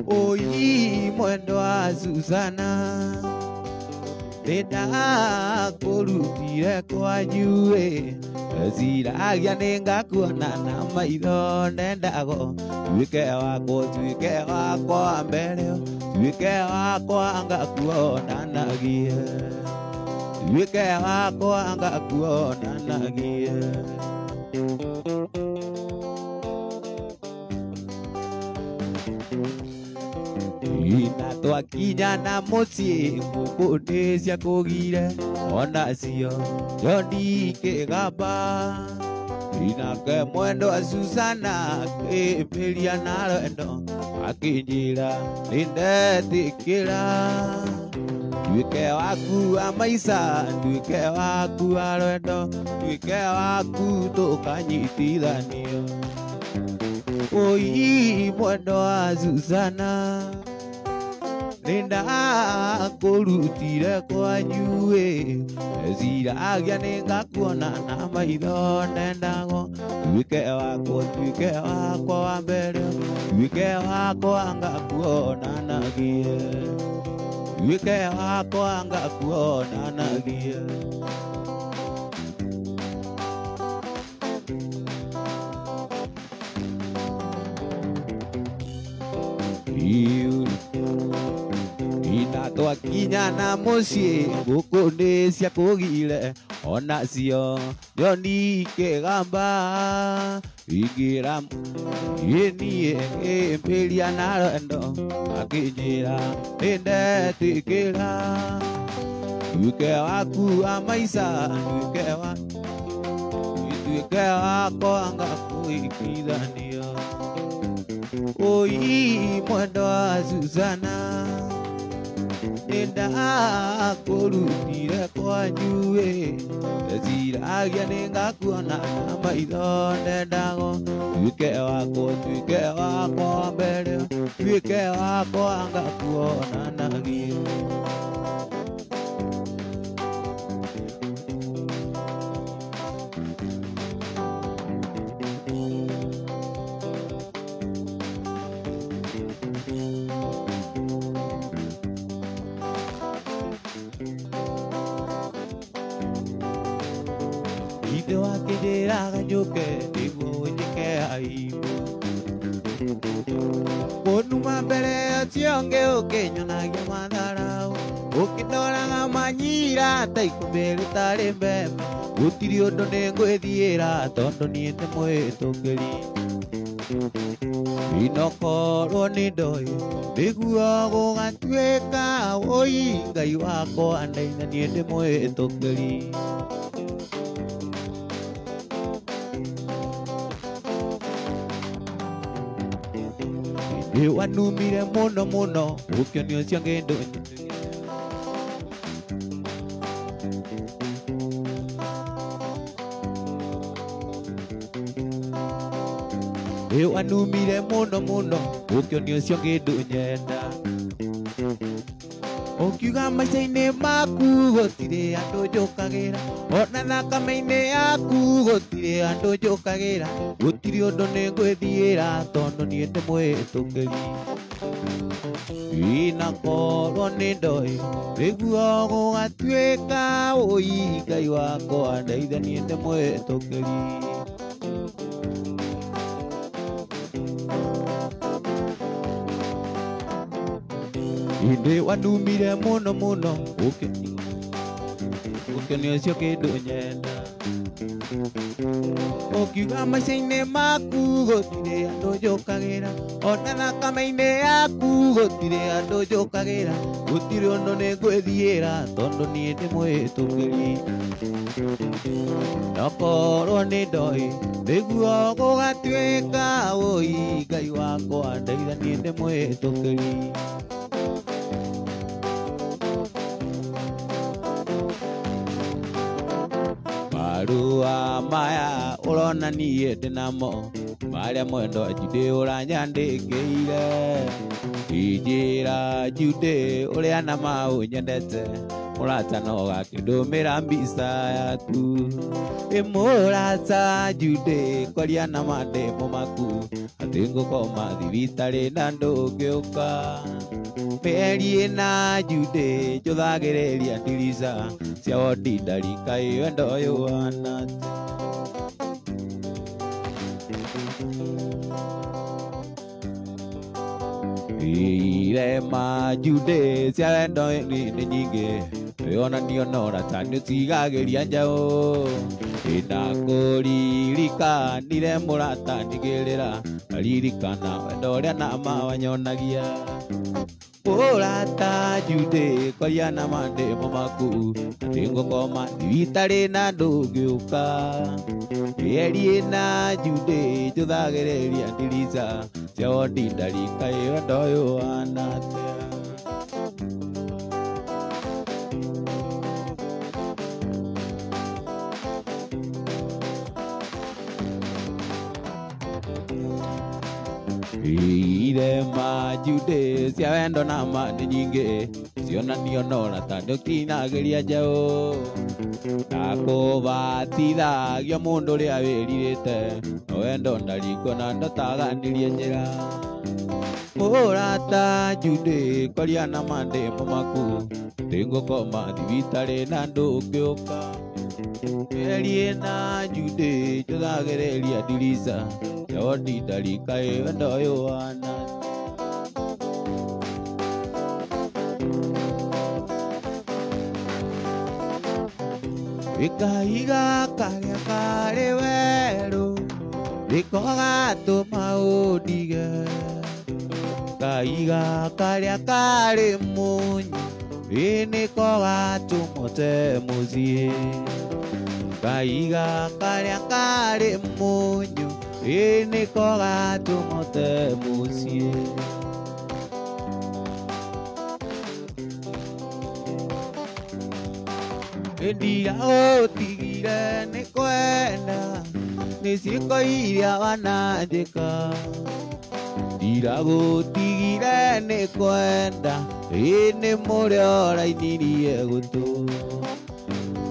Oi mwendo wa Susana Nĩndakũrutire kwanyu ĩ Ciragia nĩngakuona na maitho ndendago tuĩke wakwa mbere tuĩke wakwa ngakuonanagie tuĩke wakwa ngakuonanagie. Ina twakinya na mũciĩ ngũkũ nĩciakũgire onacio Johnny kĩgamba inake mwendo wa Susana akĩmbĩria na rwendo akĩnjĩra nĩndetĩkĩra tuĩke waku wa maica tuĩke waku wa rwendo tuĩke waku tũkanyitithanio. Oi mwendo wa Susana Nĩndakũrutire kwanyu ĩ Ciragia nĩngakuona na maitho ndendago tuĩke wakwa wa mbere tuĩke wakwa ngakuonanagie tuĩke wakwa ngakuonanagie. Ina twakinya na mũciĩ ngũkũ nĩciakũgire onacio Johnny kĩgamba ingĩra niĩ ngĩmbĩria na rwendo akĩnjĩra nĩndetĩkĩra tuĩke waku wa maica tuĩke wakwa ngakũhikithania. Oi mwendo wa Susana Nĩndakũrutire kwanyu ĩ Ciragia nĩngakuona na maitho ndendago tuĩke wakwa mbere tuĩke wakwa ngakuonanagie. Ithe wakĩnjĩraga njũke nĩguo ũnjĩke aibu kũnuma mbere ũcio ũngĩ ũkĩnyonagia matharau ũkĩndoraga manyira ta ikũmbĩ rĩtarĩ mbembe gũtirĩ ũndũ nĩngwĩthiĩra tondũ niĩ ndĩ mwĩtũkĩri inokorwo nĩ ndoĩ nĩguo gũgatuĩka oi Ngai wakwa ndeithia niĩ ndĩ mwĩtũkĩri. Nĩwanumire mũno mũno ũkĩonio ũcio ngĩndũ nĩwanumire mũno mũno ũkĩonio ũcio ngĩndũ nyenda ũkiuga maica-inĩ maku gũtirĩ andũ njũkagĩra ona thakame-inĩ yaku gũtirĩ andũ njũkagĩra gũtirĩ ũndũ nĩngwĩthiĩra tondũ niĩ ndĩ mwĩtũkĩri inakorwo nĩ ndoĩ nĩguo gũgatuĩka oi Ngai wakwa ndeithia niĩ ndĩ mwĩtũkĩri. Ĩndĩ wanumire mũno mũno ũkĩonio ũcio kĩndũ nyenda ũkiuga maica-inĩ maku gũtirĩ andũ njũkagĩra ona thakame-inĩ yaku gũtirĩ andũ njũkagĩra gũtirĩ ũndũ nĩngwĩthiĩra tondũ niĩ ndĩ mwĩtũkĩri nokorwo nĩ ndoĩ nĩguo gũgatuĩka oi Ngai wakwa ndeithia niĩ ndĩ mwĩtũkĩri. Marũa maya ũrona niĩ ndĩnamo marĩa mwendo Jude ũranyandĩkĩire injĩra Jude ũrĩa na ma ũnyendete Mũrata no gakĩndũmĩra mbica yaku. Ĩ mũrata Jude kwaria na mandemo maku atĩ ngũkoma thibitarĩ na ndũngĩũka. Mĩeri ĩna Jude njũthagĩrĩria ndirica cia wondi ndarika ĩ wendo ũyũ ũhana atĩa. Irema Jude cia wendo nĩ nyingĩ yonanio no rata nĩũtigagĩria njaũ. Ĩndakũririkanire mũrata ndigĩrĩra ririkana wendo ũrĩa nama wanyonagia. Mũrata Jude kwaria na mandemo maku atĩ ngũkoma thibitarĩ na ndũngĩũka. Mĩeri ĩna Jude njũthagĩrĩria ndirica cia wondi ndarika ĩ wendo ũyũ ũhana atĩa. Irema Jude cia wendo na ma nĩ nyingĩ cionanio no rata ndũkinagĩria njaũ. Ndakũbatithagia mũndũ ũrĩa wĩrirĩte no wendo ndarikwo na ndotaganirie njĩra. Mũrata Jude kwaria na mandemo maku atĩ ngũkoma thibitarĩ na ndũngĩũka. Mĩeri ĩna Jude njũthagĩrĩria ndirica cia wondi ndarika ĩ wendo ũyũ ũhana atĩa. Gĩkahiga karĩa karĩ werũ nĩko gatũma ũndige. Kahiga karĩa karĩ mũnyũ ĩ nĩko gatũma ũte mũciĩ. Kahiga karĩa karĩ mũnyũ ĩ nĩko gatũma ũte mũciĩ. Ndia ũtigire nĩ kwenda nĩ ciĩko iria wananjĩka. Ndiragũtigire nĩ kwenda ĩ nĩ mũrĩa ũrainirie gũtũ.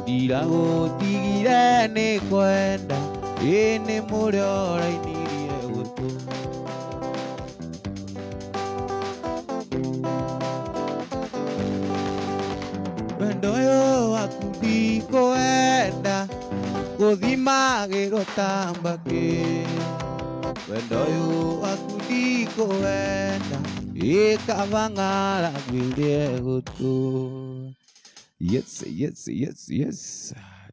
Ndiragũtigire nĩ kwenda ĩ nĩ mũrĩa ũrainirie gũtũ. Wendo ũyũ waku ndikwenda gũthimagĩrwo ta mbakĩ. Wendo ũyũ waku ndikwenda ĩ kaba ng'aragu ĩrĩe gũtũ. Yes, yes, yes, yes.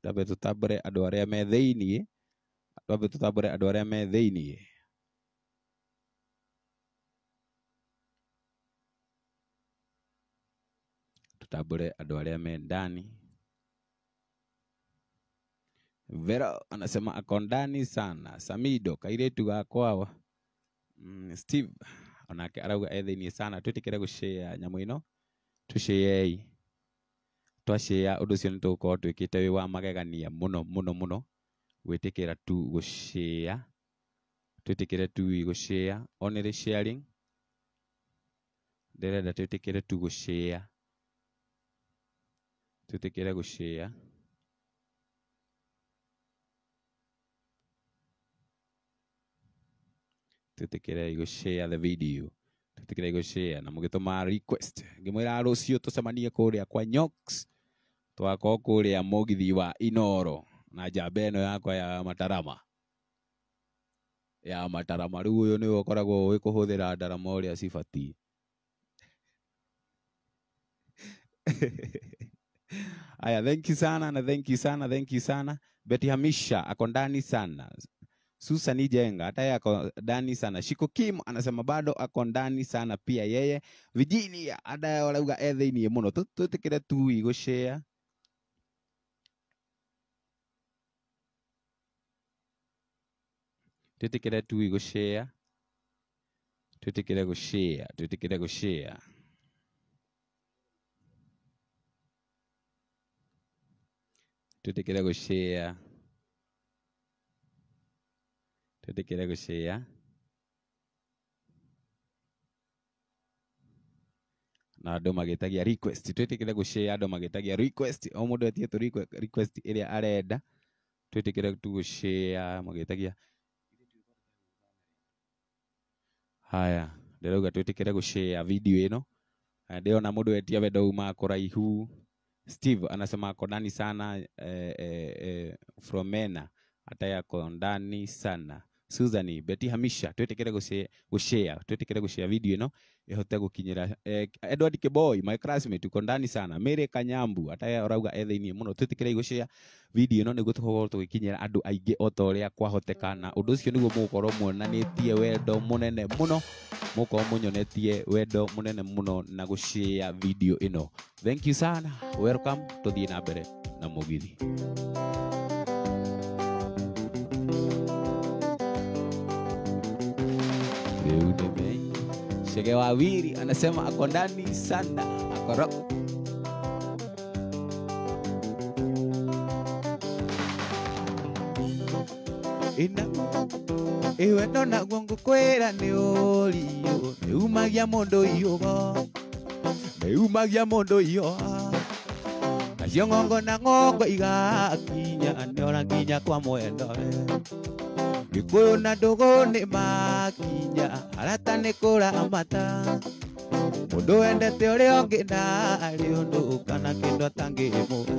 Twambe tũtambũre andũ arĩa me thĩiniĩ. Twambe tũtambũre andũ arĩa me thĩiniĩ. Tutambũre andũ arĩa me ndani. Vero anasema ako ndani sana. Samido kairĩtu gakwa. Steve onake arauga e thĩiniĩ sana. Twĩtĩkĩre gũshare nyamũ ĩno. Tũshare. Twashare ũndũ ũcio nĩ tũgũkorwo twĩkĩte wĩ wa magegania mũno mũno mũno. Gwĩtĩkĩra tu gũshare. Twĩtĩkĩre tu gũshare. Only sharing. Ndĩrenda twĩtĩkĩre tu gũshare. Twĩtĩkĩre gũshare. Twĩtĩkĩre gũshare the video. Twĩtĩkĩre gũshare na mũgĩtũma request. Ngĩmwĩra rũciũ tũcemanie kũrĩa kwa Nyox. Twakorwo kũrĩa mũgithi wa Inoro na njamba ĩno yakwa ya Matarama. Ya Matarama rĩu ũyũ nĩwe ũkoragwo ũĩ kũhũthĩra ndarama ũrĩa cibatiĩ. Aya, thank you sana na thank you sana, thank you sana. Betty Hamisha ako ndani sana. Susan Jenga hata yeye ako ndani sana. Shiko Kim anasema bado ako ndani sana pia yeye. Virginia ada arauga e thĩiniĩ mũno. Twĩtĩkĩre tu gũshare. Twĩtĩkĩre tu gũshare. Twĩtĩkĩre gũshare, twĩtĩkĩre gũshare. Twĩtĩkĩre gũshare. Twĩtĩkĩre gũshare. Na andũ magĩtagia request, twĩtĩkĩre gũshare andũ magĩtagia request, o mũndũ etie tu request ĩrĩa arenda, twĩtĩkĩre tu gũshare magĩtagia. Haya, ndĩrauga twĩtĩkĩre gũshare video ĩno. Ndĩrona mũndũ etia wendo uma kũraihu. Steve anasema ako ndani sana, from Mena, hata ako ndani sana. Susan Betty Hamisha, twĩtĩkĩre gũshare, twĩtĩkĩre gũshare video ĩno ĩhote gũkinyĩra. Edward Keboy, my classmate, uko ndani sana. Mary Kanyambu, hata ũrauga e thĩiniĩ mũno. Twĩtĩkĩre gũshare video ĩno nĩguo tũkorwo tũgĩkinyĩra andũ aingĩ o ta ũrĩa kwahoteka, na ũndũ ũcio nĩguo mũgũkorwo muonanĩtie wendo mũnene mũno, mũgũkorwo mũnyonetie wendo mũnene mũno na gũshare video ĩno. Thank you sana, welcome, tũthiĩ na mbere na mũgithi. Shege Wawiri anasema ako ndani sana, ako rock. Ina iwe ndona guo ngũkwĩra nĩ ũriũ, nĩumagia mũndũ iũgo, nĩumagia mũndũ iũa, nacio ng'ongo na ng'ongo igakinya, nĩora nginya kwa mwendo. Gĩkũyũ na ndũgũ nĩ makinya, arata nĩ kũramata, mũndũ wendete ũrĩa ũngĩ ndarĩ ũndũ kana kĩndũ atangĩmũhe.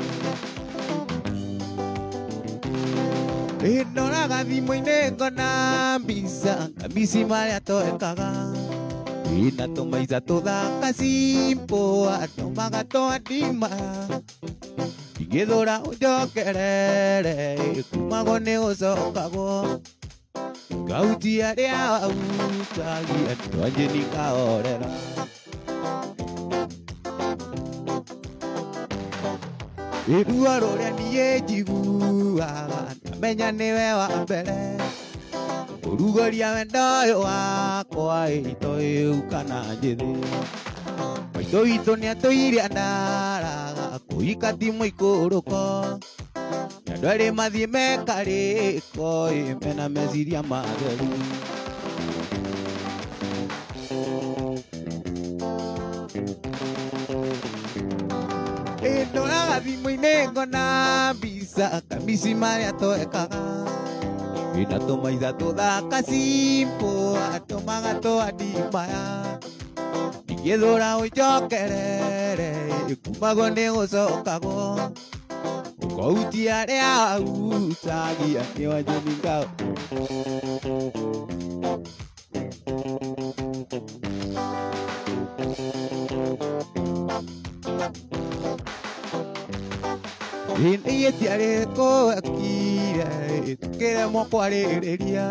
Ndoraga thimũ-inĩ ngona mbica, kambici marĩa twekaga, na tũmaica tũthaka simple, andũ magatwandima, ingĩthũra ũnjokerere, kumagwo nĩ gũcokagwo, ngautia arĩa wautagia, ndwanjĩ nikahorera. Ruo rũrĩa niĩ njiguaga, ndamenya nĩwe wa mbere, kũrugũria wendo ũyũ wakwa, itoĩ kana njĩthĩ. Maitũ witũ nĩatũire andaraga, kũhika ti mũikũrũko, na andũ erĩ mathiĩ mekarĩko, mena meciria matheru. Ndoraga thimũ-inĩ ngona mbica, kambici marĩa twekaga, na tũmaica tũthaka simple, andũ magatwandimaya, ingĩthũra ũnjokerere, kumagwo nĩ gũcokagwo, ũkohutia arĩa wautagia, nĩ wanjĩni ngao. Niĩ tiarĩ kũhakire, tũkĩremwo kwarĩrĩria,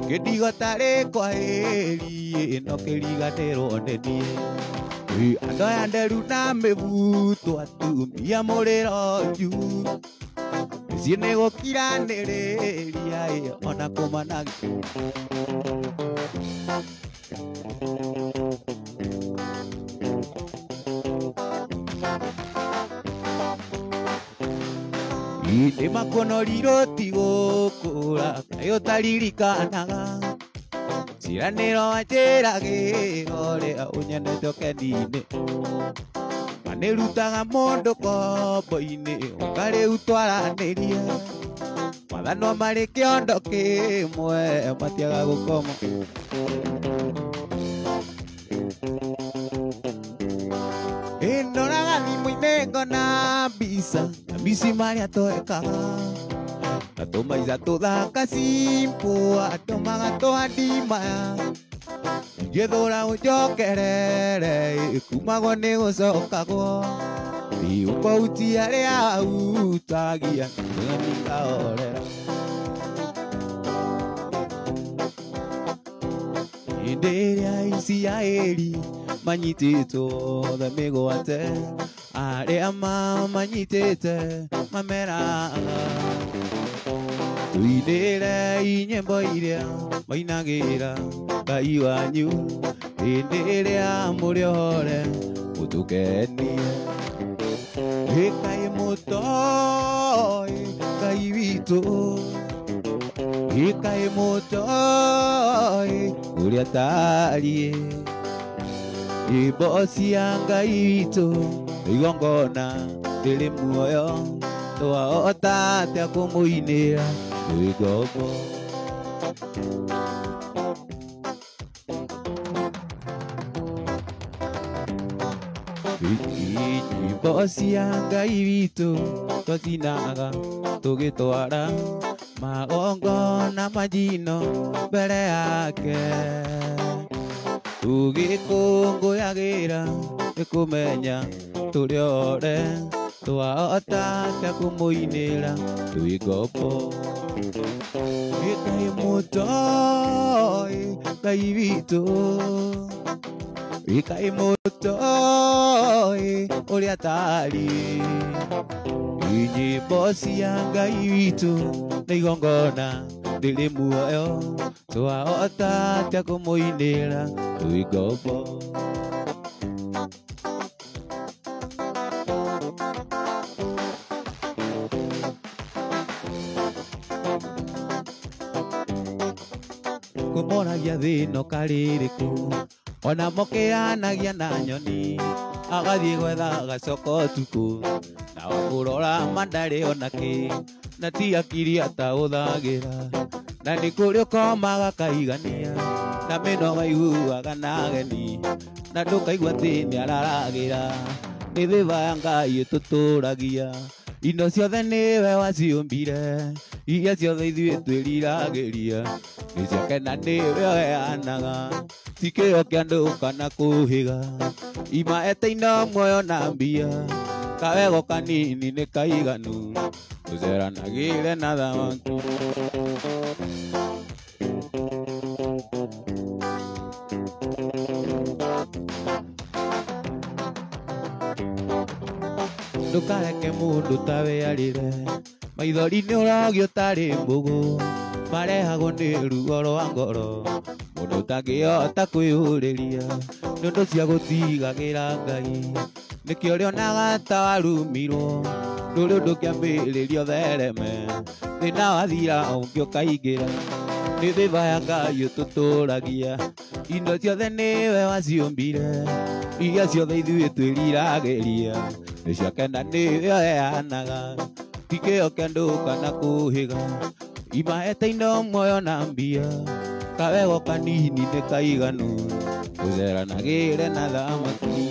kĩndigo tarĩ kwahĩri, no kĩriganĩrwo nĩ niĩ. Andũ aya nderu na mĩbuto, atumia mũrĩro juu, mĩciĩ nĩ gũkiranĩrĩria, ona kũmanagia. Nĩ makonorirwo ti gũkũra, kaĩ ũtaririkanaga, ciĩranĩro wanjĩragĩra ũrĩa ũnyendete ũkeni-inĩ, manĩrutaga mũndũ ngombo-inĩ, ũkarĩu twaranĩrie, mathanwa marĩ kĩondo kĩmwe, matiaga gũkoma. Ndoraga thimũ-inĩ ngona mbica, kambici marĩa twekaga, na tũmaica tũthaka simple, andũ magatwandimaya, ingĩthũra ũnjokerere, kumagwo nĩ gũcokagwo, ũkohutia arĩa wautagia, nikahorera. Hĩndĩ ĩrĩa Isiraeli manyitĩtwo othe mĩgwate, arĩa mamanyitĩte mameraga, tũinĩre nyĩmbo iria mainagĩra Ngai wanyu, hĩndĩ ĩrĩa mũrĩ ohore mũtũkenie. Ĩkai mũtoĩ Ngai witũ, ĩkai mũtoĩ ũrĩa atariĩ. Nyĩmbo cia Ngai witũ igongona rĩrĩ muoyo twahota atĩa kũmũinĩra twĩ ngombo. Nyĩmbo cia Ngai witũ twacinaga tũgĩtwara magongona majino mbere yake tũgĩkũngũyagĩra nĩ kũmenya tũrĩ ore twahota atĩa kũmũinĩra twĩ ngombo. Ngai mũtoi Ngai witũ Ngai mũtoi ũrĩa tari nyĩmbo cia Ngai witũ nĩ igongona rĩrĩ muoyo twahota atĩa kũmũinĩra twĩ ngombo. Kũmoragia thĩna ũkarĩrĩkũ ona mokĩanagia na nyoni agathiĩ gwetha gacoka ũtukũ na wakũrora mandarĩ ona kĩ na ti akiri ataũthagĩra na nĩ kũrĩ ũkomaga kaigania na mĩnoga iguaga na ageni na ndũkaigua atĩ nĩararagĩra nĩ thĩva ya Ngai ĩtũtũragia indo ciothe nĩwe waciũmbire iria ciothe ithuĩ twĩriragĩria nĩ ciake na nĩwe ũheanaga ti kĩo kĩa andũ kana kũhĩga imaete indo muoyo na mbia kawego kanini nĩ kaiganu tũceranagĩre na thamaki. Ndũkareke mũndũ tawe arĩre maithori nĩ ũrogio tarĩ mbũgũ marehagwo nĩ ruo rwa ngoro mũndũ ũtangĩhota kwĩyũrĩria nĩ ũndũ cia gũtigagĩra Ngai nĩkĩo ũrĩonaga ta warumirwo ndũrĩ ũndũ kĩambĩrĩria ũthereme thĩna wathira ũngĩ ũkaingĩra nĩ thĩva ya Ngai ũtũtũragia indo ciothe nĩwe waciũmbire iria ciothe ithuĩ twĩriragĩria nĩ ciake na nĩwe ũheanaga ti kĩo kĩa andũ kana kũhĩga imaete indo muoyo na mbia kawego kanini nĩ kaiganu tũceranagĩre na thamaki.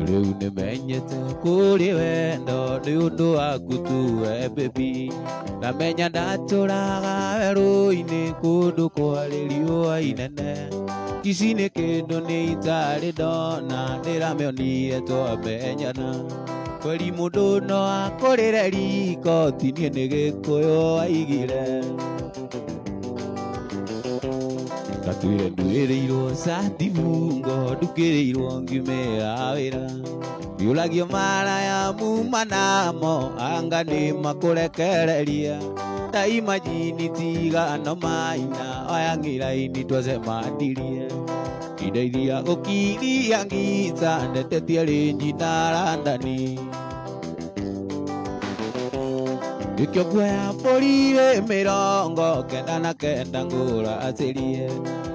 Rĩu nĩmenyete kũrĩ wendo nĩ ũndũ waku tu we baby ndamenya ndatũraga werũ-inĩ kũndũ kwarĩ riũa inene ici nĩ kĩndũ nĩ itarĩ ndona ndĩramĩonire twamenyana kweri mũndũ no akũrĩre riko ti niĩ nĩ Gĩkũyũ aigire ndatwire nduĩrĩirwo cati bungo ndukĩrĩirwo ngiumĩra wĩra ndiũragio maraya muma namo anga nĩ makũrekereria ndaimajini tigano maina oya ng'ĩraini twacemanirie indeithia gũkiria ngita ndetetie rĩnji na randani nĩkĩo nguoya mbũri ĩ 99 ngũracĩrie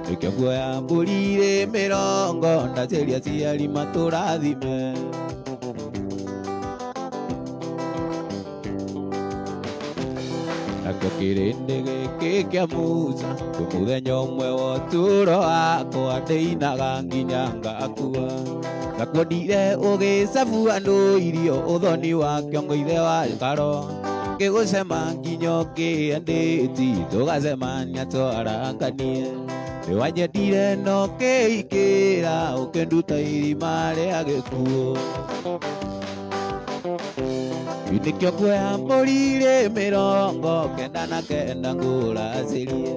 nĩkĩo nguoya mbũri ĩ 40 ndacĩria aciari matũrathime. Nakĩo kĩrĩndĩ gĩkĩ kĩa Musa kwĩ mũthenya ũmwe wa ũtũũro wakwa ndĩinaga nginya ngakua nakuonire ũgĩcabu andũ irio ũthoni wa kĩongo ithe wa karo ngĩgũcema nginya ũkĩendĩti tũgacemania twaranganie nĩwanyendire no ũkĩingĩra ũkĩnduta irima rĩa gĩkuũ nĩkĩo nguoya mbũri ĩ 99 ngũracĩrie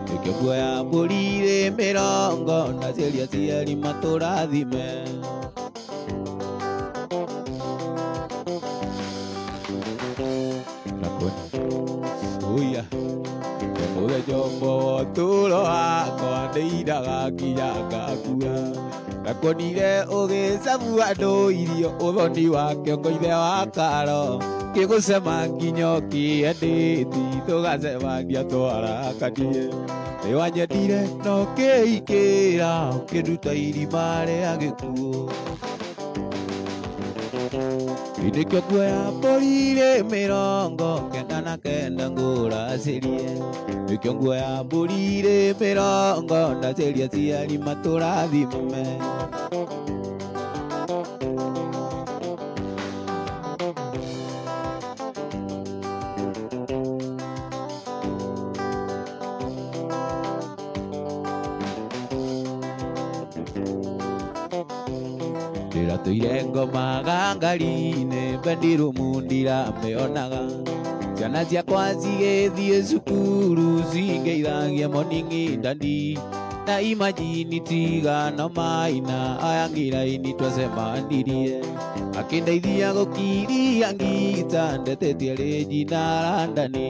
nĩkĩo nguoya mbũri ĩ 40 ndacĩria aciari matũrathime. Oya mũthenya ũmwe wa ũtũũro wakwa ndĩinaga nginya ngakua Ndakuonire ũgĩcabu andũ irio ũthoni wa kĩongo ithe wa karo kĩgũcema nginya ũkĩendĩti tũgacemania twarakanie nĩwanyendire no kĩikĩra ũkĩnduta irima rĩa gĩkuũ nĩkĩo nguoya mbũri rĩ 99 ngũracĩrie nĩkĩo nguoya mbũri rĩ 90 ndacĩria aciari matũrathime. Ndĩratũire ngomaga ngari-inĩ bendirumu ndiramĩonaga ciana ciakwa cigĩthiĩ cukuru cingeithagia morning ndandi na imagine tigano maina aya ngiraini twacemanirie akĩndeithia gũkiria ngita ndetetie rĩnjina randani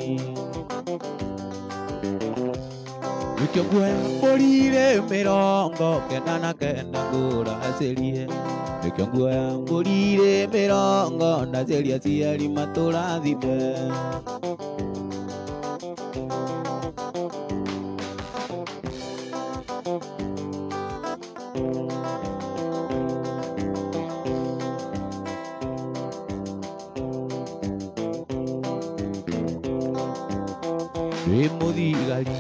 nĩkĩo nguoya mbũri rĩ 99 ngũracĩrie nĩkĩo nguoya mbũri rĩ 90 ndacĩria aciari matũrathime. Ndĩ mũthigari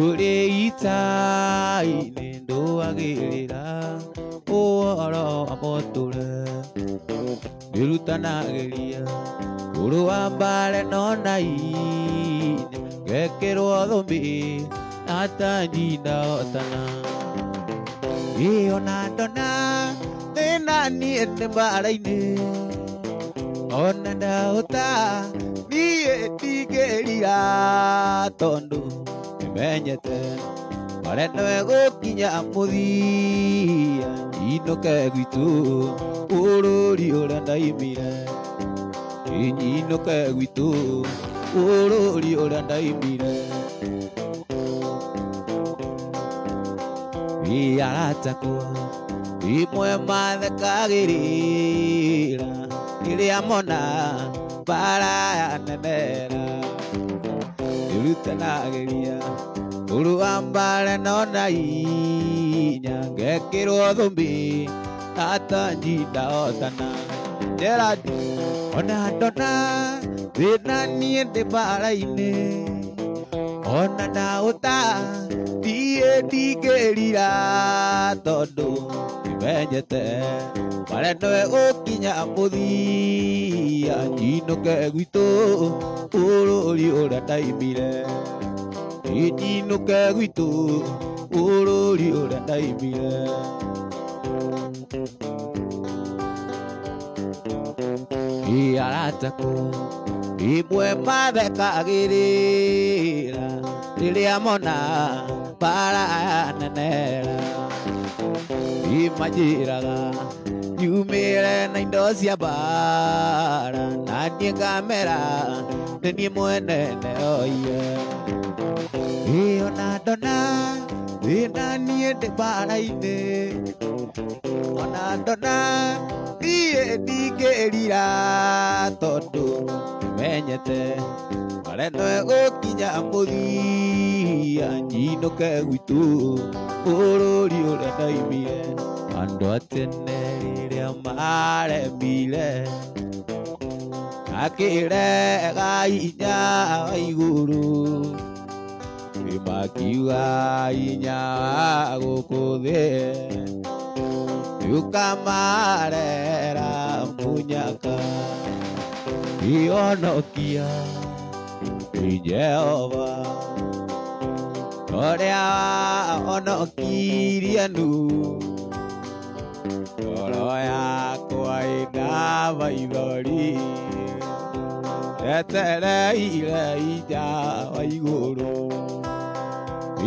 ũrĩ ita-inĩ ndũagĩrĩra ũhoro wa mũtũre ndĩrutanagĩria kũrũa mbare no na inya ngekĩrwo thũmbĩ na tanji ndahotana ĩ ona ndona thĩna niĩ ndĩ mbara-inĩ ona ndahota niĩ ndingĩrira tondũ nĩmenyete marĩa nĩwe gũkinya mũthia nyinũke gwitũ bũrũri ũrĩa ndaimire nyinũke gwitũ bũrũri ũrĩa ndaimire ĩ aratakwa imwe mathekagĩrĩra rĩrĩa mona mbara yanemera ndĩrutanagĩria kũrũa mbara no na inya ngekĩrwo thũmbĩ na tanji ndahotana Gerard ona ndona thĩna niĩ ndĩ mbara-inĩ ona ndahota niĩ ndingĩrira tondũ nĩmenyete marĩa nĩwe gũkinya mũthia nyinũke gwitũ bũrũri ũrĩa ndaimire nyinũke gwitũ bũrũri ũrĩa ndaimire. Ĩ aratakwa imwe mathekagĩrĩra rĩrĩa mona mbara yanenera imanjĩraga nyumĩre na indo cia mbara na niĩ ngamera nĩ niĩ mwene ndeoire ĩ ona ndona thĩna niĩ ndĩ mbara-inĩ ona ndona niĩ ndingĩrira tondũ nĩmenyete marĩa nĩwe gũkinya mũthia nyinũke gwitũ bũrũri ũrĩa ndaimire andũ a tene rĩrĩa maremire akĩrega hinya wa igũrũ makiuga hinya wa gũkũ thĩ ũkamarera mũnyaka ĩhonokia Jehova ũrĩa wahonokirie Nuhu ngoro yakwa ĩna maithori etereire hinya wa igũrũ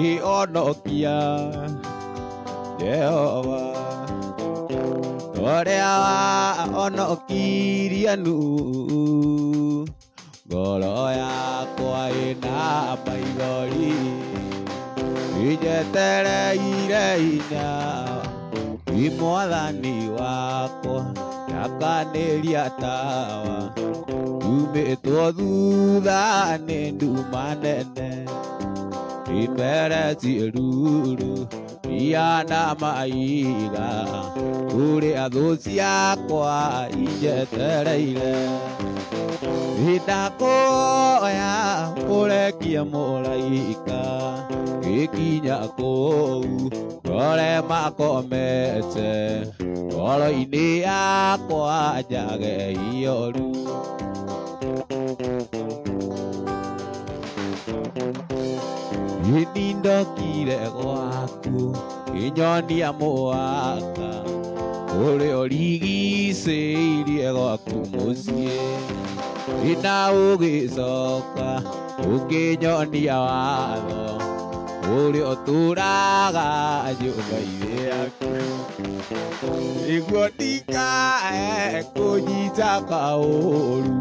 ĩhonokia Jehova ũrĩa wahonokirie Nuhu ngoro yakwa ĩna maithori njetereire hinya Mwathani wakwa njakanĩria tawa Umĩtwo thutha nĩ nduma nene Imere ciĩruru iana maiga Kũrĩa thũ ciakwa injetereire Ndakuoya ũrekie mũraika Gĩkinya kũu ngore makomete Ngoro-inĩ yakwa njage ioru Nĩndokire gwaku kĩnyonia mũhaka Ũrĩa ũrigicĩirie gwaku mũciĩ Na ũgĩcoka ũkĩnyonia watho Ũrĩa ũtũũraga nyũmba-inĩ yaku Nĩguo ndikae kũnyita kaũru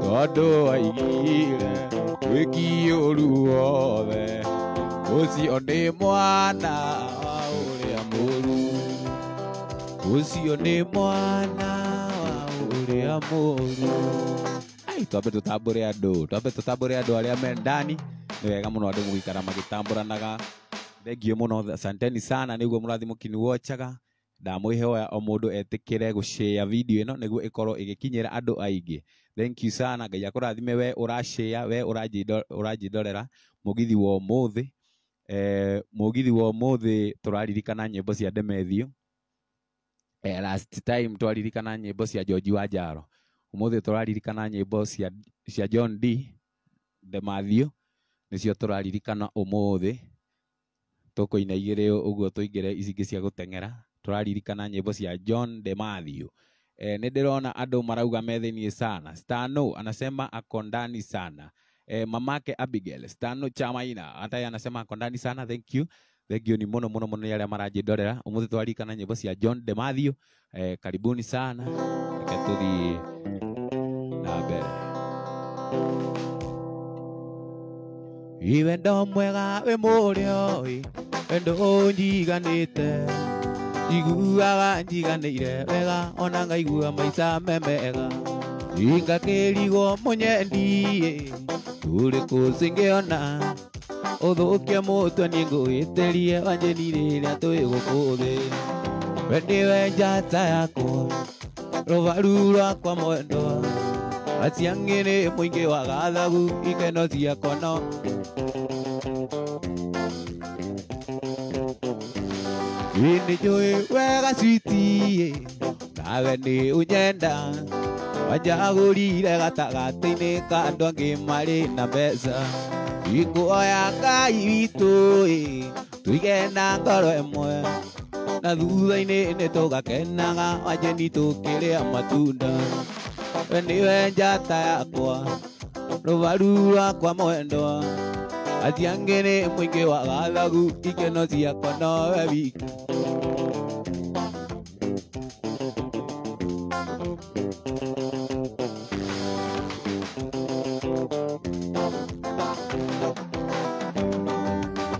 Tondũ waigire wĩki ũru wothe Ũcio nĩ mwana wa ũrĩa mũũru Ũcio nĩ mwana wa ũrĩa mũũru Ai, twambe tũtambũre andũ twambe tũtambũre andũ arĩa me ndani nĩ wega mũno andũ mũgĩikara magĩtambũranaga thengio mũno asanteni sana nĩguo mũrathi mũkiniwochaga ndamwĩhoya o mũndũ etĩkĩre gũshare video ĩno nĩguo ĩkorwo ĩgĩkinyĩra andũ aingĩ thank you sana Ngai akũrathime we ũrashare we ũranjindorera mũgithi wa ũmũthĩ mũgithi wa ũmũthĩ tũraririkana nyĩmbo cia Demethiũ last time twaririkana nyĩmbo cia George wa Njaro ũmũthĩ tũraririkana nyĩmbo cia John D Demathiũ nĩcio tũraririkana ũmũthĩ tũkũina igĩrĩ ũguo tũingĩre ici ingĩ cia gũteng'era tũraririkana nyĩmbo cia John Demathiũ nĩ ndĩrona andũ marauga me thĩiniĩ sana Stano anasema ako ndani sana mamake Abigail Stano Chamaina hata yeye anasema ako ndani sana thank you thank you ni mũno mũno mũno nĩ arĩa maranjĩndorera ũmũthĩ twaririkana nyĩmbo cia John Demathiũ karibuni sana reke tũthiĩ na mbere Wendo mwega wĩ mũrĩo wendo ũnjiganĩte Njiguaga njiganĩire wega ona ngaigua maica me mega Ingakĩrigwo mũnyendi ũrĩkũ cingĩona Ũthũkie mũtwe niĩ ngũgĩtĩrie wanjĩni rĩrĩa twĩ gũkũ thĩ We nĩwe njata yakwa rũbaru rwakwa mwendwa Aciang'i nĩ mũingĩ wa gathagu ikeno ciakwa no Nĩnjũĩ wega switi nawe nĩ ũnyenda Wanjagũrire gatagatĩ-inĩ ka andũ angĩ marĩ na mbeca Ikuoya Ngai witũ tũige na ngoro ĩmwe Na thutha-inĩ nĩtũgakenaga wanjeni tũkĩrĩa matunda We nĩwe njata yakwa rũbaru rwakwa mwendwa Aciangĩ nĩ mũingĩ wa gathagu ikeno ciakwa nowe wiki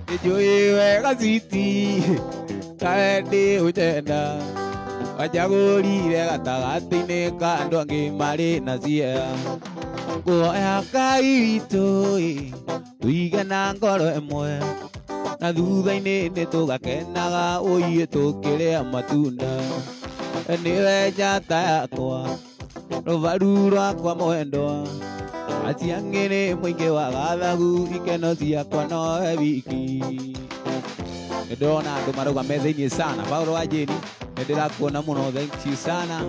Nĩnjũĩ wega switi tawe ndĩ ũnyenda Wanjagũrire gatagatĩ-inĩ ka andũ angĩ marĩ na ciea Nguoya Ngai witũ tũige na ngoro ĩmwe Na thutha-inĩ nĩtũgakenaga ũiĩ tũkĩrĩa matunda Nĩwe njata yakwa rũbaru rwakwa mwendwa Aciang'i nĩ mũingĩ wa gathagu ikeno ciakwa nowe wiki Nĩ ndĩrona andũ marauga me thĩiniĩ sana Paulo wa Jeni nĩ ndĩrakuona mũno thank you sana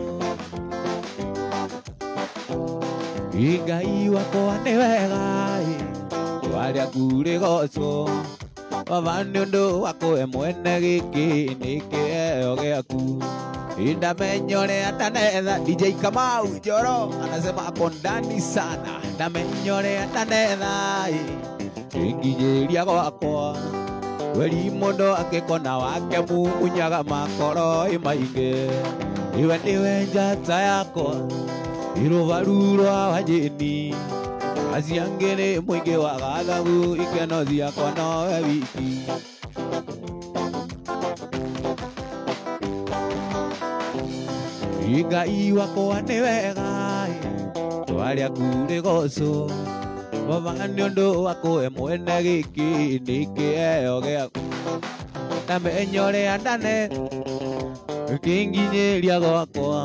Ngai wakwa nĩ wega rĩaku rĩgocwo Baba nĩ ũndũ wa kũhe mwene gĩkĩ nĩ kĩheo gĩaku Ndamenya ũrĩa ndanetha DJ Kamau Njoro anasema ako ndani sana Ndamenya ũrĩa ndanetha ĩnginyĩria gwakwa Weri mũndũ angĩkona wake mumunyaga makoro maingĩ Iwe nĩwe njata yakwa irũbaru rwa wanjĩni Aciangĩ nĩ mũingĩ wa gathagu ikeno ciakwa nowe wiki Ngai wakwa nĩ wega twarĩa kũrĩ goco baba nĩ ũndũ wakwa mwene gĩkĩ nĩ kĩheo gĩaku ndamenya ũrĩa ndane kĩnginyĩria gwakwa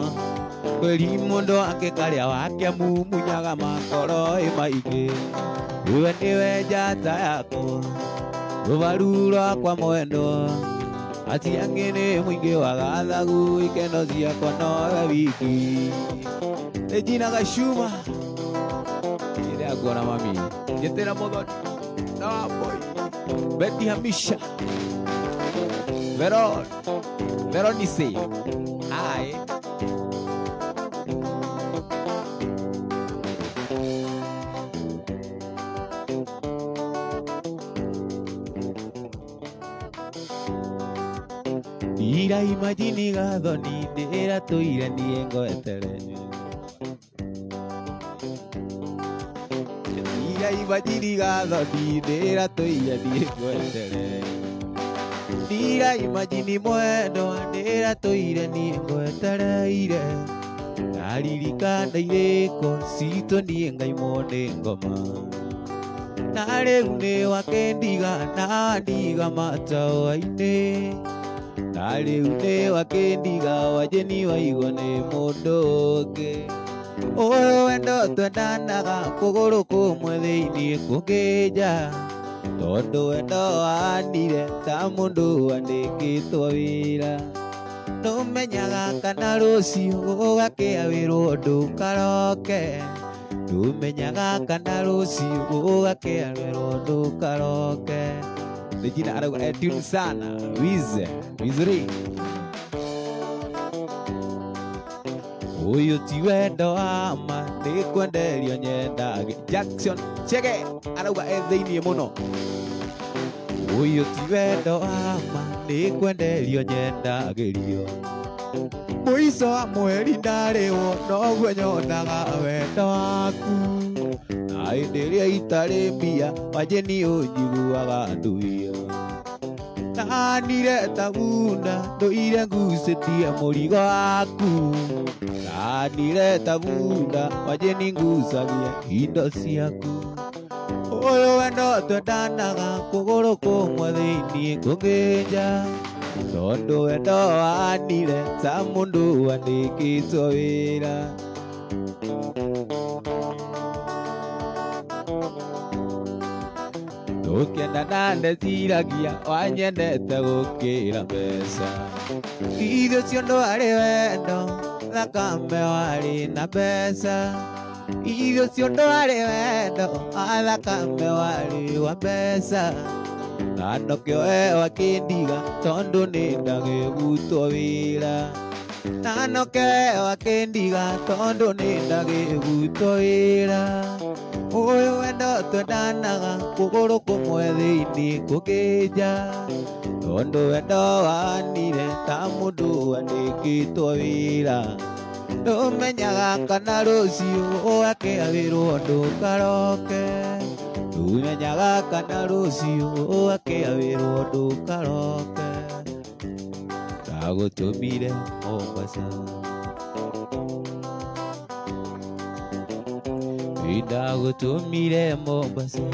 kwĩri mũndũ akĩkarĩa wake mumunyaga makoro ĩ maingĩ iwe nĩwe njata yakwa rũbaru rwakwa mwendwa atiangĩ nĩ mũingĩ wa gathagu ikeno ciakwa nowe wiki Regina Gashuma ĩrĩa nguona mami njĩtĩra mũthoni na wamboi Betty Hamisha Veron Veronice hi Ira imagine gathoni ndĩra tũire niĩ ngwetere Ira imagine gathoni ndĩra tũire niĩ ngwetere Ira imagine mwendo ndĩra tũire niĩ ngwetereire Ndaririkana irĩko citũ niĩ ngaimwo nĩ ngoma Na rĩu nĩ wakĩndiga na wandiga matawa-inĩ Na rĩu nĩ wakĩndiga wajeni waigwo nĩ mũndũ ũngĩ Ũyũ wendo twendanaga kũgũrũ kũmwe thĩinĩ kũngĩ nja Tondũ wendo wahanire ta mũndũ wandĩkĩtwo wĩra Ndũmenyaga kana rũciũ gũgakĩa wĩrwo ndũkaroke Ndũmenyaga kana rũciũ gũgakĩa wĩrwo ndũkaroke Regina arauga tune sana Wize Wizuri Ũyũ ti wendo wa ma nĩ kwenderio nyendage Jackson Chege arauga e thĩinĩ mũno Ũyũ ti wendo wa ma nĩ kwenderio nyendagĩrio Mũico wa mweri ndarĩhwo noguo nyonaga wendo waku Na hĩndĩ ĩrĩa itarĩ mbia wajeni ũnjiguaga nduia Ndahanire ta bunda ndũire ngucĩtie mũrigo waku Ndahanire ta bunda wajeni ngucagia indo ciaku Ũyũ wendo twendanaga kũgũrũ kũmwe thĩinĩ kũngĩ nja Tondũ wendo wahanire ta mũndũ wandĩkĩtwo wĩra Tũkĩendana ndeciragia wanyendete gũkĩra mbeca Ithuĩ ũcio ndwarĩ wendo thakame warĩ na mbeca Ithuĩ ũcio ndwarĩ wendo thakame warĩ wa mbeca Na nokĩo we wakĩndiga tondũ nĩ ndagĩgutwo wĩra Na nokĩo we wakĩndiga tondũ nĩ ndagĩgutwo wĩra Ũyũ wendo twendanaga kũgũrũ kũmwe thĩinĩ kũngĩ nja Tondũ wendo wahanire ta mũndũ wandĩkĩtwo wĩra Ndũmenyaga kana rũciũ ũgakĩa wĩrwo ndũkaroke Ndũmenyaga kana rũciũ ũgakĩa wĩrwo ndũkaroke Ndagũtũmire Mombasa Ndagũtũmire Mombasa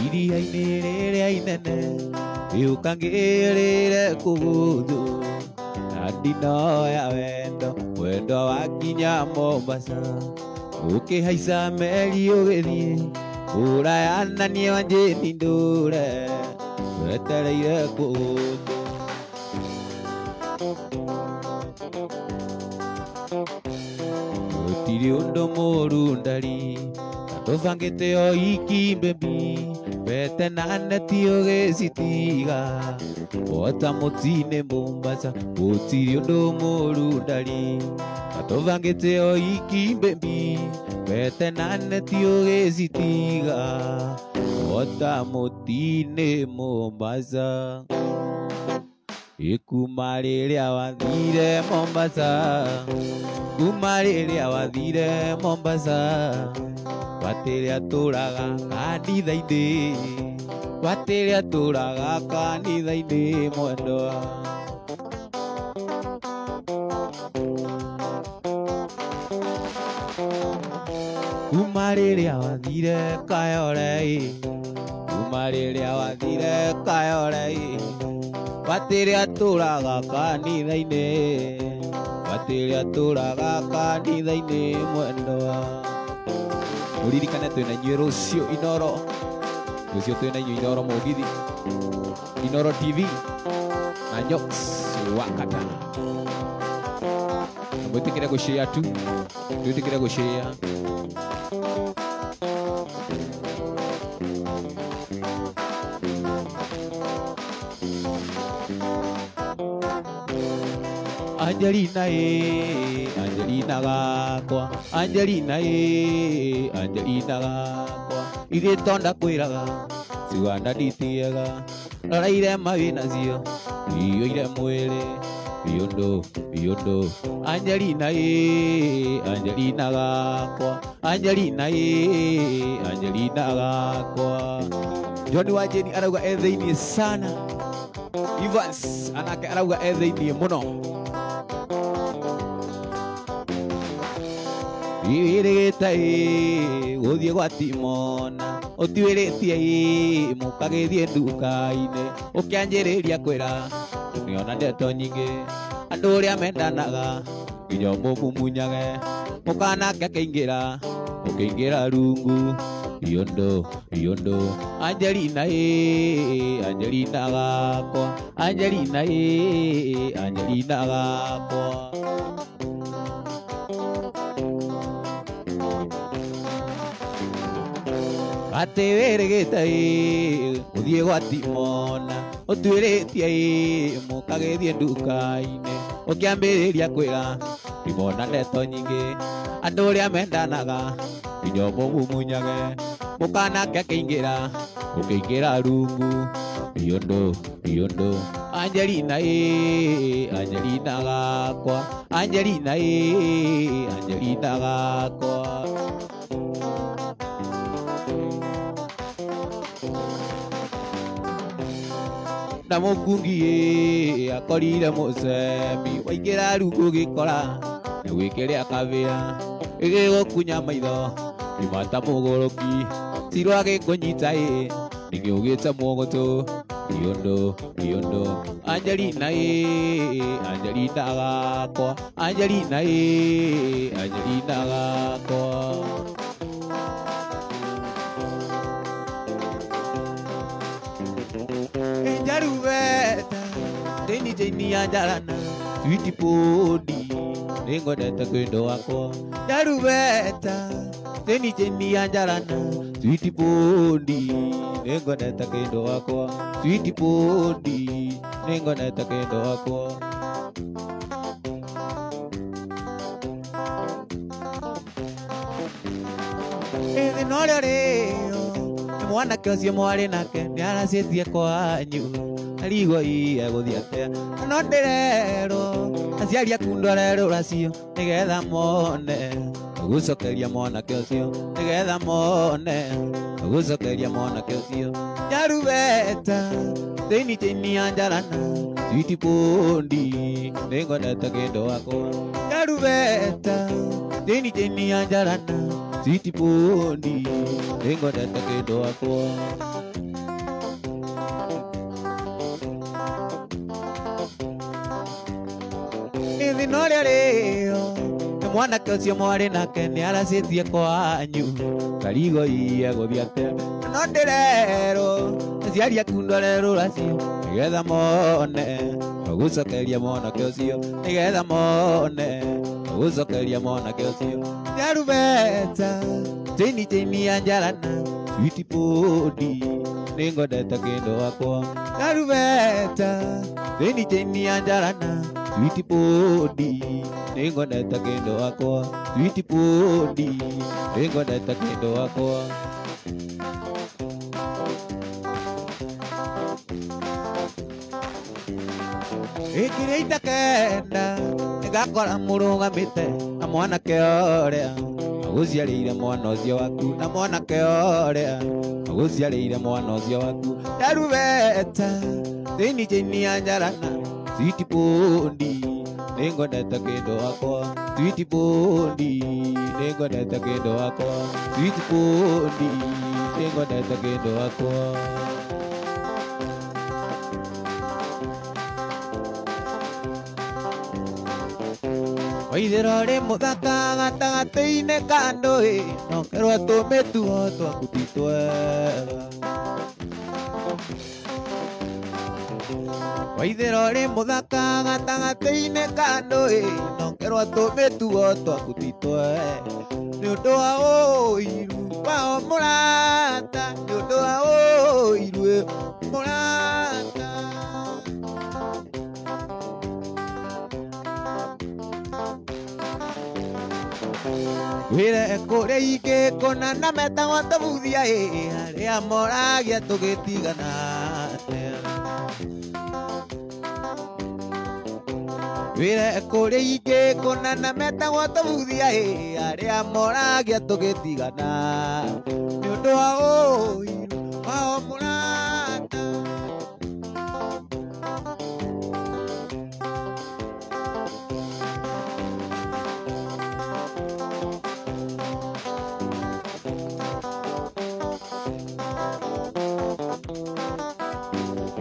iria-inĩ rĩrĩa inene ũkangĩrĩre kũgũthũ Na ndinoya wendo wendo wakinya Mombasa Ũkĩhaica meri ũgĩthiĩ kũraya na niĩ wanjĩni ndũre wetereire kũgũthũ Gũtirĩ ũndũ mũũru ndari na tũbangĩte o iki baby Bete na neti ũgĩcitiga ota mũtĩ-inĩ Mombasa Gũtirĩ ũndũ mũũru ndari na tũbangĩte o iki baby Bete na neti ũgĩcitiga ota mũtĩ-inĩ Mombasa Kuma rĩrĩa wathire Mombasa Kuma rĩrĩa wathire Mombasa Watĩrĩa tũraga kanitha-inĩ Watĩrĩa tũraga kanitha-inĩ mwendwa Kuma rĩrĩa wathire Kayore, kuma rĩrĩa wathire Kayore, watĩrĩa tũraga kanitha-inĩ, watĩrĩa tũraga kanitha-inĩ mwendwa. Mũririkane twĩna inyuĩ rũciũ Inoro, rũciũ twĩna inyuĩ Inoro mũgithi, Inoro TV na Nyox Wakata. Na mwĩtĩkĩre gũshare tu, twĩtĩkĩre gũshare. Angelina e, Angelina gakwa, Angelina e, Angelina gakwa, ithe tonda kwiraga ciganda nditiaga, rora irema wĩnacio iyũire mwĩrĩ iyũndũ iyũndũ. Angelina e, Angelina gakwa, Angelina e, Angelina gakwa. John wa Jeni arauga e thĩiniĩ sana. Evans anake arauga e thĩiniĩ mũno. Wĩrĩgĩte gũthiĩ gwa Timona, ũtuĩrĩtie mũkagĩthiĩ nduka-inĩ, ũkĩanjĩrĩria kwĩra nĩona ndeto nyingĩ, andũ ũrĩa mendanaga nginya mũmumunyage, mũkanake akĩingĩra ũkĩingĩra rungu iyũndũ iyũndũ. Angelina e, Angelina gakwa, Angelina e, Angelina gakwa. Atĩ wĩrĩgĩte gũthiĩ gwa Timona, ũtuĩrĩtie mũkagĩthiĩ nduka-inĩ, ũkĩambĩrĩria kwĩra Timona ndeto nyingĩ, andũ ũrĩa mendanaga nginya mũmumunyage, mũkanake akĩingĩra ũkĩingĩra rungu iyũndũ iyũndũ. Angelina e, Angelina gakwa, Angelina e, Angelina gakwa. Na mũkungi akorire mũcemi, waingĩra rungu gĩkora na gwĩkĩrĩa kabĩa, ĩgĩgũkunya maitho imata mũgũrũki, cirwa gĩkũnyita ĩ nĩgĩũgĩte mũgũtũ iyũndũ iyũndũ. Angelina e, Angelina gakwa, Angelina e, Angelina gakwa. Njarubeta Teni teni ya njarana switi podi nĩngwendete kwĩndo wakwa. Njarubeta teni teni ya njarana switi podi nĩngwendete kwĩndo wakwa, switi podi nĩngwendete kwĩndo wakwa. Ĩthĩ norĩo rĩo nĩ mwanake ũcio mwarĩ nake nĩaracĩtie kwanyu, arigwo iye gũthiĩ atĩa, no ndĩrerwo aciari aku ndware rũracio nĩgetha mone gũcokeria mwanake ũcio, nĩgetha mone gũcokeria mwanake ũcio. Njarubeta Teni teni ya njarana switi pondi nĩngwendete kĩndũ wakwa. Njarubeta Teni teni ya njarana switi pondi nĩngwendete kĩndũ wakwa. Ĩthĩ norĩo rĩo nĩ mwanake ũcio mwarĩ nake nĩaracĩtie kwanyu, karigo iye gũthiĩ atĩa, no ndĩrerwo aciari aku ndware rũracio nĩgetha mone gũcokeria mwanake ũcio, nĩgetha mone gũcokeria mwanake ũcio. Njarubeta Teni teni ya njarana switi podi nĩngwendete kĩndũ wakwa. Njarubeta Teni teni ya njarana switi podi nĩngwendete kĩndũ wakwa, switi podi nĩngwendete kĩndũ wakwa. Ĩkĩrĩa itakenda Nĩngakora mũrũgamĩte na mwanake ũrĩa agũciarĩire mwana ũcio waku, na mwanake ũrĩa agũciarĩire mwana ũcio waku. Njarubeta Teni teni ya njarana switi podi Nĩngwendete kĩndũ wakwa Sweet Bondi nĩngwendete kĩndũ wakwa Sweet Bondi nĩngwendete kĩndũ wakwa. Waithĩra ũrĩ mũthaka gatagatĩ-inĩ ka andũ ĩ, no kerwo tũmĩtugo twaku ti twega. Waithĩra ũrĩ mũthaka gatagatĩ-inĩ ka andũ ĩ, no kerwo tũmĩtugo twaku ti twega. Nĩ ũndũ wa ũiru wao mũrata, nĩ ũndũ wa ũiru mũrata. Wĩre kũrĩa ingĩ kũna na metagwo tũbuthia ĩ, arĩa moragia tũgĩtigana atĩa. Wĩre kũrĩa ingĩ kũna na metagwo tũbuthia ĩ, arĩa moragia tũgĩtigana nĩ ũndũ wa ũiru wao mũrata.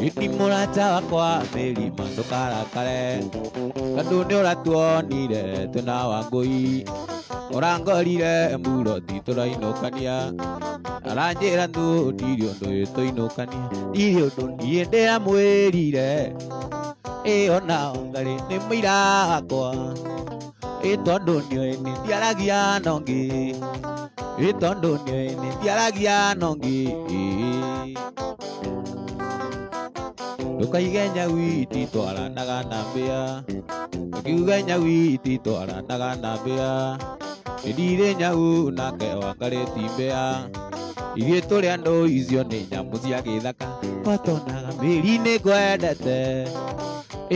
Ĩni mũrata wakwa mĩrima ndũkarakare, tondũ nĩ ũratuonire twĩna Wangũi. Ũrangorire mũroti tũrainũkania, aranjĩra ndirĩ ũndũ tũinũkania, ndirĩ ũndũ niĩ ndĩramwĩrire. Ĩ ona Wangarĩ nĩ mũira wakwa, ĩ tondũ nĩoĩ nĩ ndiaragia na ũngĩ, ĩ tondũ nĩoĩ nĩ ndiaragia na ũngĩ. Ndũkaige nyau ititwaranaga na mbĩa, ndũkiuge nyau ititwaranaga na mbĩa. Nĩ ndirĩ nyau nake Wangarĩ ti mbĩa, ithuĩ tũrĩ andũ icio nĩ nyamũ cia gĩthaka. Watonaga mĩri nĩ ngwendete,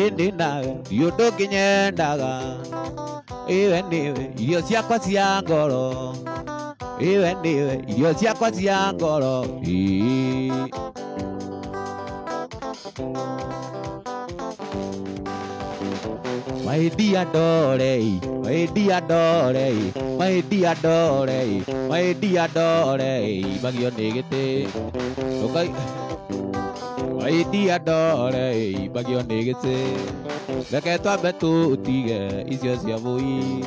ĩndĩ nawe ti ũndũ ngĩnyendaga. Ĩwe nĩwe irio ciakwa cia ngoro, ĩwe nĩwe irio ciakwa cia ngoro. Ĩĩ. My dear Dore, my dear Dore, my dear Dore, my dear Dore, magio nĩ gĩtĩ. Ndũkai My dear Dore, magio nĩ gĩtĩ. Reke twambe tũtige icio cia bũi.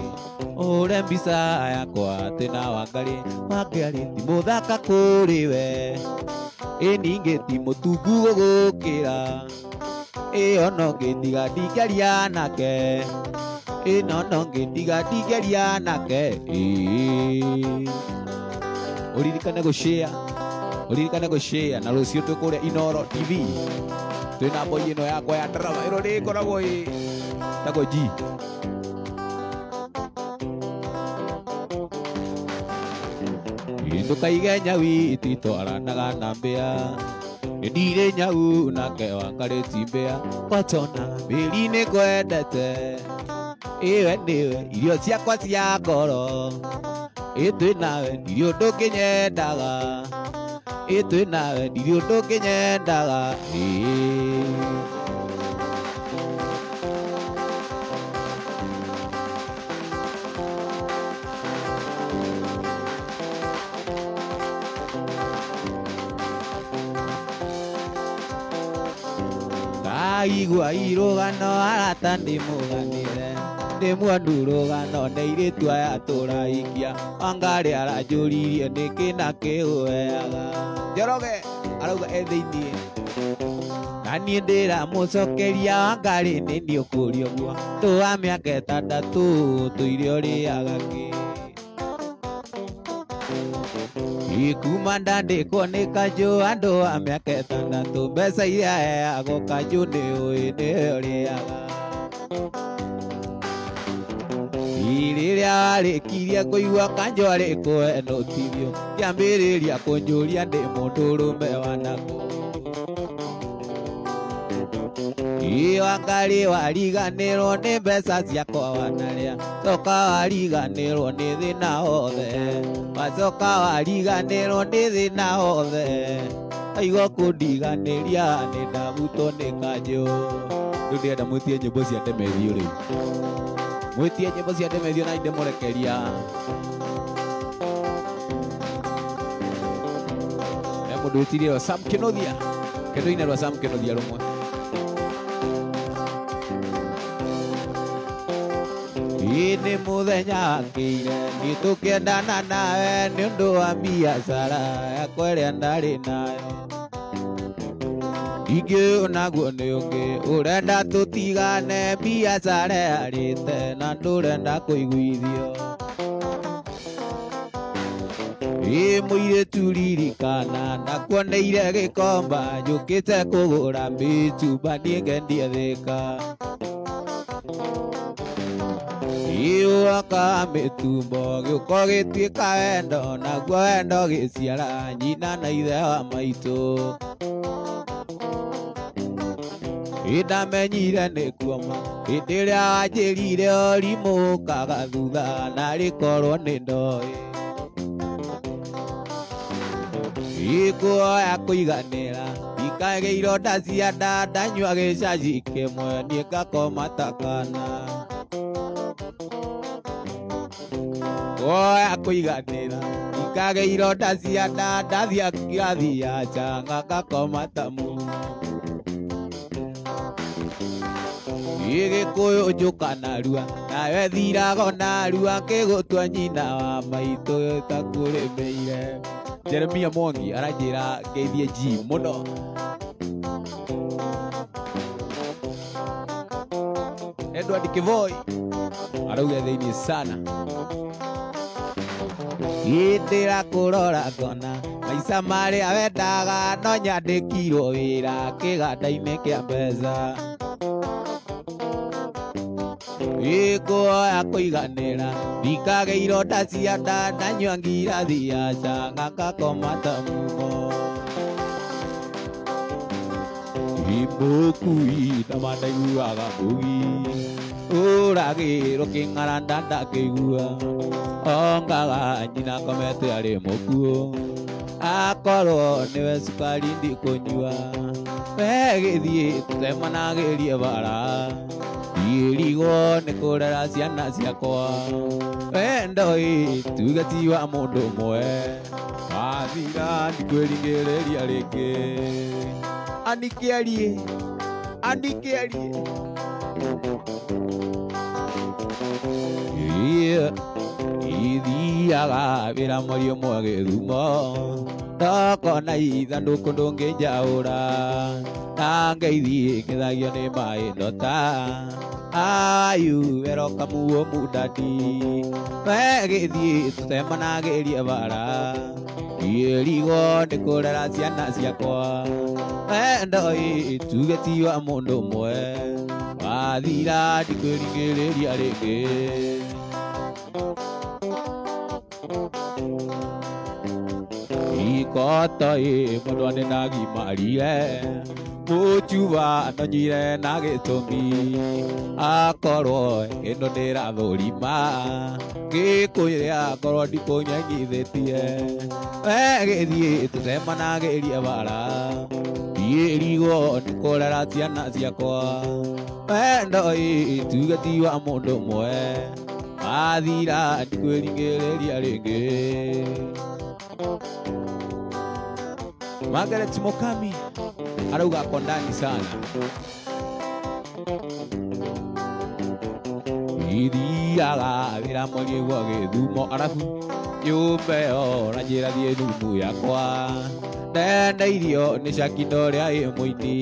Ũhũre mbica yakwa twĩna Wangarĩ, Wangarĩ ti mũthaka kũrĩ we, ĩ ningĩ ti mũtungu gũgũkĩra. Ĩ ona ũngĩtiga ndingĩaria nake, ĩ ona ũngĩtiga ndingĩaria nake. Ĩ ũririkane gũshare, ũririkane gũshare na rũciũ twĩ kũrĩa Inoro TV twĩna mboi ĩno yakwa ya drama ĩno nĩ ĩkoragwo ĩ tagwo G. Ndũkaige nyau ititwaranaga na mbĩa, nĩ ndirĩ nyau nake Wangarĩ ti mbĩa. Watonaga mĩri nĩ ngwendete, ĩwe nĩwe irio ciakwa cia ngoro. Ĩ twĩ nawe ndirĩ ũndũ ngĩnyendaga, ĩ twĩ nawe ndirĩ ũndũ ngĩnyendaga. Ĩĩ. Ndaigua irũgano arata ndĩmũganĩre, ndĩmuonu rũgano nĩ airĩtu aya tũraikia. Wangarĩ aranjũririe nĩkĩ na kĩ ũheaga. Njoroge arauga e thĩiniĩ, na niĩ ndĩramũcokeria Wangarĩ nĩ niĩ ũkũria ũguo, ndũ wa mĩaka ĩtandatũ tũire ũrĩaga kĩ. Kuma ndandĩkwo nĩ kanjũ andũ a mĩaka ĩtandatũ, mbeca iria heagwo kanjũ nĩ ũĩ nĩwe ũrĩaga. Rĩrĩa warĩkirie kũigua kanjũ arĩ kũhe notithio, kĩambĩrĩria kũnjũria ndĩ mũndũrũme wa nakũ. Iwangarĩ wariganĩrwo nĩ mbeca ciakwa wanarĩa coka wariganĩrwo nĩ thĩna wothe wacoka wariganĩrwo nĩ thĩna wothe aigua kũndiganĩria nĩ ndabutwo nĩ kanjũ. Rĩu ndĩrenda mwĩtie nyĩmbo cia Ndemethio rĩu. Mwĩtie nyĩmbo cia Ndemethio na ndĩmũrekeria. He mũndũ wĩtirie Sam Kĩnuthia. Kĩndũ-inĩ rwa Sam Kĩnuthia rũmwe. Ĩ nĩ mũthenya wakĩire nĩ tũkĩendana nawe nĩ ũndũ wa biacara yakwa ĩrĩa ndarĩ nayo. Ingĩ onaguo nĩ ũngĩ ũrenda tũtigane biacara yarĩte na ndũrenda kũiguithio. Ĩ mũirĩtu ririkana ndakuoneire gĩkomba njũkĩte kũgũra mĩtumba niĩ ngendie Thĩka. Iwaka mĩtumbo gĩũka gĩtuĩka wendo naguo wendo gĩciara nyina na ithe wa maitũ. Ndamenyire nĩ kuoma hĩndĩ ĩrĩa wanjĩrire ũrimũ ũkaga thutha narĩ korwo nĩ ndoĩ. Ikuoya kũiganĩra ikage ironda cia nda ndanyua gĩcaci kĩmwe niĩ ngakoma ta kana. Kuoya kũiganĩra ikage ironda cia nda ndathiĩ kĩrathi ya changa ngakoma ta mũndũ. Gĩkũyũ njũka narua nawe thirago narua ngĩgũtua nyina wa maitũ takũrĩmĩire. Jeremia Mwangi aranjĩra ngeithie G mũno. Edward Kivoi arauga thĩinĩ sana. Hĩndĩ kũrora ngona maica marĩa wendaga no nyandĩkirwo wĩra kĩganda-inĩ kĩa mbeca. Ikuoya kũiganĩra ndikage ironda cia nda ndanyua ngirathi ya changa ngakoma ta mumo. Imũkui nama ndaiguaga mũgi ũragĩrwo kĩng'aranda ndakĩigua ongaga nyina komete arĩ mũkuũ akorwo nĩwe cukari ndikũnyua we gĩthiĩ tũtemanagĩrie bara irigwo nĩ kũrera ciana ciakwa wendo ĩ tuge ti wa mũndũ ũmwe wathira ndikwĩringĩrĩria rĩngĩ. Andikĩarie andikĩarie ithiaga wĩra mweri ũmwe gĩthumo ndokona ithandũkũ ndũngĩnjaũra na ngeithi ngĩthagio nĩ maĩ ndota ayu eroka muo mundadi we gĩthiĩ tũtemanagĩrie bara irigwo nĩ kũrera ciana ciakwa wendo ĩ tuge ti wa mũndũ ũmwe wathira ndikwĩringĩrĩria rĩngĩ. Ikoto ĩ mũndũ nĩ ndagimarire mũcuba nonyire na gĩtũmi akorwo kĩndũ ndĩrathũrima gĩkũyũ akorwo ndikũnyanyithĩtie we gĩthiĩ tũtemanagĩrie bara irigwo nĩ kũrera ciana ciakwa wendo ĩ tuge ti wa mũndũ ũmwe wathira ndikwĩringĩrĩria rĩngĩ. Margaret Mokami arauga ako ndani sana. Ithiaga wĩra mweri gwa gĩthumo arabu nyũmba ĩyo ũranjĩra thiĩ rumu yakwa ndendeirio nĩ Shakina ũrĩa ĩ mũini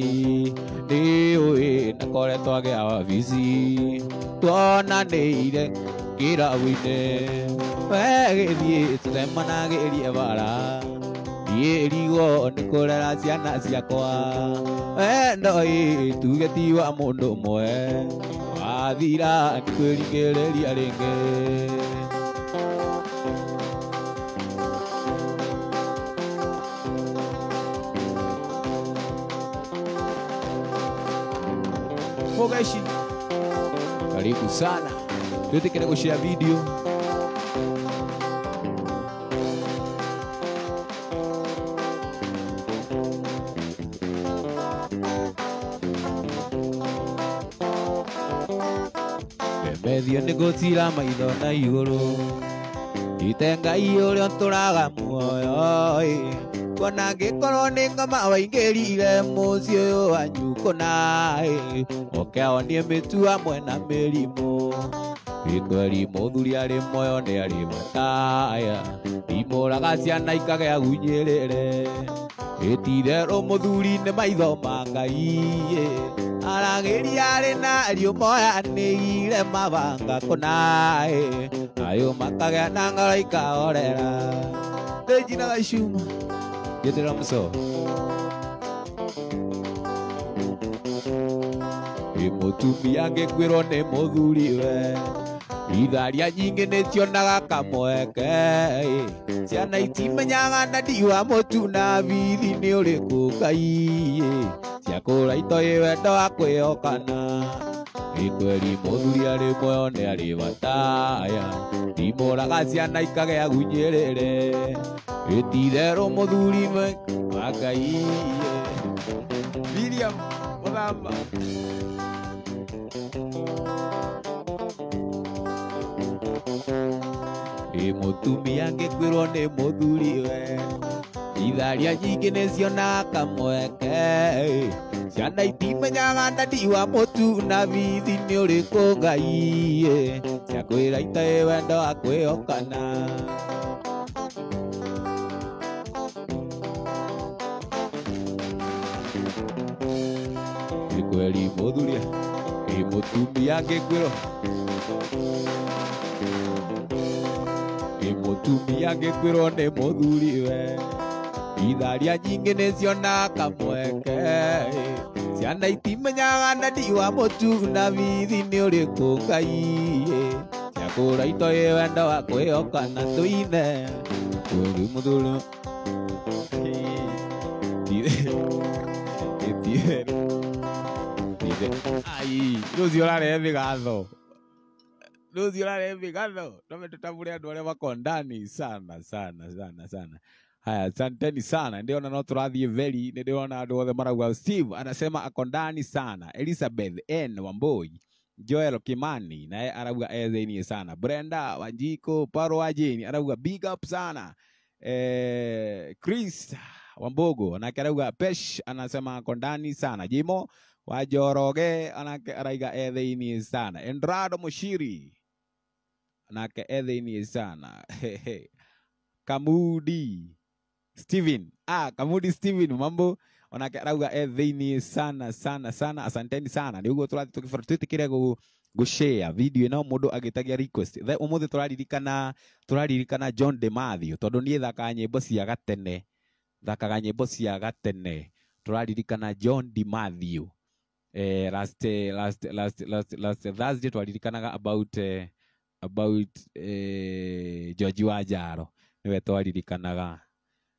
nĩũĩ ndakoretwo agĩa wabici tuonanĩire kĩrabu-inĩ we gĩthiĩ tũtemanagĩrie bara irigwo nĩ kũrera ciana ciakwa wendo ĩ tuge ti wa mũndũ ũmwe wathira ndikwĩringĩrĩria rĩngĩ. Mugeshi, karibu sana. Twĩtĩkĩre gũshare video. Methio nĩ gũtira maitho na igũrũ ite Ngai ũrĩa ũtũraga muoyo ĩ kuona ngĩkorwo nĩ ngoma waingĩrire mũciĩ ũyũ wanyu kũna ĩ ũkeonie mĩtu hamwe na mĩrimũ ĩkweri mũthuri arĩ muoyo nĩ arĩ mataya imũraga ciana ikagĩa gunyĩrĩre ĩtitherũ mũthuri nĩ maitho ma Ngai ĩ aragĩria arĩ na ariũ moyanĩire mabanga kũna ĩ nayo makagĩa na ngoro ikahorera. Regina Gacuma Getera muso. Ĩ mũtumia angĩkwĩrwo nĩ mũthuriwe itharia nyingĩ nĩcionaga kamweke ĩ ciana itimenyaga ndadi wa mũtu na bithi nĩ ũrĩkũ Ngai ĩ ciakũra itoĩ wendo wa kwĩhokana ĩkweri mũthuri arĩ muoyo nĩ arĩ bataya imũraga ciana ikagĩa gunyĩrĩre ĩtitherũ mũthuri wa Ngai ĩ. Miriam Muthamba. Ĩ mũtumia angĩkwĩrwo nĩ mũthuriwe itharia nyingĩ nĩcionaga kamweke ĩ ciana itimenyaga ndadi wa mũtu na bithi nĩ ũrĩkũ Ngai ĩ ciakwĩra itoĩ wendo wa kwĩhokana. Ĩkweri mũthuri ĩ mũtumia angĩkwĩrwo ĩ mũtumia angĩkwĩrwo nĩ mũthuriwe itharia nyingĩ nĩcionaga kamweke ĩ ciana itimenyaga ndadi wa mũtu na bithi nĩ ũrĩkũ Ngai ĩ ciakũra itoĩ wendo wa kwĩhokana tũine kweri mũthuri Ai, rũciũ ũrarehe mĩgatho. Rũciũ ũrarehe mĩgatho. Tome tũtambũre andũ arĩa mako ndani sana sana sana sana. Haya, asanteni sana. Ndiona no tũrathiĩ very, nĩndĩrona andũ othe marauga Steve anasema ako ndani sana. Elizabeth N Wamboi, Joel Kimani naye arauga e thĩiniĩ sana. Brenda Wanjiko Paro wa Jane arauga big up sana. Chris Wambogo nake arauga Pesh anasema ako ndani sana. Jimo wa Njoroge anake araiga e thĩiniĩ sana. Endrado Mushiri nake e thĩiniĩ sana. Kamudi Steven, Kamudi Steven mambo onake arauga e thĩiniĩ sana sana sana. Asanteni sana. Nĩ ũguo tũrathiĩ tũgĩbara twĩtĩkĩre gũ share video ĩno mũndũ agĩtagia request. Ũmũthĩ tũraririkana John De Mathew tondũ niĩ thakaga nyĩmbo cia gatene. Thakaga nyĩmbo cia gatene. Tũraririkana John De Mathew. Last Thursday twaririkanaga about George wa Njaro niwe twaririkanaga.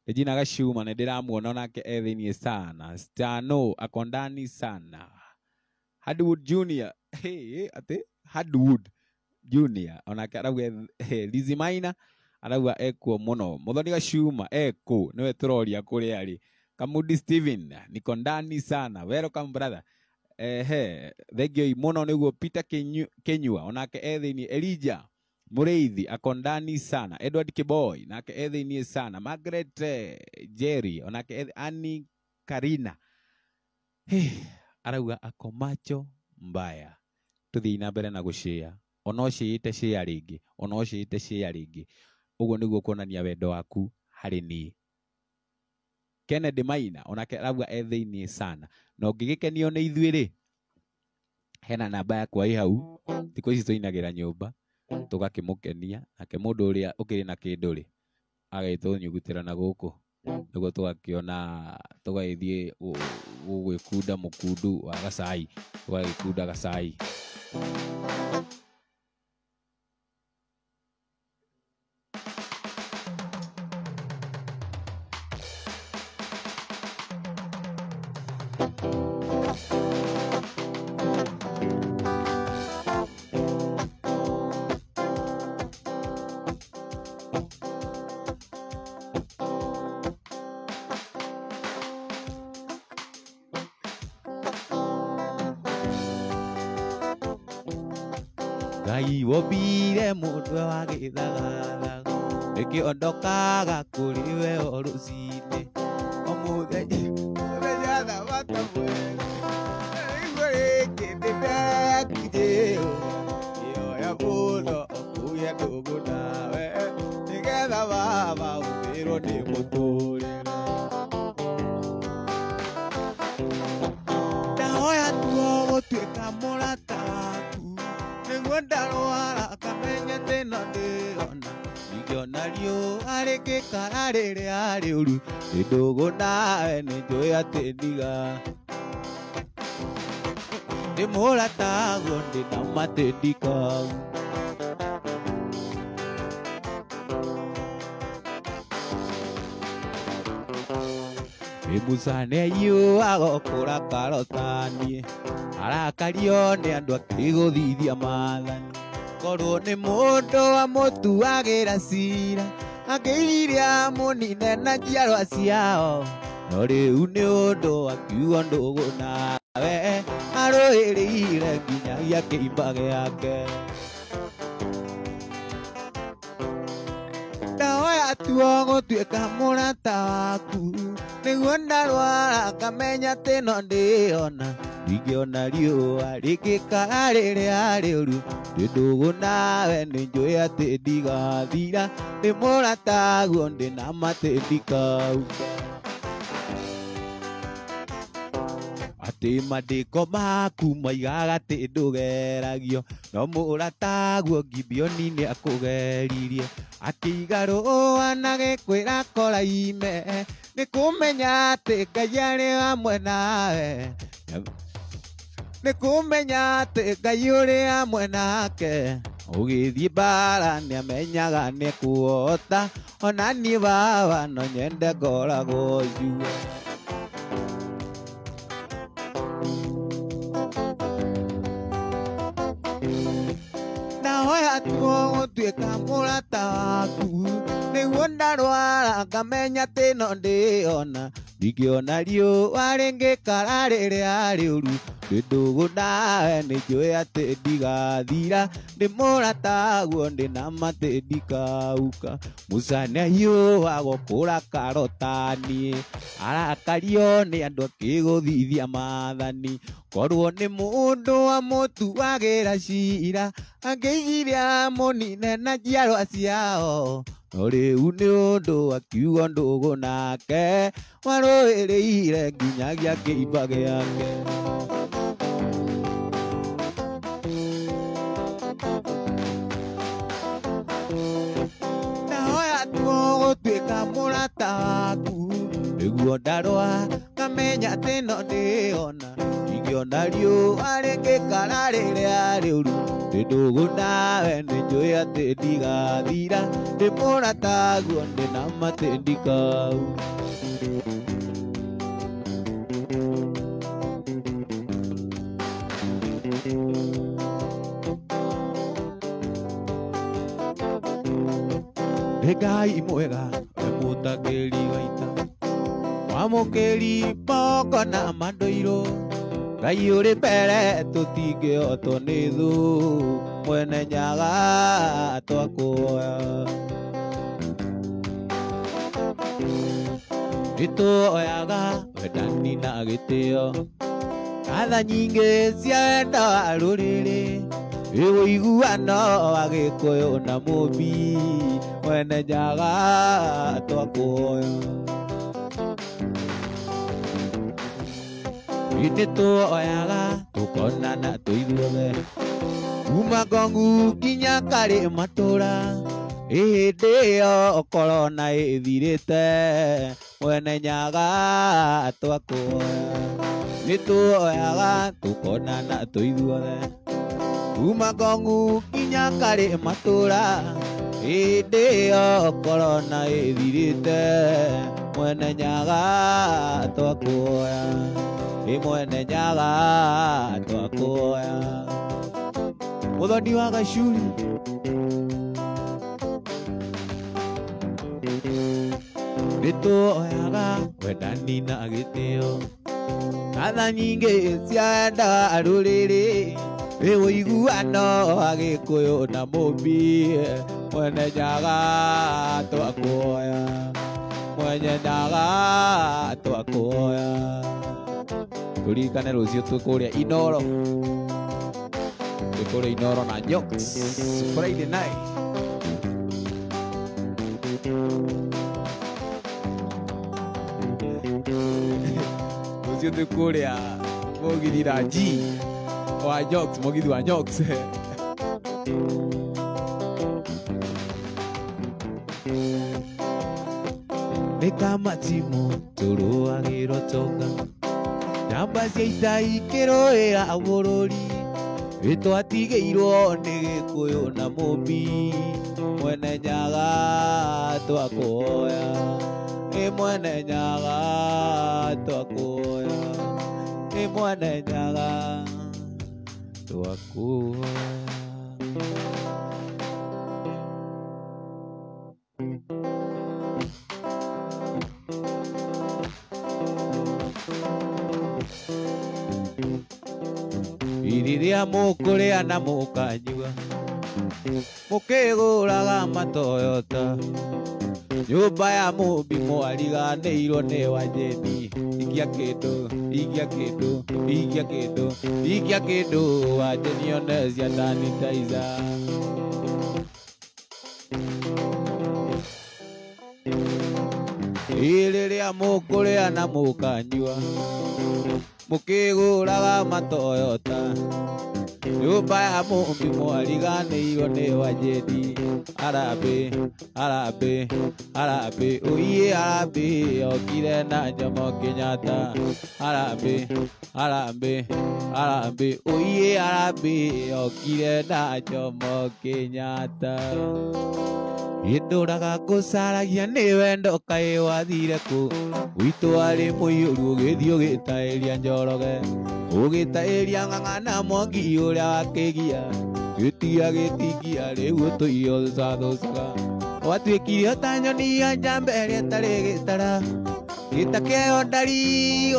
Regina Gacuma nĩ ndĩramuona onake e thĩiniĩ sana. Stano ako ndani sana. Hardwood Junior, hey, atĩ Hardwood Junior onake arauga Lizzy Maina arauga ekuo mũno. Muthoni Gacuma eko niwe tũroria kũrĩa arĩ. Kamudi Steven niko ndani sana. Welcome brother. Ehe, thengio mũno nĩguo Peter Kenyua onake e thĩiniĩ. Elijah Mũrĩithi ako ndani sana. Edward Kiboi nake e thĩiniĩ sana. Margaret Jerry onake Annie Karina hey, arauga ako macho mbaya. Tũthiĩ na mbere na gũshare ona ũcĩĩte share rĩngĩ, ona ũcĩĩte share rĩngĩ. Ũguo nĩguo kuonania wendo waku harĩ niĩ. Kennedy Maina onake arauga e thĩiniĩ sana. Na ũngĩgĩkenio nĩ ithuĩ rĩ, hena namba yakwa ĩ hau. Thikũ ici tũinagĩra nyũmba tũgakĩmũkenia, nake mũndũ ũrĩa ũkĩrĩ na kĩndũ rĩ agagĩtũnyugutĩra na gũkũ nĩguo tũgakĩona tũgagĩthiĩ gũgĩkunda mũkundu wa gacai, tũgagĩkunda gacai. Ngai wombire mũndũ wa gĩthagathaga nĩkĩo ndokaga kũrĩ we o rũcinĩ o mũthenya mũthenya thabatũ mwega nĩguo rĩngĩ ndĩndekire ngĩoya mũno kũgĩa ndũgũ nawe nĩgetha baba ũthĩrwo nĩ mũtũrĩre. Ndahoya tuo gũtuĩka mũrata waku nĩguo ndarwara ngamenye atĩ no ndĩona ingĩona riũa rĩngĩkara rĩrĩa rĩũru ndĩ ndũgũ nawe nĩnjũĩ atĩ ndiga ndĩ mũrataguo ndĩ na matĩ ndikau. Musa nĩaiyũaga kũra karotanie arakario nĩ andũ akĩgũthithia maathani korwo nĩ mũndũ amũtuagĩra cira akĩire amũnine na njiarwa ciao no rĩu nĩ ũndũ akiuga ndũgũ nawe arũĩrĩire nginyagia kĩimba gĩake. Ndahoya tuo gũtuĩka mũrata waku nĩguo ndarwara ngamenya atĩ no ndĩona ndingĩona riũa rĩngĩkara rĩrĩa rĩũru ndĩ ndũgũ nawe nĩnjũĩ atĩ ndigathira ndĩ mũrataguo ndĩ na matĩ ndikauga atĩ mandĩko maku maigaga atĩ ndũgeragio no mũrataguo Gibeoni nĩakũgeririe akĩiga rũũa na gĩkwĩra koraime nĩ kũmenya atĩ Ngai arĩ hamwe nawe nĩ kũmenya atĩ Ngai ũrĩ hamwe nake ũgĩthiĩ mbara nĩamenyaga nĩekuhota ona niĩ baba no nyende ngoragwo njua. Ndahoya tuo gũtuĩka mũrata waku nĩguo ndarwara ngamenya atĩ no ndĩona ndingĩona riũa rĩngĩkara rĩrĩa rĩũru ndĩ ndũgũ nawe nĩnjũĩ atĩ ndigathira ndĩ mũrataguo ndĩ na matĩ ndikauka. Musa nĩahiũhaga kũra karotanie arakario nĩ andũ akĩgũthithia maathani korwo nĩ mũndũ amũtuagĩra cira angĩigire amũnine na njiarwa ciao no rĩu nĩ ũndũ akiuga ndũgũ nake warũĩrĩire nginyagia kĩimba gĩake. Ndahoya tuo gũtuĩka mũrata waku nĩguo ndarwara ngamenya atĩ no ndĩona ingĩona riũa rĩngĩkara rĩrĩa rĩũru ndĩ ndũgũ nawe nĩnjũĩ atĩ ndigathira ndĩ mũrataguo ndĩ na matĩ ndikau. Nĩ Ngai mwega we mũtangĩri wa ita wamũkĩri moko na mandũirũ Ngai ũrĩ mbere tũtingĩhotwo nĩ thũ mwene nyaga twakuoya nĩtũoyaga wendani na gĩtĩo tha nyingĩ cia wendo wa rũrĩrĩ ũiguano wa Gĩkũyũ na Mũmbi mwene nyaga twakuoya nĩtũoyaga tũkonana tũithuothe kuma Ngongu nginya Karĩ matũra hĩndĩ ĩyo korona ĩthirĩte mwene nyaga twakuoya nĩtũoyaga tũkonana tũithuothe kuma Ngongu nginya Karĩ matũra hĩndĩ ĩyo korona ĩthirĩte mwene nyaga twakuoya ĩ mwene nyaga twakuoya. Mũthoni wa Gacuri nĩtũoyaga wendani na gĩtĩo Natha nyingĩ ciaenda rũrĩrĩ wĩ ũiguano wa Gĩkũyũ na Mũmbi Mwene Nyaga twakuoya Mwene Nyaga twakuoya Turirikane rũciũ twĩ kũrĩa Inoro twĩ kũrĩa Inoro na Nyox Friday night. Rũciũ twĩ kũrĩa mũgithi na G wa Nyox, mũgithi wa Nyox. Nĩ kamatimũ tũrũagĩrwo tonga Namba cia ita ikĩrũĩra bũrũri Ĩtwatigĩirwo nĩ Gĩkũyũ na Mũmbi Mwene Nyaga twakuoya Ĩ Mwene Nyaga twakuoya Ĩ Mwene Nyaga twakuoya. Rĩrĩa mũkũrĩa na mũkanyua mũkĩgũraga matoyota nyũmba ya Mũmbi mwariganĩirwo nĩ Wajeni ikia kĩndũ ikia kĩndũ ikia kĩndũ ikia kĩndũ Wajeni one cia sanitizer. Rĩrĩa mũkũrĩa na mũkanyua mũkĩgũraga matoyota nyũmba ya Mũmbi mwariganĩirwo nĩ Wajeni Harambĩ harambĩ harambĩ ũiĩ harambĩ okire na Jomo Kenyatta harambĩ harambĩ harambĩ ũiĩ harambĩ okire na Jomo Kenyatta. Ĩndũraga ngũcaragia nĩ wendo kaĩ wathire kũ gwitũ arĩ mũiyũru ũgĩthiĩ ũgĩtaĩria Njoroge ũgĩtaĩria Ng'ang'a na Mwangi ũrĩa wakĩgia gĩtia gĩtingia rĩu ũtũire ũthũcathũcaga watuĩkire o ta nyoni ya njamba ĩrĩa ĩtarĩ gĩtara gĩtakeo ndari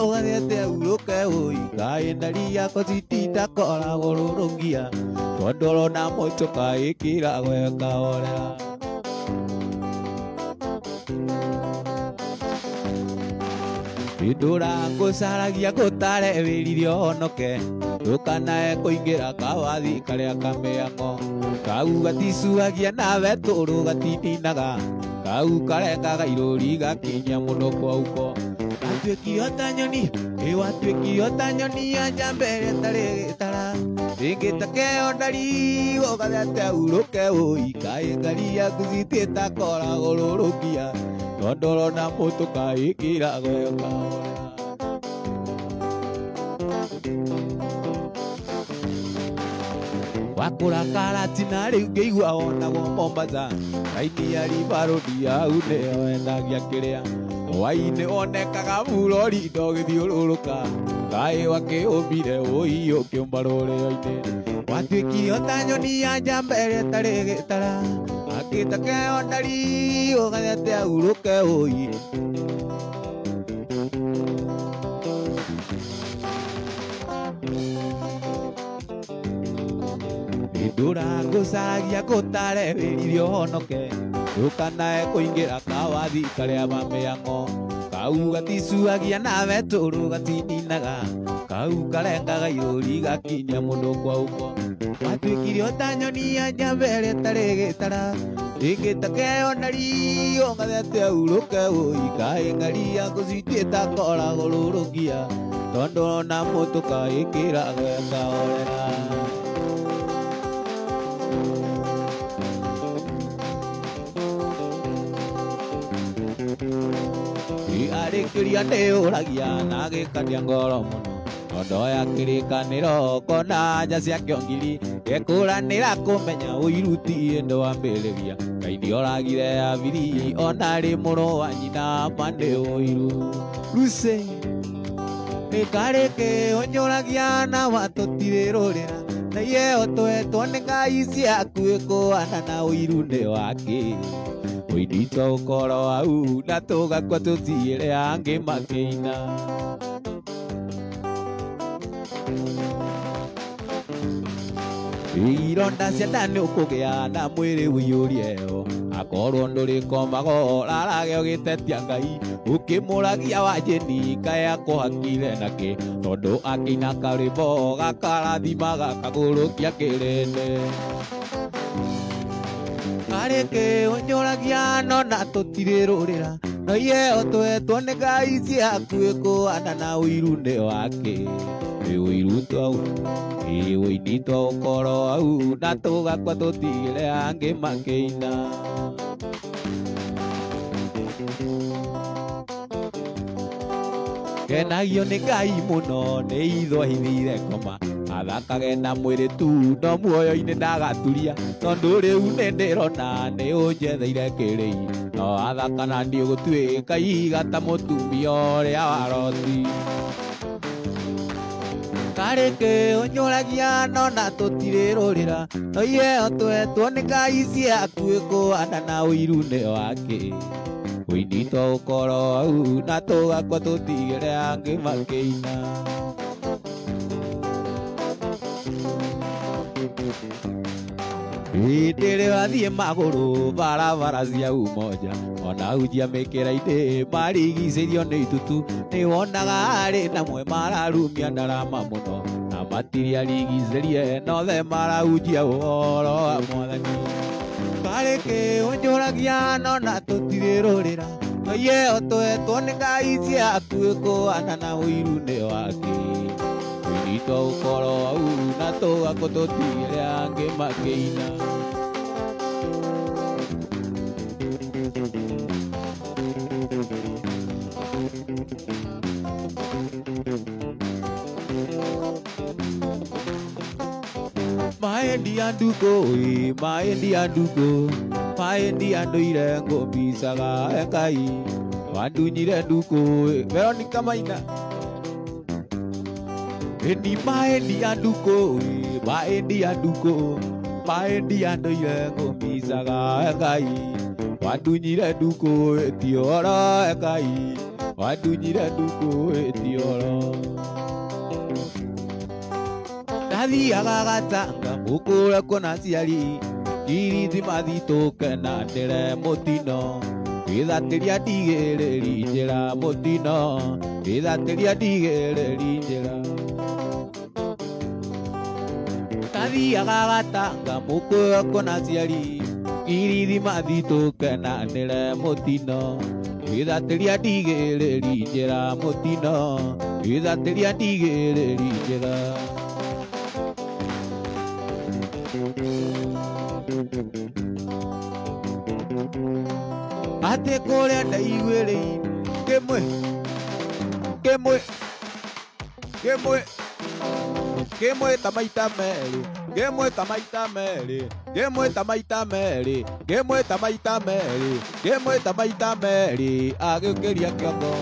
ũgathete urũke ũi kaĩ ndari yako cititakora rũrũngia tondũ ũrona mũtũka ĩkĩragwo ĩkahorera. Ndũra ngũcaragia ngũtare wĩrire ũhonoke ndũkanae kũingĩra kawathi karĩa kamĩang'o kau gaticuagia nawe tũrũ gatininaga kau karengaga irũri gakinyia mũno kwa uko watuĩkire o ta nyoni ĩ watuĩkire o ta nyoni ya njamba ĩrĩa ĩtarĩ gĩtara ĩngĩtakeo ndari ũgathete urũke ũi kaĩ ngari yaku citiĩtakora rũrũngia tondũ ũrona mũtũka ĩkĩragwo ĩkahorera. Wakũra karatina rĩu ngĩigua wonagwo Mombasa raini ya River Road hau nĩyo endagia kĩrĩa hwaĩ-inĩ wonekaga burori ndogĩthiũrũrũka kaĩ wakĩũmbire ũi ũkĩũmba rũrĩo-inĩ watuĩkire o ta nyoni ya njamba ĩrĩa ĩtarĩ gĩtara akĩtakeo ndari ũgathete urũke ũi. Ndũra ngũcaragia ngũtare wĩrire ũhonoke ndũkanae kũingĩra kawathi karĩa mamĩang'o kau gaticuagia nawe tũrũ gatininaga kau karengaga irũri gakinyia mũndũ kwa uko watuĩkire o ta nyoni ya njamba ĩrĩa ĩtarĩ gĩtara ĩngĩtakeo ndari ũgathete urũke ũi kaĩ ngari yaku citiĩtakora rũrũngia tondũ ona mũtũka ĩkĩragwo ĩkahorera. Arĩkĩria ndĩũragia na gĩkania ngoro mũno tondũ ya kĩrĩkanĩro kona nja cia kĩongiri gekũranĩra kũmenya ũiru ti ĩndũ wambĩrĩria Ngai nĩoragire Abiri ona arĩ mũrũ wa nyina ma nĩ ũiru Lucy nĩkarĩkĩ ũnyũragia na watũtirĩrũrĩra na iye ũtwetwo nĩ Ngai ciaku ĩkũana na ũiru nĩ wakĩ ũinitwo ũkoro wau na tũgakua tũthiĩre angĩ makĩina. Ironda cia nda nĩ ũkũgĩa na mwĩrĩ ũiyũrie akorwo ndũrĩkomago rarage ũgĩtetia Ngai ũkĩmũragia wanjĩni kaĩ akũhakire nakĩ tondũ akĩina karwĩmbo gakarathimaga kagũrũkia kĩrĩndĩ karĩ kĩ ũnjũragia no na tũtirĩrũrĩra no iye ũtwetwo nĩ Ngai ciakuĩ kũhana na ũiru nĩ wake ũiru twau ũini twaũkorwo au na tũgakua tũtigĩre angĩ makĩina. Kenagio nĩ Ngai mũno nĩ itho ahithire koma athakage na mwĩrĩ tu no muoyo-inĩ ndagaturia tondũ rĩu nĩ ndĩrona nĩ ũnjetheire kĩrĩi no athakana niĩ gũtuĩka ihiga ta mũtumia ũrĩa wa Loti. Karĩ kĩ ũnjũragia no na tũtirĩrũrĩra no iye ũtwetwo nĩ Ngai ciakuĩ kũhana na ũiru nĩ wake ũini twaũkorwo au na tũgakua tũtigĩre angĩ makĩina. Hĩndĩ ĩrĩa wathiĩ magũrũ barabara cia Umoja ona hunjia mĩkĩra-inĩ marigicĩirio nĩ itutu nĩ wonaga arĩ namwe mararumia ndarama mũno na matirĩ arigicĩrie nothe marahunjia ũhoro wa Mwathani. Karĩ kĩ ũnjũragia no na tũtirĩrũrĩra no iye ũtwetwo nĩ Ngai ciakuĩ kũhana na ũiru nĩ wake ũini twaũkorwo au na tũgakua tũtigĩre angĩ makĩina. Maendi anduko, maendi anduko, maendi anduire ngũmbicaga Ngai wandunyire nduko Veronica Maina. Eni maendi anduko, maendi anduko, maendi anduire ngũmbicaga Ngai wandunyire nduko ti ũhoro Ngai wandunyire nduko ti ũhoro. Ndathiaga gatanga mũkũra kuona aciari kirithimathi tũke na ndĩre mũtino gĩthatĩria ndigĩrĩri njĩra mũtino gĩthatĩria ndigĩrĩri njĩra. Ndathiaga gatanga mũkũra kuona aciari kirithimathi tũke na ndĩre mũtino gĩthatĩria ndigĩrĩri njĩra mũtino gĩthatĩria ndigĩrĩri njĩra. Atĩ kũrĩa ndaiguĩrĩire kĩmwe kĩmwe kĩmwe kĩmwe ta maita merĩ kĩmwe ta maita merĩ kĩmwe ta maita merĩ kĩmwe ta maita merĩ kĩmwe ta maita merĩ agĩũkĩria kĩongo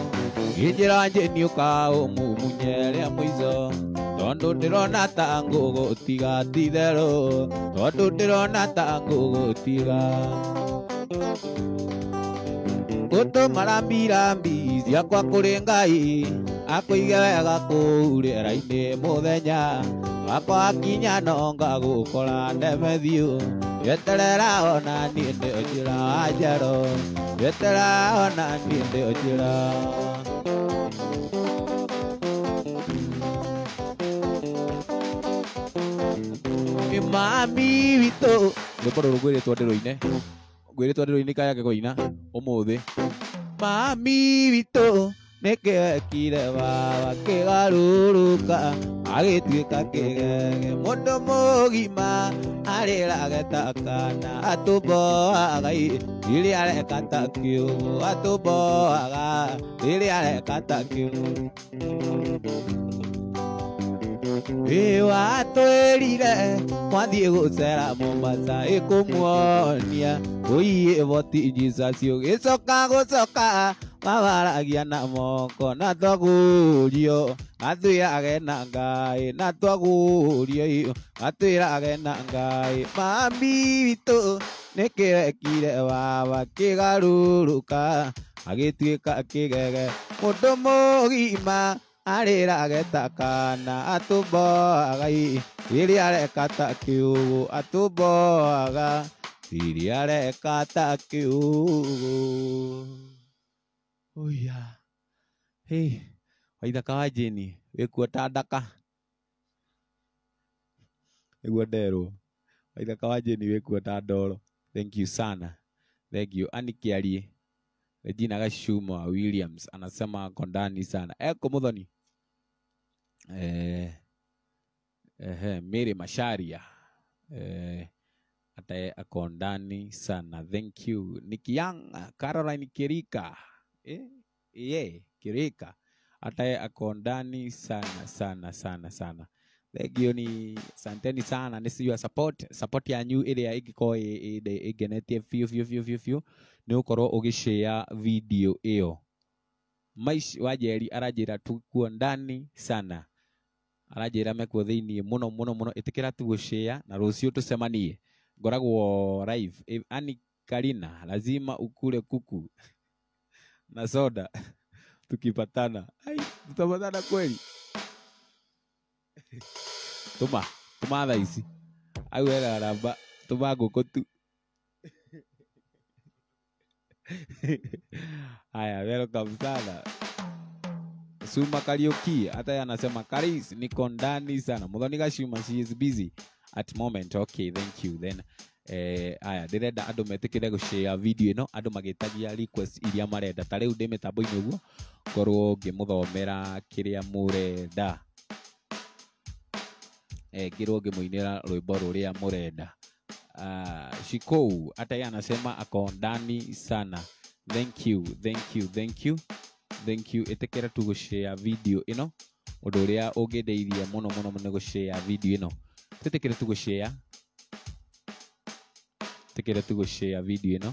ngĩnjĩra njĩni ũka ũmumunye rĩa mũico tondũ ndĩrona ta ngũgũtiga ti itherũ tondũ ndĩrona ta ngũgũtiga. Ngũtũma rambirambi ciakwa kũrĩ Ngai akũige wega kũu rĩera-inĩ mũthenya wakwa wakinya no ngagũkora Ndemethiũ eterera ona niĩ ndĩ njĩra wa njerũ eterera ona niĩ ndĩ njĩra. Mami witũ rwĩmbo rũrũ ngwĩrĩtwo ndĩrũine ngwĩrĩtwo ndĩrũine kayake kũina ũmũthĩ. Mami witũ nĩkĩ wekire baba kĩgarũrũka agĩtuĩka kĩgege mũndũ mũgima arĩrage ta kana atũmboaga rĩrĩa areka ta kĩũgũ atũmboaga rĩrĩa areka ta kĩũgũ. Watwĩrire mwathiĩ gũcera Mombasa ĩkũmuonia ũiĩ boti Jesus ũgĩcoka gũcoka mawaragia na moko na twagũrio atwĩrage na Ngai na twagũrio atwĩrage na Ngai. Mami witũ nĩkĩ wekire baba kĩgarũrũka agĩtuĩka kĩgege mũndũ mũgima Arĩrage ta kana atũmboaga rĩrĩa areka ta kĩũgũ atũmboaga rĩrĩa areka ta kĩũgũ. Oya hey, Waithaka wa Jane wĩkuo ta ndaka nĩguo nderwo. Waithaka wa Jane wĩkuo ta ndoro. Thank you sana, thank you. Annie Kiarie, Regina Gashuma Williams anasema ako ndani sana. Eko Muthoni, Mary Masharia, ataye ako ndani sana. Thank you. Nicky Young, Caroline Kirika, Kirika ataye ako ndani sana sana sana sana. Thank you, ni santeni sana nĩ your support yanyu ĩrĩa ĩngĩkorwo ĩngenetie biũ biũ biũ biũ biũ nĩ ũkorwo ũgĩshare video ĩyo. Maish Wanjeri aranjĩra tukuo ndani sana, aranjĩra mekuo thĩiniĩ mũno mũno mũno. Ĩtĩkĩra tu gũshare na rũciũ tũcemanie, ngoragwo live. Ani Karina, lazima ukule kuku na soda tukipatana. Ai, tutapatana kweli? Tuma tuma thaa ici au wega ramba tuma ngũkũ tu. Haya, welcome sana Suma Kariuki, hata yeye anasema Karis niko ndani sana. Muthoni Gashuma, she is busy at moment. Okay, thank you then. Aya ndĩrenda andũ metĩkĩre gũshare video ĩno, andũ magĩtagia request iria marenda. Ta rĩu ndĩ mĩtambo-inĩ ũguo ngorwo ngĩmũthomera kĩrĩa mũrenda, ngirwo ngĩmũinĩra rwĩmbo rũrĩa mũrenda. Shikou hata yeye anasema ako ndani sana. Thank you, thank you, thank you, thank you. Ĩtĩkĩra tu gũshare video ĩno, ũndũ ũrĩa ũngĩndeithia mũno mũno mũno gũshare video ĩno. Twĩtĩkĩre tu gũshare, ĩtĩkĩre tu gũshare video ĩno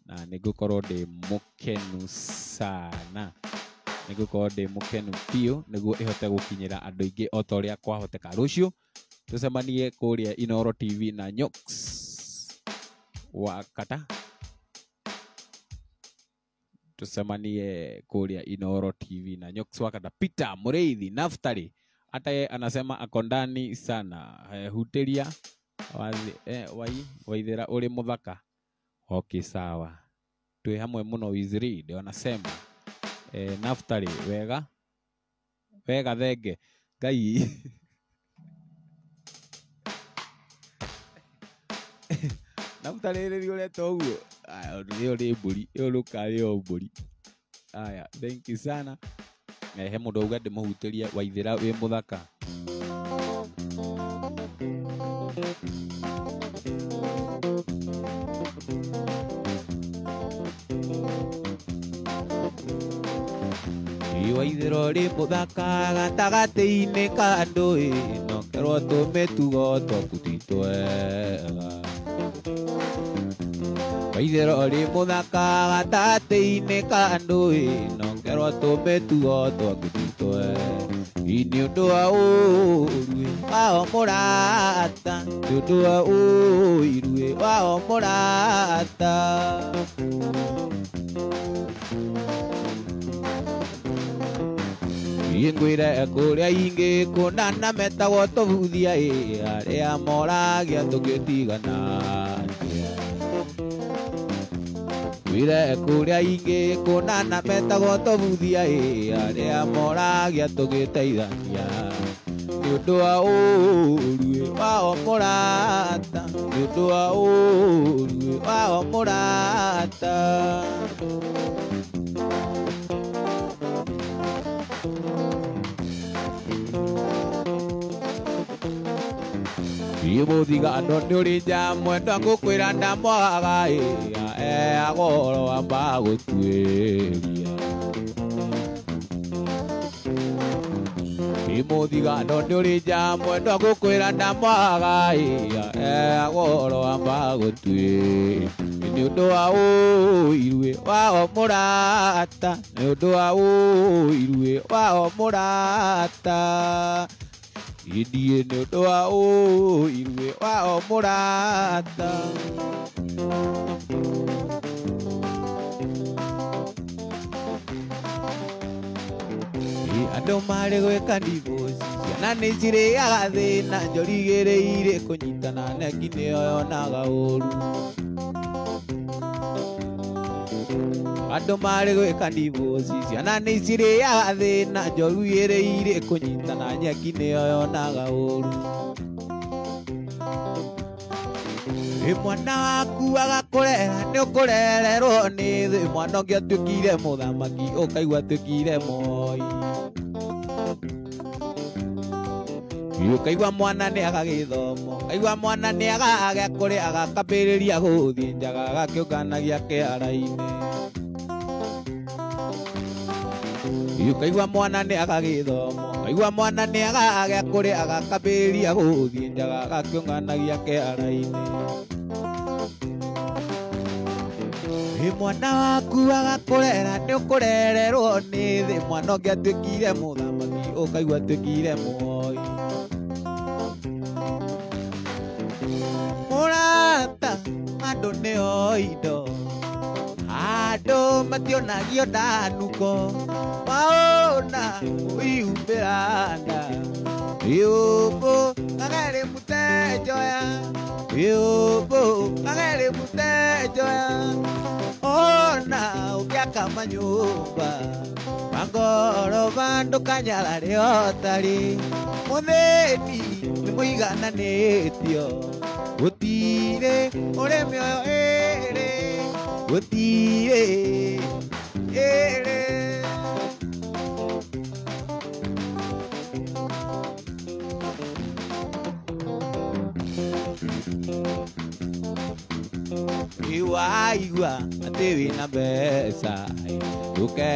na nĩngũkorwo ndĩ mũkenu sana, nĩngũkorwo ndĩ mũkenu biũ nĩguo ĩhote gũkinyĩra andũ aingĩ o ta ũrĩa kwahoteka. Rũciũ tũcemanie kũrĩa Inooro TV na Nyox wa Kata, tũcemanie kũrĩa Inooro TV na Nyox wa Kata. Peter Mũrĩithi Naftali hata yeye anasema ako ndani sana. Hutĩria waithĩra ũrĩ mũthaka. Okay, sawa, twĩ hamwe mũno. Wizreed wanasema Naftali wega wega thenge Ngai. Naftali rĩrĩ ũreta ũguo, aya ĩyo nĩ mbũri, ĩyo rũka ĩyo mbũri. Aya, thank you sana. He mũndũ auga ndĩmũhutĩrie waithĩra wĩ mũthaka. Waithĩra ũrĩ mũthaka gatagatĩ-inĩ ka andũ ĩ, no kerwo tũmĩtugo twaku ti twega. Waithĩra ũrĩ mũthaka gatagatĩ-inĩ ka andũ ĩ, no kerwo tũmĩtugo twaku ti twega. Nĩ ũndũ wa ũũru wao mũrata, nĩ ũndũ wa ũiru wao mũrata. Ngwĩre kũrĩa ingĩ kũnana metagwo tũbuthia ĩ, arĩa moragia tũgĩtigana atĩa. Ngwĩre kũrĩa ingĩ kũnana metagwo tũbuthia ĩ, arĩa moragia tũgĩteithania. Nĩ ũndũ wa ũũru wao mũrata, nĩ ũndũ wa ũũru wao mũrata. Mũthiga andũ nĩ ũrĩ nja mwendwa ngũkwĩra ndamwaga ĩ, agoro amba gũtuĩria. Mũthiga andũ nĩ ũrĩ nja mwendwa ngũkwĩra ndamwaga ĩ, agoro amba gũtuĩria. Nĩ ũndũ wa ũiru wao mũrata, nĩ ũndũ wa ũiru wao mũrata. Ndiĩ nĩ ũndũ wa ũiru wao mũrata. Andũ marĩ gwĩka ndivosi ciana nĩ cirĩaga thĩna njorigĩrĩire kũnyitana neki nĩyo yonaga ũru. Andũ marĩ gwĩka ndivosi ciana nĩ cirĩaga thĩna njorigĩrĩire kũnyitana nyeki nĩyo yonaga ũru. Mwana waku agakũrera nĩ ũkũrererwo nĩ thĩ mwana ũngĩ atuĩkire mũthamaki ũkaigua atuĩkire moi. Ũkaigua mwana nĩ agagĩthomo ũkaigua mwana nĩ agagĩa kũrĩa agakambĩrĩria gũthiĩ njaga agakĩũnganagia kĩara-inĩ. Ũkaigua mwana nĩ agagĩthomo ũkaigua mwana nĩ agagĩa kũrĩa agakambĩrĩria gũthiĩ njaga agakĩũnganagia kĩara-inĩ. Mwana waku agakũrera nĩ ũkũrererwo nĩ thĩ mwana ũngĩ atuĩkire mũthamaki ũkaigua atuĩkire moi. Mũrata andũ nĩo indo andũ mationagio ndanuko maona ũihumbĩra nda yũmbũ kagere mũtenjoya yũmbũ kagere mũtenjoya ona ũgĩaka manyũmba mangoroba ndũkanyarare ũtarĩ mũthĩni nĩ mũigananĩtio gũtirĩ ũrĩ mĩoyo ĩrĩ gũtirĩ ĩrĩ. Waigua atĩ wĩna mbeca ndũke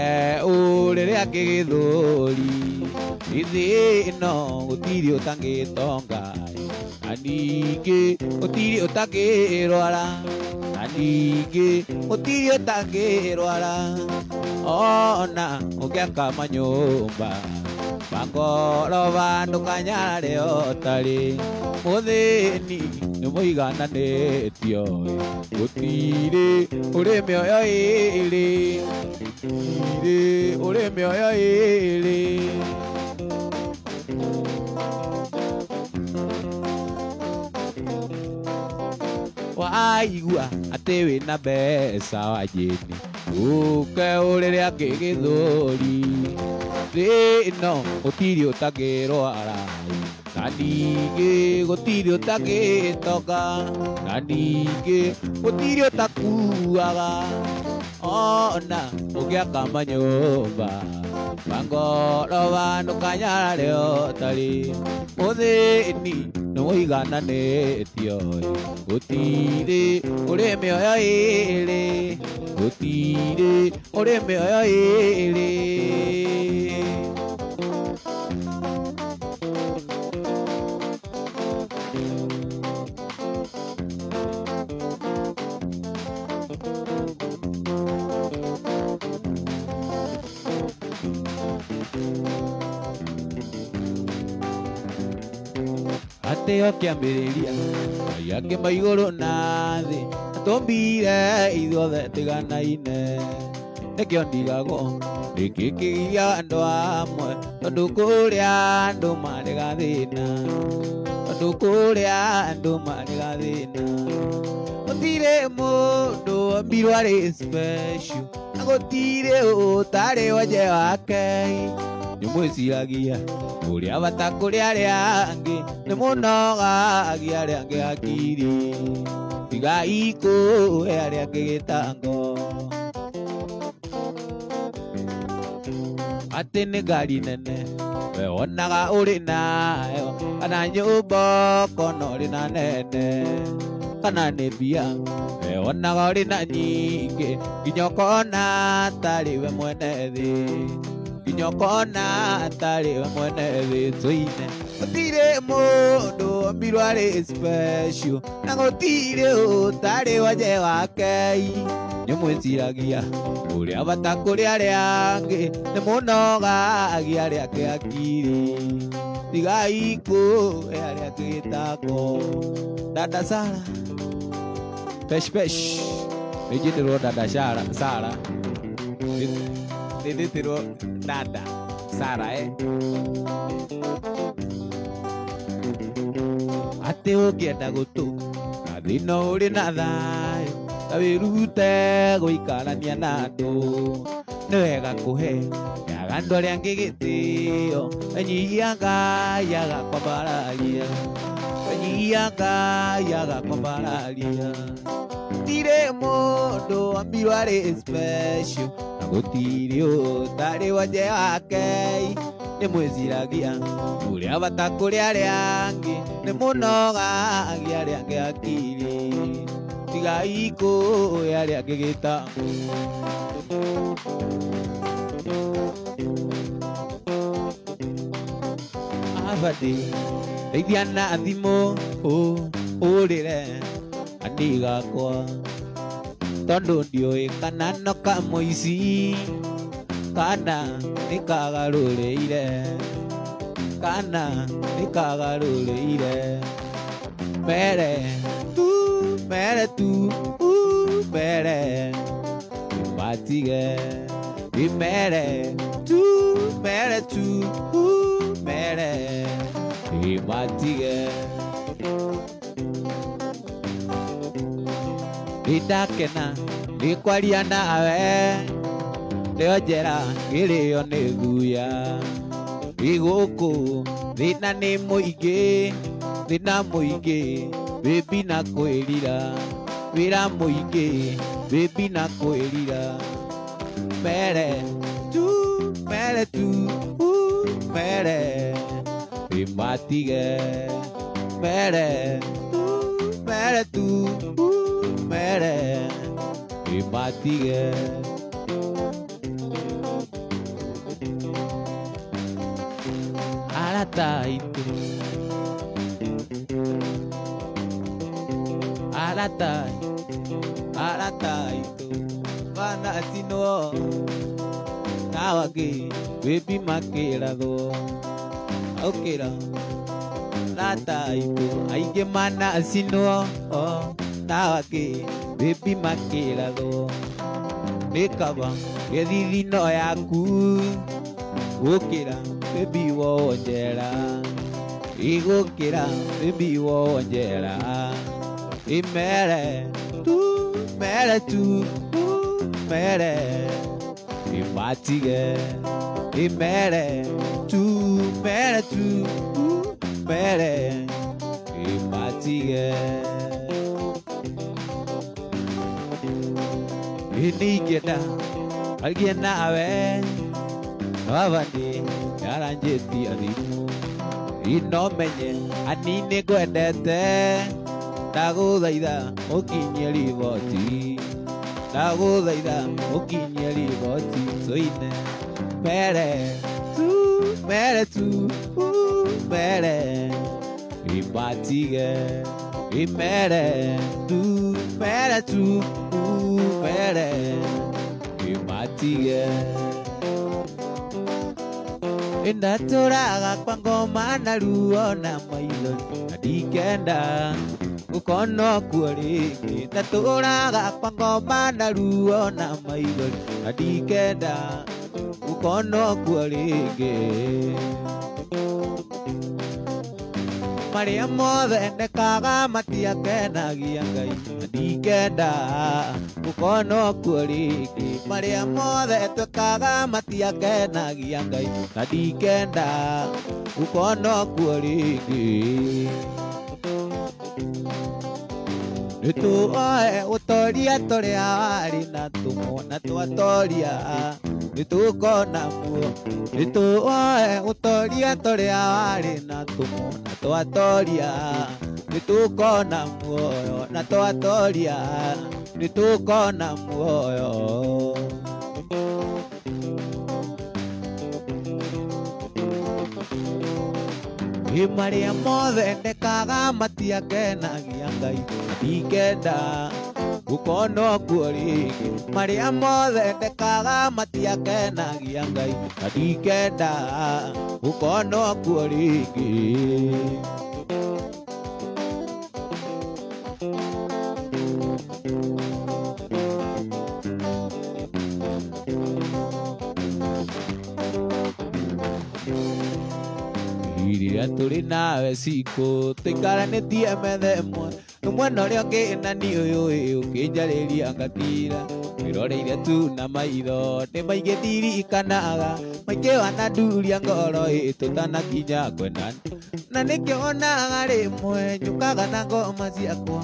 ũrĩre angĩ gĩthũri thĩ ĩno gũtirĩ ũtangĩtonga na ningĩ gũtirĩ ũtangĩrwara na ningĩ gũtirĩ ũtangĩrwara ona ũngĩaka manyũmba mangoroba ndũkanyarare ũtarĩ mũthĩni nĩ mũigananĩtio gũtirĩ ũrĩ mĩoyo ĩrĩ gũtirĩ ũrĩ mĩoyo ĩrĩ. Waigua atĩ wĩna mbeca wanjĩni ũke ũrĩre angĩ gĩthũri thĩ ĩno gũtirĩ ũtangĩrwara na ningĩ gũtirĩ ũtangĩtonga na ningĩ gũtirĩ ũtakuaga ona ũngĩaka manyũmba mangoroba ndũkanyarare ũtarĩ mũthĩni nĩ mũigananĩtio gũtirĩ ũrĩ mĩoyo ĩrĩ gũtirĩ ũrĩ mĩoyo ĩrĩ. Atĩ o kĩambĩrĩria Ngai akĩma igũrũ na thĩ atũmbire ithuothe tiganaine nĩkĩo ndigagwo nĩkĩ kĩgiria andũ amwe tondũ kũrĩa andũ marĩ gathĩna tondũ kũrĩa andũ marĩ gathĩna gũtirĩ mũndũ ombirwo arĩ special na gũtirĩ ũtarĩ wonje wake nĩ mwĩciragia ũrĩa bata kũrĩ arĩa angĩ nĩ mũnogagia arĩa angĩ hakiri tigai kũhe arĩa angĩ gĩtango atĩ nĩ ngari nene we wonaga ũrĩ nayo kana nyũmba ũkona ũrĩ na nene kana nĩ mbia we wonaga ũrĩ na nyingĩ nginya ũkona tarĩ we mwene thĩ nginya ũkona tarĩ we mwene thĩ tũine gũtirĩ mũndũ ombirwo arĩ special na gũtirĩ ũtarĩ wonje wake nĩ mwĩciragia ũrĩa bata kũrĩ arĩa angĩ nĩ mũnogagia arĩa angĩ hakiri tigai kũhe arĩa angĩ gĩtango. Dada Sara pesh pesh nĩ njĩtĩrwo Dada Sara Sara nĩ njĩtĩrwo Dada Sara Atĩ ũngĩenda gũtũka thĩna ũrĩ na thayũ ta wĩrute gũikarania na andũ nĩ wega kũhe yaga andũ arĩa angĩ gĩtĩo enyihia Ngai agakwambararia enyihia Ngai agakwambararia Gũtirĩ mũndũ ambirwo arĩ special na gũtirĩ ũtarĩ wanje wake nĩ mwĩciragia ũrĩa bata kũrĩ arĩa angĩ nĩ mũnogagia arĩa angĩ akiri tigai kũhe arĩa angĩ gĩtambo. Abadi ndeithia na thimũ ũrĩre ani gakwa tondũ ndiũĩ kana no kamũici kana nĩ kagarũrĩire kana nĩ kagarũrĩire mere tu mere matige mere tu mere matige ndakena nĩ kwaria nawe ndĩo njera ngĩrĩo nĩ guya igũkũ thĩna nĩ mũingĩ thĩna mũingĩ baby na kwĩrira wĩra mũingĩ baby na kwĩrira mere tu mere matige mere tu mere matige. Arata aitũ arata arata aitũ manacinwo nao angĩ baby makĩrathwo aukĩra arata aitũ aingĩ manacinwo nao angĩ baby makĩrathwo nĩ kaba gĩthithino yaku gũkĩra baby wonjera igũkĩra baby wonjera imere tu mere imatige imere tu mere imatige. Ningĩenda arie nawe no abandi nĩaranjĩtia thimũ no menye ani nĩngwendete ndagũthaitha ũkinyie riboti ndagũthaitha ũkinyie riboti tũine mere tu mere imatige imere tu mere imatige. Ndatũraga kwa ngoma na ruo na maitho na ndikenda gũkonwo kuo rĩngĩ ndatũraga kwa ngoma na ruo na maitho na ndikenda gũkonwo kuo rĩngĩ marĩa mothe ndekaga matiakenagia Ngai na ndikenda gũkonwo kuo rĩngĩ marĩa mothe twekaga matiakenagia Ngai na ndikenda gũkonwo kuo rĩngĩ. Nĩtũoe ũtoria tũrĩa warĩ na tũmwo na twatoria nĩtũkona muo nĩtũoe ũtoria tũrĩa warĩ na tũmwo na twatoria nĩtũkona muoyo na twatoria nĩtũkona muoyo. Marĩa mothe ndekaga matiakenagia Ngai ndikenda gũkonwo kuo rĩngĩ marĩa mothe ndekaga matiakenagia Ngai ndikenda gũkonwo kuo rĩngĩ. Rĩrĩa tũrĩ nawe cikũ tũikaranĩtie metha ĩmwe mwena ũrĩa ũngĩ na niĩ ũyũ ũkĩnjarĩria ngatira wĩroreire tu na maitho nĩ maingĩ ndirikanaga maingĩ wananduria ngoro tũtanakinya kwendana na nĩkĩo onaga rĩmwe njũkaga na ngoma ciakwa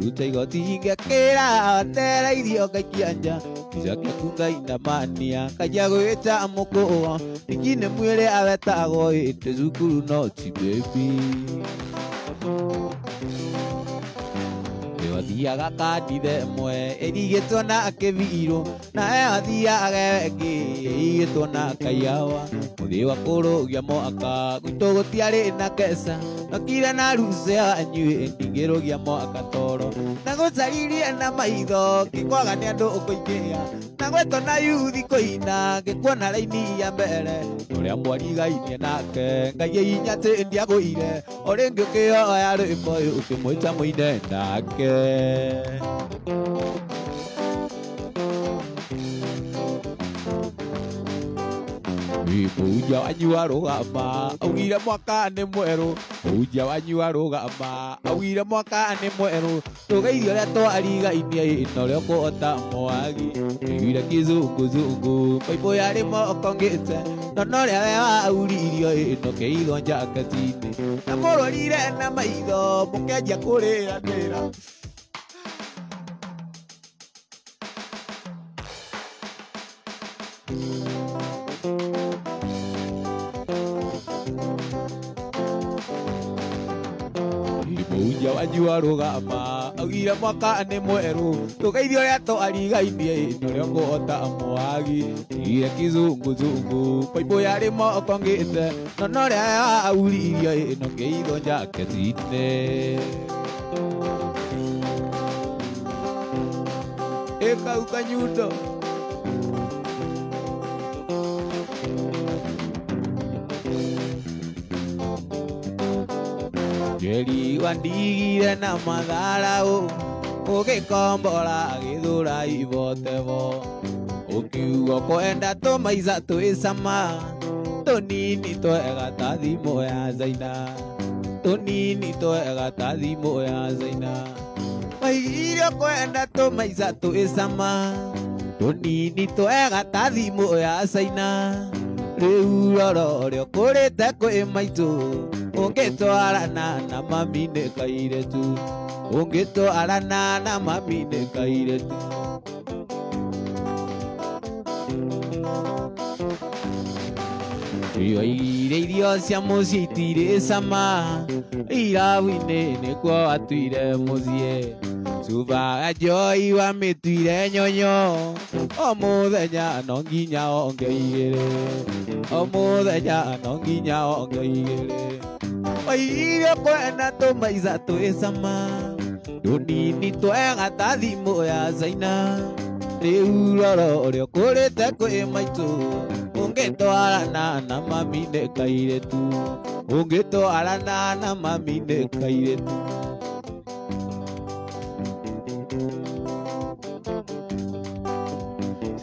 ruta igoti ngekĩra tera irio ngaikia nja icoke kungainamania nganjia gwĩta mũkũa ningĩ nĩ mwĩrĩ awetagwo ĩndĩ cukuru no ti baby Wathiaga kanitha ĩmwe ĩrigĩtwo na kĩbirũ na wathiaga ĩngĩ ĩrigĩtwo na kaiawa mũthĩ wa kũrũgia mwaka gwitũ gũtiarĩ na keca nokire na ruca yanyu ndingĩrũgia mwaka toro na gũcaririe na maitho ngĩkwaga nĩ andũ ũkũingĩha na gwetwo na yuthi kũina ngĩkuona raini ya mbere ũrĩa mwarigainie nake Ngai inya atĩ ndiagũire o rĩngĩ ũkĩoya rwĩmbo ũkĩmwĩta mũine nake. Mũhunjia wanyu arũgama augire mwaka nĩ mwerũ mũhunjia wanyu arũgama augire mwaka nĩ mwerũ tũgeithio ũrĩa twarigainie na ũrĩa ũkũhota mwagi iguire kĩzunguzungu maibũ yarĩ moko ngĩte no norĩa we wauririo ĩno kĩithwo njaketi-inĩ na mũrorire na maitho mũkĩanjia kũrĩranĩra. Mũhunjia wanyu arũgama augire mwaka nĩ mwerũ tũgeithio ũrĩa twarigainie na ũrĩa ũkũhota mwagi iguire kĩzunguzungu baibũ yarĩ moko ngĩte no norĩa wauririo ĩno kĩithwo njaketi-inĩ. Ĩkau kanyundo. Njeri wandigire na matharau ũgĩkombora gĩthũra ibotebo ũkiuga kwenda tũmaica twĩ cama tũnini twega ta thimũ ya China tũnini twega ta thimũ ya China waigire kwenda tũmaica twĩ cama tũnini twega ta thimũ ya China rĩu rora ũrĩa ũkũrĩte kwĩ maitũ ũngĩtwarana na mami nĩ kairĩtu ũngĩtwarana na mami nĩ kairĩtu. Waigire irio cia mũciĩ itirĩ cama irabu-inĩ nĩkuo watuire mũciĩ cuba ya njohi wamĩtuire nyonyo o mũthenya no nginya onge igĩrĩ o mũthenya no nginya onge igĩrĩ. Waigire kwenda tũmaica twĩ cama tũnini twega ta thimũ ya China rĩu rora ũrĩa ũkũrĩte kwĩ maitũ ũngĩtwarana na mami nĩ kairĩtu ũngĩtwarana na mami nĩ kairĩtu.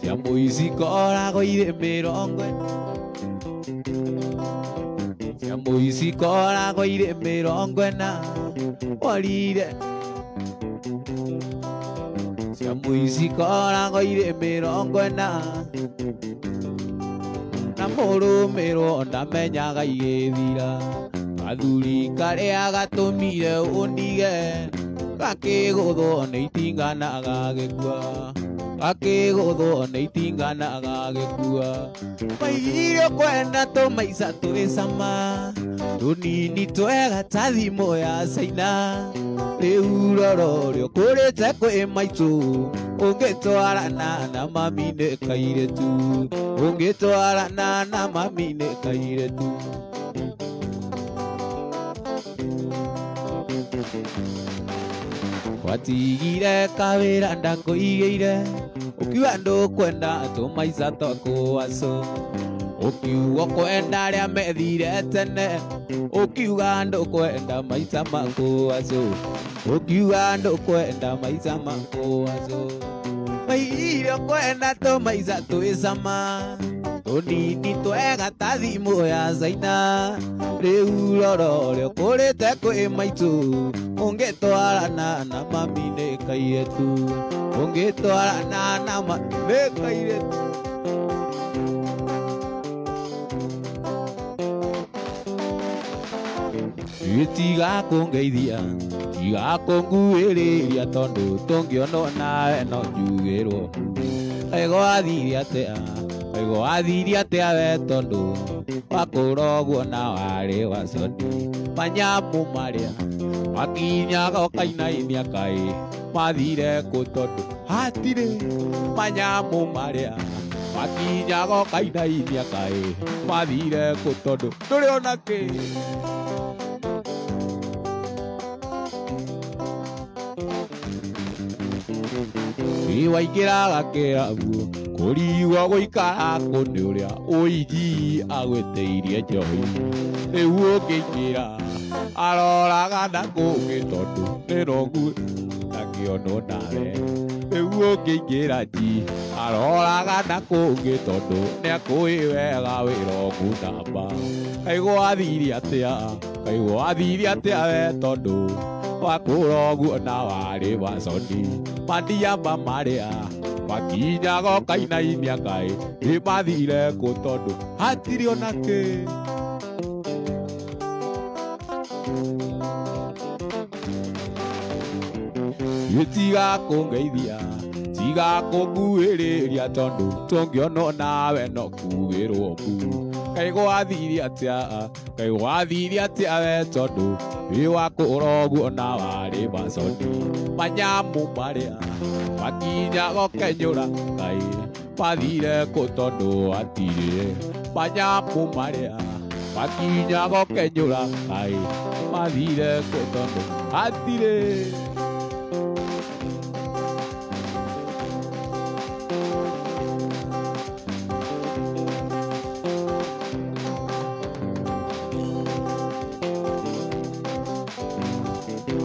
Cia mũici koragwo irĩ mĩrongo ĩna cia mũici koragwo irĩ mĩrongo ĩna worire cia mũici koragwo irĩ mĩrongo ĩna na mũrũmĩrwo ndamenyaga igĩthira gathuri karĩa gatũmire ũndige gakĩgũthwo nĩ itinga na gagĩkua gakĩgũthwo nĩ itinga na gagĩkua. Waigire kwenda tũmaica twĩ cama tũnini twega ta thimũ ya China rĩu rora ũrĩa ũkũrĩte kwĩ maitũ ũngĩtwarana na mami nĩ kairĩtu ũngĩtwarana na mami nĩ kairĩtu. Watigire kawĩra ndakũigĩire ũkiuga ndũkwenda tũmaica twakũaco ũkiuga ũkwenda arĩa methire tene ũkiuga ndũkwenda maica makũaco ũkiuga ndũkwenda maica makũaco. Waigire ũkwenda tũmaica twĩ cama Tũnini twega ta thimũ ya Caina rĩu rora ũrĩa ũkũrĩte kwĩ maitũ ũngĩtwarana na mami nĩ kairĩtu ũngĩtwarana na mami nĩ kairĩtu. Tiga kũngeithia tiga kũnguhĩrĩria tondũ tũngĩonwo nawe no njugĩrwo kaĩ gwathire atĩa kaĩ gwathire atĩa we tondũ wakũra ũguo na warĩ wa coni manyamũ marĩa makinyaga ũkainainia kaĩ mathire kũ tondũ hatirĩ manyamũ marĩa makinyaga ũkainainia kaĩ mathire kũ tondũ ndũrĩ ona kĩ. Waingĩraga kĩrabu kũrigwo gũikara kũ nĩ ũrĩa ũigi agwĩtĩirie njohi rĩu ũngĩingĩra aroraga na kũngĩ tondũ nĩ nogu ndangĩonwo nawe rĩu ũngĩingĩra nji aroraga na kũngĩ tondũ nĩakũĩ wega wĩrogu namba kaĩ gwathire atĩa kaĩ gwathire atĩa we tondũ wakũra ũguo na warĩ wa coni mandiamba marĩa makinyaga ũkainainia kaĩ ĩ mathire kũ tondũ hatirĩ ona kĩ. Tiga kũngeithia tiga kũnguhĩrĩria tondũ tũngĩonwo nawe no kugĩrwo mbu kaĩ gwathire atĩa kaĩ gwathire atĩa we tondũ ĩ wakũra ũguo na warĩ wa coni manyamũ marĩa makinyaga ũkenyũra kaĩ mathire kũ tondũ hatirĩ manyamũ marĩa makinyaga ũkenyũra kaĩ mathire kũ tondũ hatirĩ.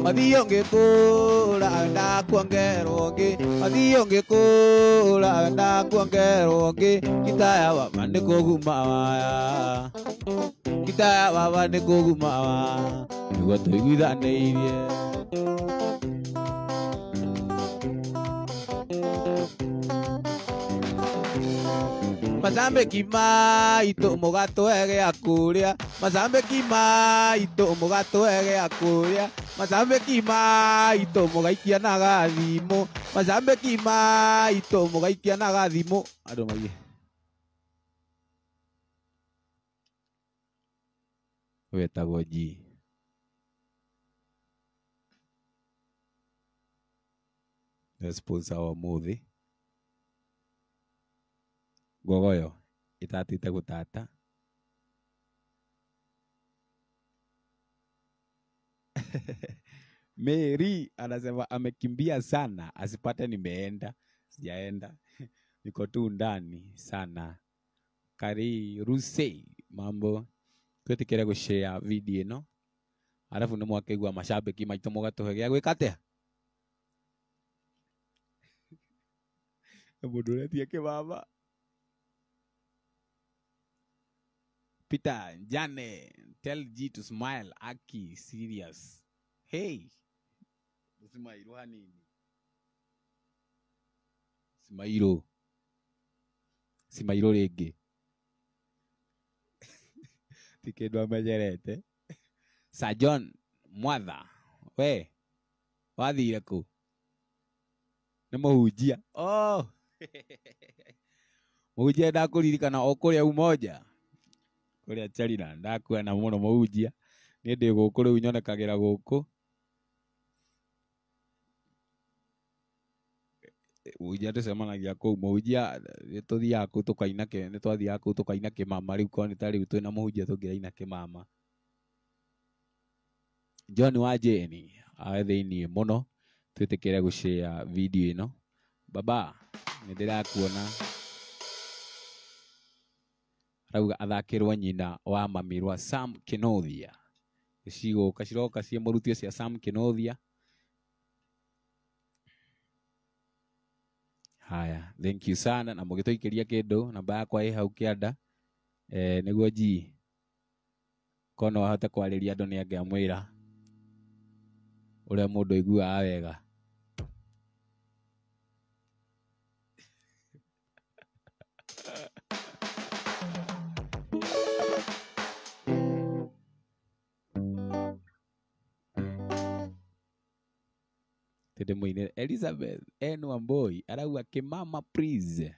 Mathio ngĩkũra ndakuongerwo ngĩ mathio ngĩkũra ndakuongerwo ngĩ kitaya baba nĩ kũguma waya kitaya baba nĩ kũguma wa nĩguo tũiguithanĩirie. Macambĩki maitũ mũgatũhe gĩa kũrĩa macambĩki maitũ mũgatũhe gĩa kũrĩa macambĩki maitũ mũgaikia na gathimũ macambĩki maitũ mũgaikia na gathimũ andũ maige wetagwo G the sponsor wa mũthĩ ngogoyo itatite gũtata. Mary anasema amekimbia sana asipate nimeenda sijaenda niko tu ndani sana. Kari Ruse mambo twitikire gushare video ino arabu ni mwakigua mashabiki maitu mugatũhe gĩa gwĩka atĩa mũndũ ũretia kĩbaba. Peter Jane, tell G to smile. Aki, serious. Hey. Smile hanini. Smile. Smile rĩngĩ. Ti kĩndũ amenyerete. Sir John Mwatha. We. Wathire kũ? Nĩ mũhunjia. Oh. Mũhunjia ndakũririkana o kũrĩa Umoja. Kũrĩa Charina ndakuona mũno mũhunjia. Niĩ ndĩ gũkũ rĩu nyonekagĩra gũkũ. Mũhunjia tũcemanagia kũu mũhunjia nĩtũthiaga kũu tũkaina nĩtwathiaga kũu tũkaina kĩmama rĩu korwo nĩ ta rĩu twĩna mũhunjia tũngĩraina kĩmama. John wa Jane awe thĩiniĩ mũno twĩtĩkĩre gũshare video ĩno. Baba nĩndĩrakuona arauga athakĩrwo nyina wa mami rwa Sam Kinothia. Cigũka ciroka ciĩ mũrutio cia Sam Kinothia. Haya, thank you sana na mũgĩtũikĩria kĩndũ namba yakwa ĩ hau kĩanda nĩguo G ko no ahote kwarĩria andũ nĩ angĩamwĩra ũrĩa mũndũ aiguaga wega. Tindĩ Elizabeth N Wamboi arauga kimama please.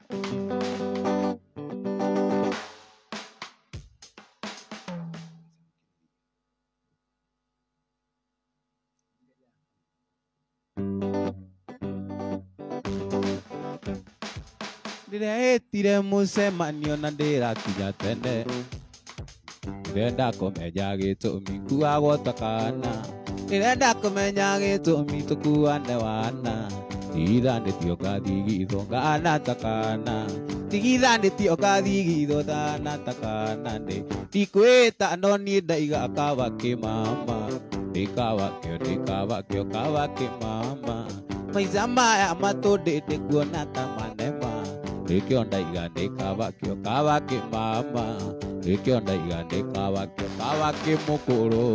Ndĩretire mũcemanio na ndĩrakinya tene ndĩrenda kũmenya gĩtũmi kuagwo ta kana ndĩrenda kũmenya gĩtũmi tũkuane wana tigithanĩtio ngathigithwo ngana ta kana tigithanĩtio ngathigithwo thana ta kana ndĩ ndikwĩta no niĩ ndaiga kaba kĩmama ndĩkabakĩo ndĩkabakĩo kaba kĩmama maica maya matũndĩte kuona ta manema nĩkĩo ndaiga ndĩkabakĩo kaba kĩmama nĩkĩo ndaiga ndĩkabakĩo kaba kĩmũkũrũ.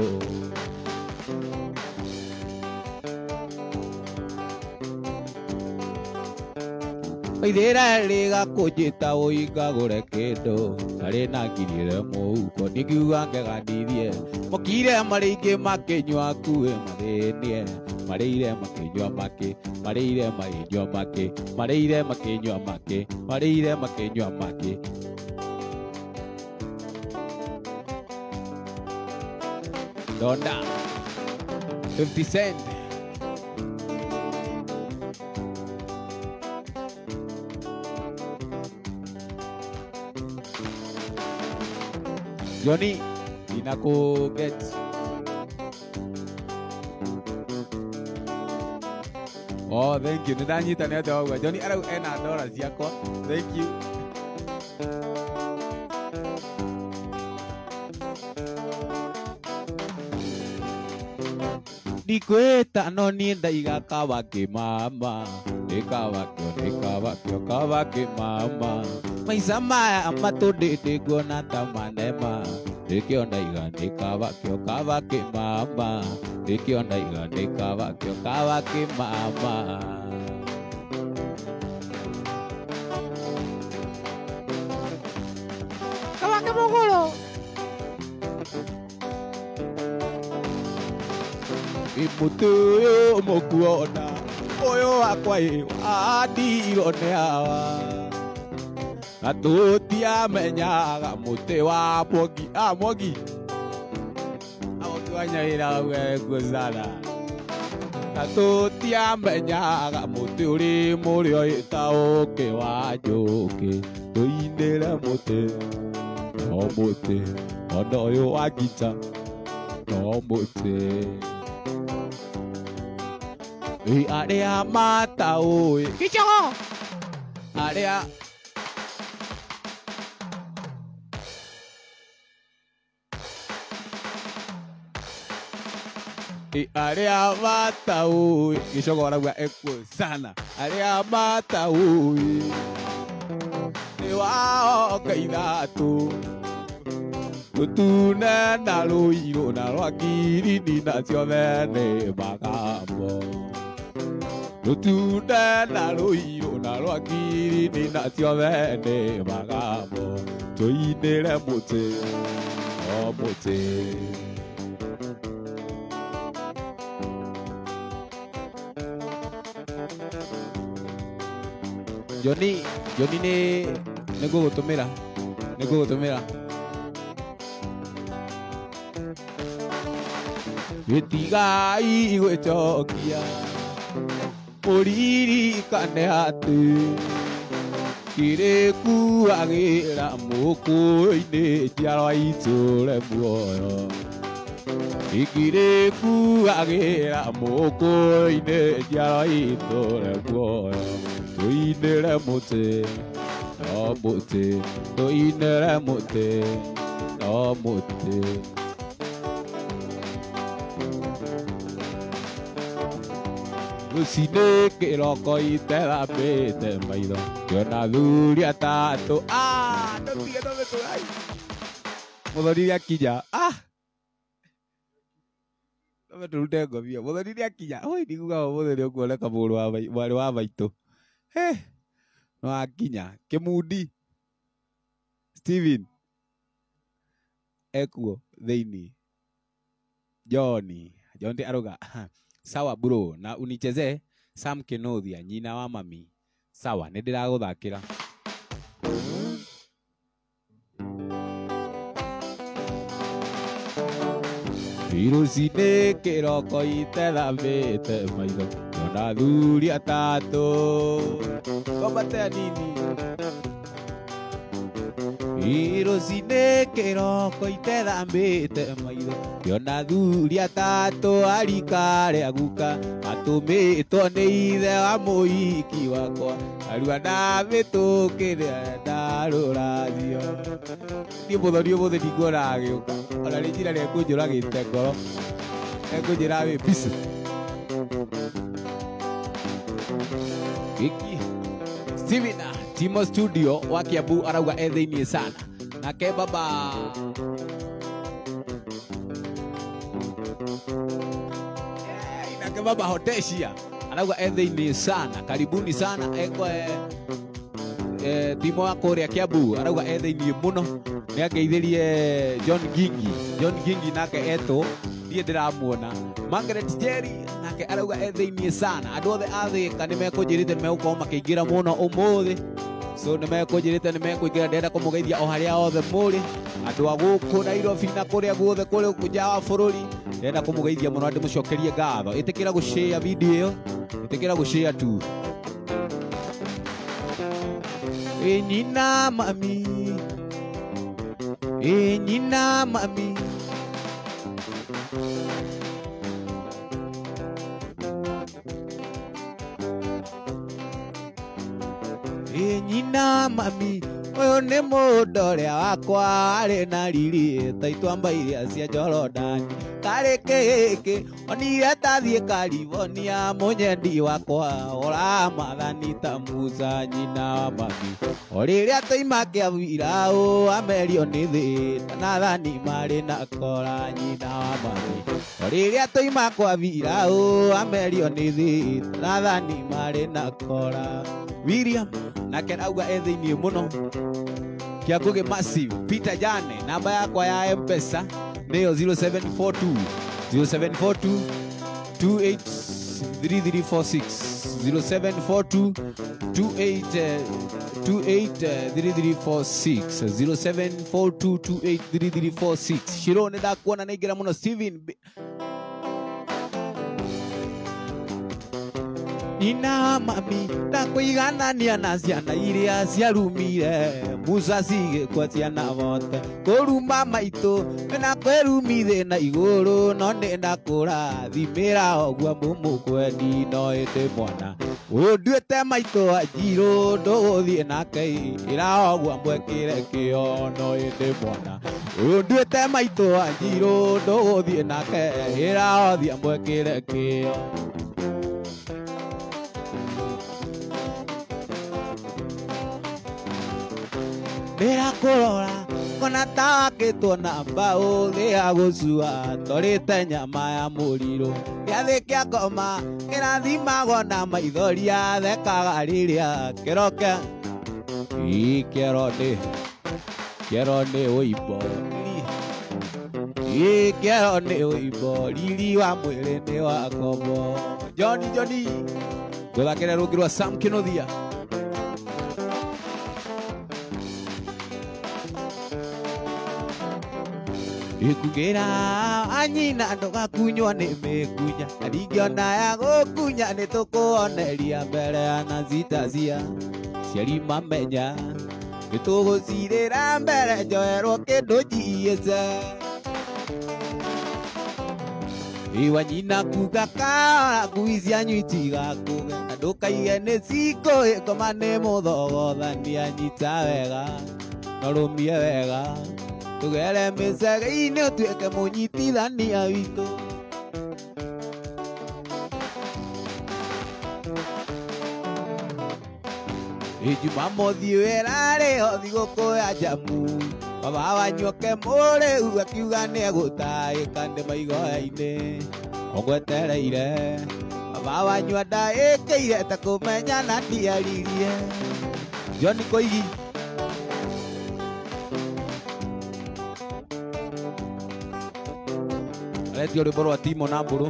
Ithĩra rĩgakũnjĩta ũingagũre kĩndũ tarĩ na ngirire mũhuko ndingiuga ngegandithie mokire marĩ aingĩ makĩnyua kuĩ mathĩnie marĩire makĩnyua makĩ marĩire makĩnyua makĩ marĩire makĩnyua makĩ marĩire makĩnyua makĩ. Donda 50 Cent. Johnny, inako get. Oh, thank you. Nindanyita nĩ atĩa wauga. Johnny arau ena ndora ciakwa. Thank you. Ndikwĩta no niĩ ndaiga kaba kĩmama ndĩkabakĩo ndĩkabakĩo kaba kĩmama maica maya matũndĩte nguona ta manema nĩkĩo ndaiga ndĩkabakĩo kaba kĩmama nĩkĩo ndaiga ndĩkabakĩo kaba kĩmama. Kaba kĩmũgũrũ. Mũtĩ ũyũ mũkuona ũyũ wakwa ĩ wandirwo nĩ hawa na tũtiamenyaga mũtĩ wa Mwangi. Ah, Mwangi Mwangi wa Nyawĩra wauga ekuo sana na tũtiamenyaga mũtĩ ũrĩ mũrĩo ĩta ũkĩ wa njũkĩ tũinĩre mũtĩ no mũtĩ ona ũyũ wa ngita no mũtĩ. Arĩa mataũĩ Gĩchogo arĩa arĩa mataũĩ Gĩchogo arauga ekuo sana arĩa mataũĩ nĩ waoka ithatũ rũtune na rũirũ na rwa ngirini na ciothe nĩ magambo rũtune na rũirũ na rwa ngirini na ciothe nĩ magambo tũinĩre mũtĩ o mũtĩ. Johnny, Johnny nĩ ngũgũtũmĩra nĩ ngũgũtũmĩra. Gĩtigai gwĩcokia mũririkane atĩ kĩrĩkuagĩra mũkũyũ-inĩ njiarwa itũre muoyo ikĩrĩkuagĩra mũkũyũ-inĩ njiarwa itũre muoyo tũinĩre mũtĩ no mũtĩ tũinĩre mũtĩ no mũtĩ. Rũcinĩ kĩroko itethambĩte maitho ngĩona athuri atatũ. Ah, ndũtige ndũmĩtũrai. Mũthoni nĩakinya. Ah, ndũmĩtũrute ngobia. Mũthoni nĩakinya. Oi, ndikuga ũmũthĩ nĩũkuoneka mũrũ wa mwarĩ wa maitũ. He, no akinya. Kĩmundi Steven ekuo thĩinĩ. John John arauga sawa bro, na unichezee Sam Kenothia nyina wa mami. Sawa, nĩ ndĩragũthakĩra. Rũcinĩ kĩroko itethambĩte maitho ngĩona athuri atatũ. Ngomate anini. Rũcinĩ kĩroko itethambĩte maitho ngĩona athuri atatũ arika rĩa guka atũmĩtwo nĩ ithe wa mũhiki wakwa arua na mĩtũkĩ ndarũracio. Niĩ mũthoni ũmũthĩ ndikuona agĩũka ona nĩ njĩra nĩekũnjũragĩte ngoro ekũnjĩra wĩ busy. Gĩki Steven Timo Studio wa Kiambu arauga e thĩinĩ sana. Nake baba nake baba Hotesia arauga e thĩinĩ sana. Karibuni sana eko Timo wa kũrĩa Kiambu arauga e thĩinĩ mũno. Nĩangeithĩrie John Gingi. John Gingi nake etwo niĩ ndĩramuona. Margaret Jerry nake arauga e thĩinĩ sana. Andũ othe a Thĩka nĩmekũnjĩrĩte nĩmegũkorwo makĩingĩra mũno ũmũthĩ. So nĩmekũnjĩrĩte nĩmekũingĩra, ndĩrenda kũmũgeithia o harĩa othe mũrĩ. Andũ a gũkũ Nairobi na kũrĩa guothe kũrĩ nja wa bũrũri ndĩrenda kũmũgeithia mũno, ndĩmũcokerie ngatho. Ĩtĩkĩra gũshare video ĩyo, ĩtĩkĩra gũshare tu. Ĩ nyina mami, ĩ nyina mami. Ĩ nyina mami, ũyũ nĩ mũndũ ũrĩa wakwa arĩ na riri ta ituamba iria cia Jorodani. Karĩ kĩhĩkĩ onire tathiĩ Karibonia mũnyendi wakwa ũramathani ta Musa nyina wa mami. O rĩrĩa tũima Kĩambu iraũ amerio nĩ thĩ na athani marĩ na kora nyina wa mami. O rĩrĩa tũima kwa Biraũ amerio nĩ thĩ na athani marĩ na kora. William nake arauga e thĩinĩ mũno. Kĩangũgĩ Massive Peter Jane, namba yakwa ya M-Pesa nĩyo 0742 0742 283346 0742 283346 0742 283346. Shiro nĩ ndakuona nĩ mũno Steven. Nina mami ndakũiganania na ciana iria ciarumire Musa cigĩkua ciana bote kũruma maitũ na kwĩrumithĩ na igũrũ no nĩ ndakũrathimĩra ũguo mũmũkwendi no ĩndĩ mwana ũyũ nduĩte maitũ anjirũ ndũgũthiĩ nake ĩra ũguo mwekĩre kĩo no ĩndĩ mwana ũyũ nduĩte maitũ anjirũ ndũgũthiĩ nake ĩra ũthiĩ mwekĩre kĩo. Ndĩrakũrora kona ta wakĩtwo na mbaũ thĩa gũcua torĩte nyama ya mũrirũ gĩathĩ kĩa ngoma kĩrathimagwo na maithori athekaga rĩrĩa kĩroke. Ĩ kĩero nĩ ũimbo, ĩ kĩero nĩ ũimbo, riri wa mwĩrĩ nĩ wa ngombo. Johnny Johnny ngũthakĩre rũngĩ rwa Sam Kenothia. Ikugera anyina ndũgakunywo nĩ mĩkunya na ndingĩona ya gũkunya nĩ tũkũoneria mbere ya Anastasia ciari mamenya nĩ tũgũcirĩra mbere njoerwo kĩndũ njiĩte. Iwa nyina kuga kara ngui cianyu itigakũge na ndũkaige nĩ cikũĩ ngoma nĩ mũthogothania nyita wega na ũrũmie wega tũgere mĩcege-inĩ ũtuĩke mũnyitithania witũ. Jumamothi wĩrarĩ o thigũkũ ya njamu baba wanyu oke mũrĩu akiuga nĩegũtaĩka ndĩ maigoya-inĩ ũgwetereire baba wanyu andaĩkĩire ta kũmenya na ndiaririe John Koigi aretio rwĩmbo rwa Timo na Mbũrũ.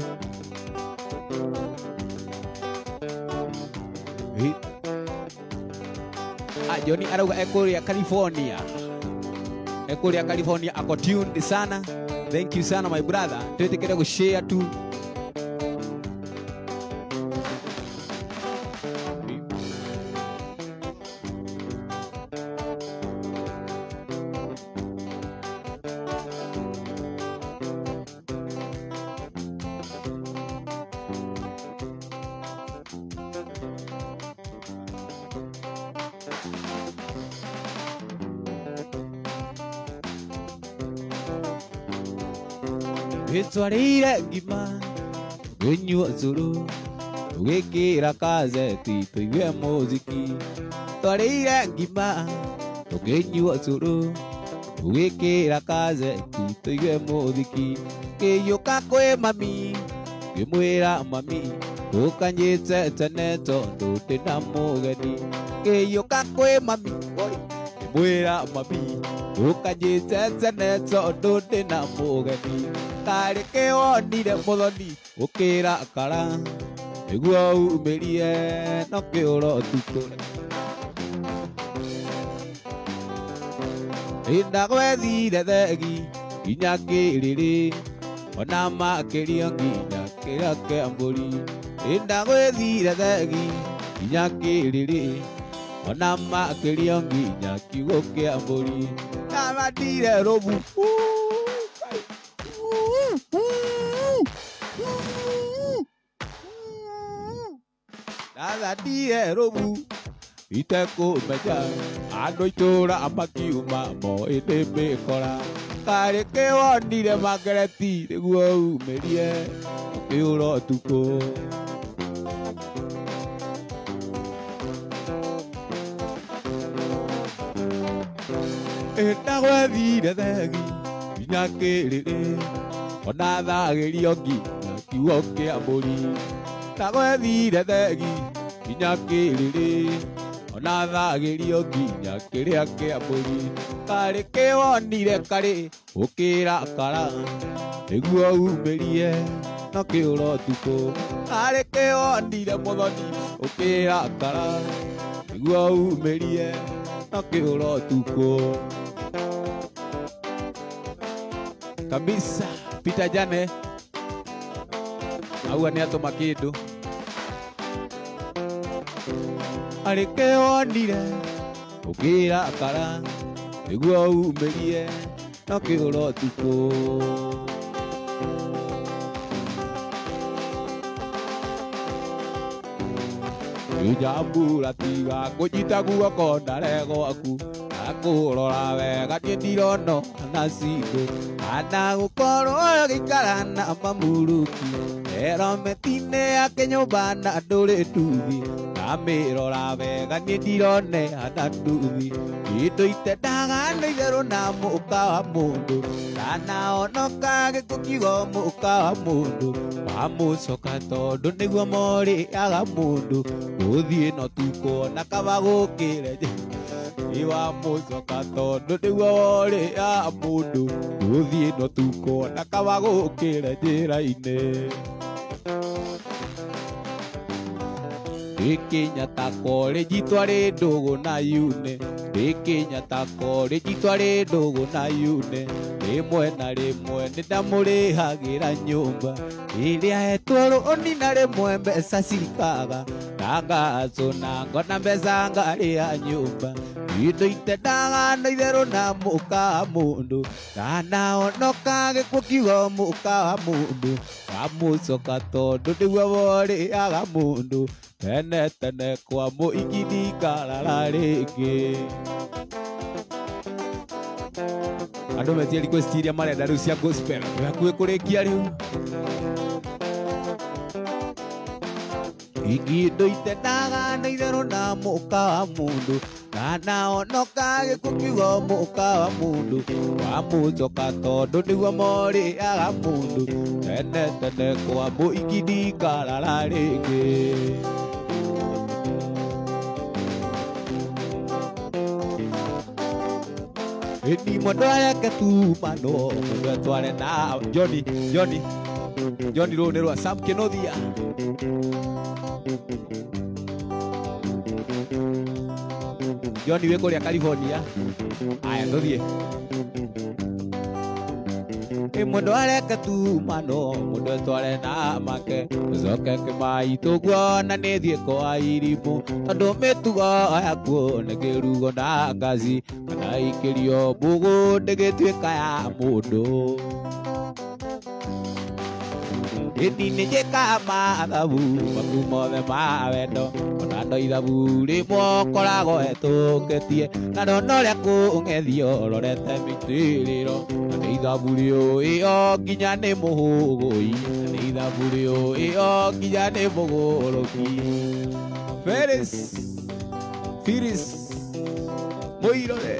Johnny arauga ekũrĩa California. Ekũrĩa California ako tuned sana. Thank you sana my brother. Twĩtĩkĩre gũshare tu. Twarĩire ngima tũkĩnyua cũrũ tũgĩkĩra kazeti tũigue mũziki twarĩire ngima tũkĩnyua cũrũ tũgĩkĩra kazeti tũigue mũziki kĩiyũka kwĩ mami ngĩmwĩra mami ndũkanyite tene tondũ ndĩna mũgeni kĩiyũka kwĩ mami ngĩmwĩra mami ndũkanyite tene tondũ ndĩna mũgeni karĩ kĩwonire mũthoni ũkĩra kara nĩguo umĩrie no kĩũro ũtukũ ndagwethire thegi nginya kĩrĩrĩ ona makĩria nginya kĩrĩa kĩa mbũri ndagwethire thegi nginya kĩrĩrĩ ona makĩria nginya kiugo kĩa mbũri ndamatire rũbu ndathatire rũbu itekũmenya andũ itũra makiuma moĩ nĩ mĩkora karĩ kĩwonire makereti nĩguo umĩrie ũkĩũra ũtukũ ndagwethire thegi nginya kĩrĩrĩ ona thagĩrio nginya kiugo kĩa mbũri ndagwethire thegi nginya kĩrĩrĩ ona thagĩrio nginya kĩrĩa kĩa mbũri karĩ kĩwonire karĩ ũkĩra kara nĩguo umĩrie no kĩũra ũtukũ karĩ kĩwonire mũthoni ũkĩra kara nĩguo umĩrie no kĩũra ũtukũ kabisa. Peter Jane auga nĩ atũma kĩndũ arĩ kĩwonire ũkĩra kara nĩguo umĩrie no kĩũra ũtukũ Njambura tiga kũnyita guoko ndare gwaku akũrora wega niĩ ndirona na cindũ kana gũkorwo gĩikara na mamuruki ero mĩtĩ-inĩ yake nyũmba na ndũrĩ nduthi ndamĩrora wega niĩ ndirone hana nduthi kĩndũ itendaga nĩ itherũ na mũka wa mũndũ kana onoka gĩkuũ kiugo mũka wa mũndũ wamũcoka tondũ nĩguo morĩaga mũndũ gũthiĩ no tukũ ona kaba gũkĩre iwamũcoka tondũ nĩguo worĩa mũndũ gũthiĩ no tukũ ona kaba gũkĩre njĩra-inĩ ndĩkĩnyata korĩnji twarĩ ndũgũ na yune ndĩkĩnyata korĩnji twarĩ ndũgũ na yune rĩmwe na rĩmwe nĩndamũrĩhagĩra nyũmba ĩrĩa hetwo rũni na rĩmwe mbeca cikaga ndangacũna ngona mbeca ngarĩha nyũmba indo itendaga na itherũ na mũka wa mũndũ kana onoka gĩkuũ kiugo mũka wa mũndũ wamũcoka tondũ nĩguo worĩaga mũndũ tene tene kwa mũingĩ ndikarara rĩngĩ andũ metie request iria marenda rĩu cia gospel twĩ hakuhĩ kũrĩkia rĩu Igindo itendaga na itherũ na mũka wa mũndũ kana onoka gĩkuũ kiugo mũka wa mũndũ wa mũcoka tondũ nĩguo morĩaga mũndũ tene tene kwa mũingĩ ndikarara rĩngĩ. Ni mũndũ areke tumano mũndũ atware na Johnny Johnny Johnny rũũ nĩ rwa Sam Kĩnuthia. Johnny wĩ kũrĩa California. Aya tũthiĩ. Mũndũ areke tumano mũndũ atware na make ũcoke kĩmaitũ guona nĩ thiĩ kwa irimũ tondũ mĩtugo yakuo nĩ kĩrugo na ngaci kana ikĩrio mbũgũ ndĩgĩtuĩka ya mũndũ. Ĩni nĩ njĩkaga mathabu maku mothe ma wendo ona no ithabu rĩmwe ũkoragwo hetũkĩtie na ndona ũrĩa kũng'ethio ũrorete mĩitĩrĩro na nĩ ithabu rĩũĩ o nginya nĩ mũhũgũi na nĩ ithabu rĩũĩ o nginya nĩ mũgũrũki. Feris Firis Mũirore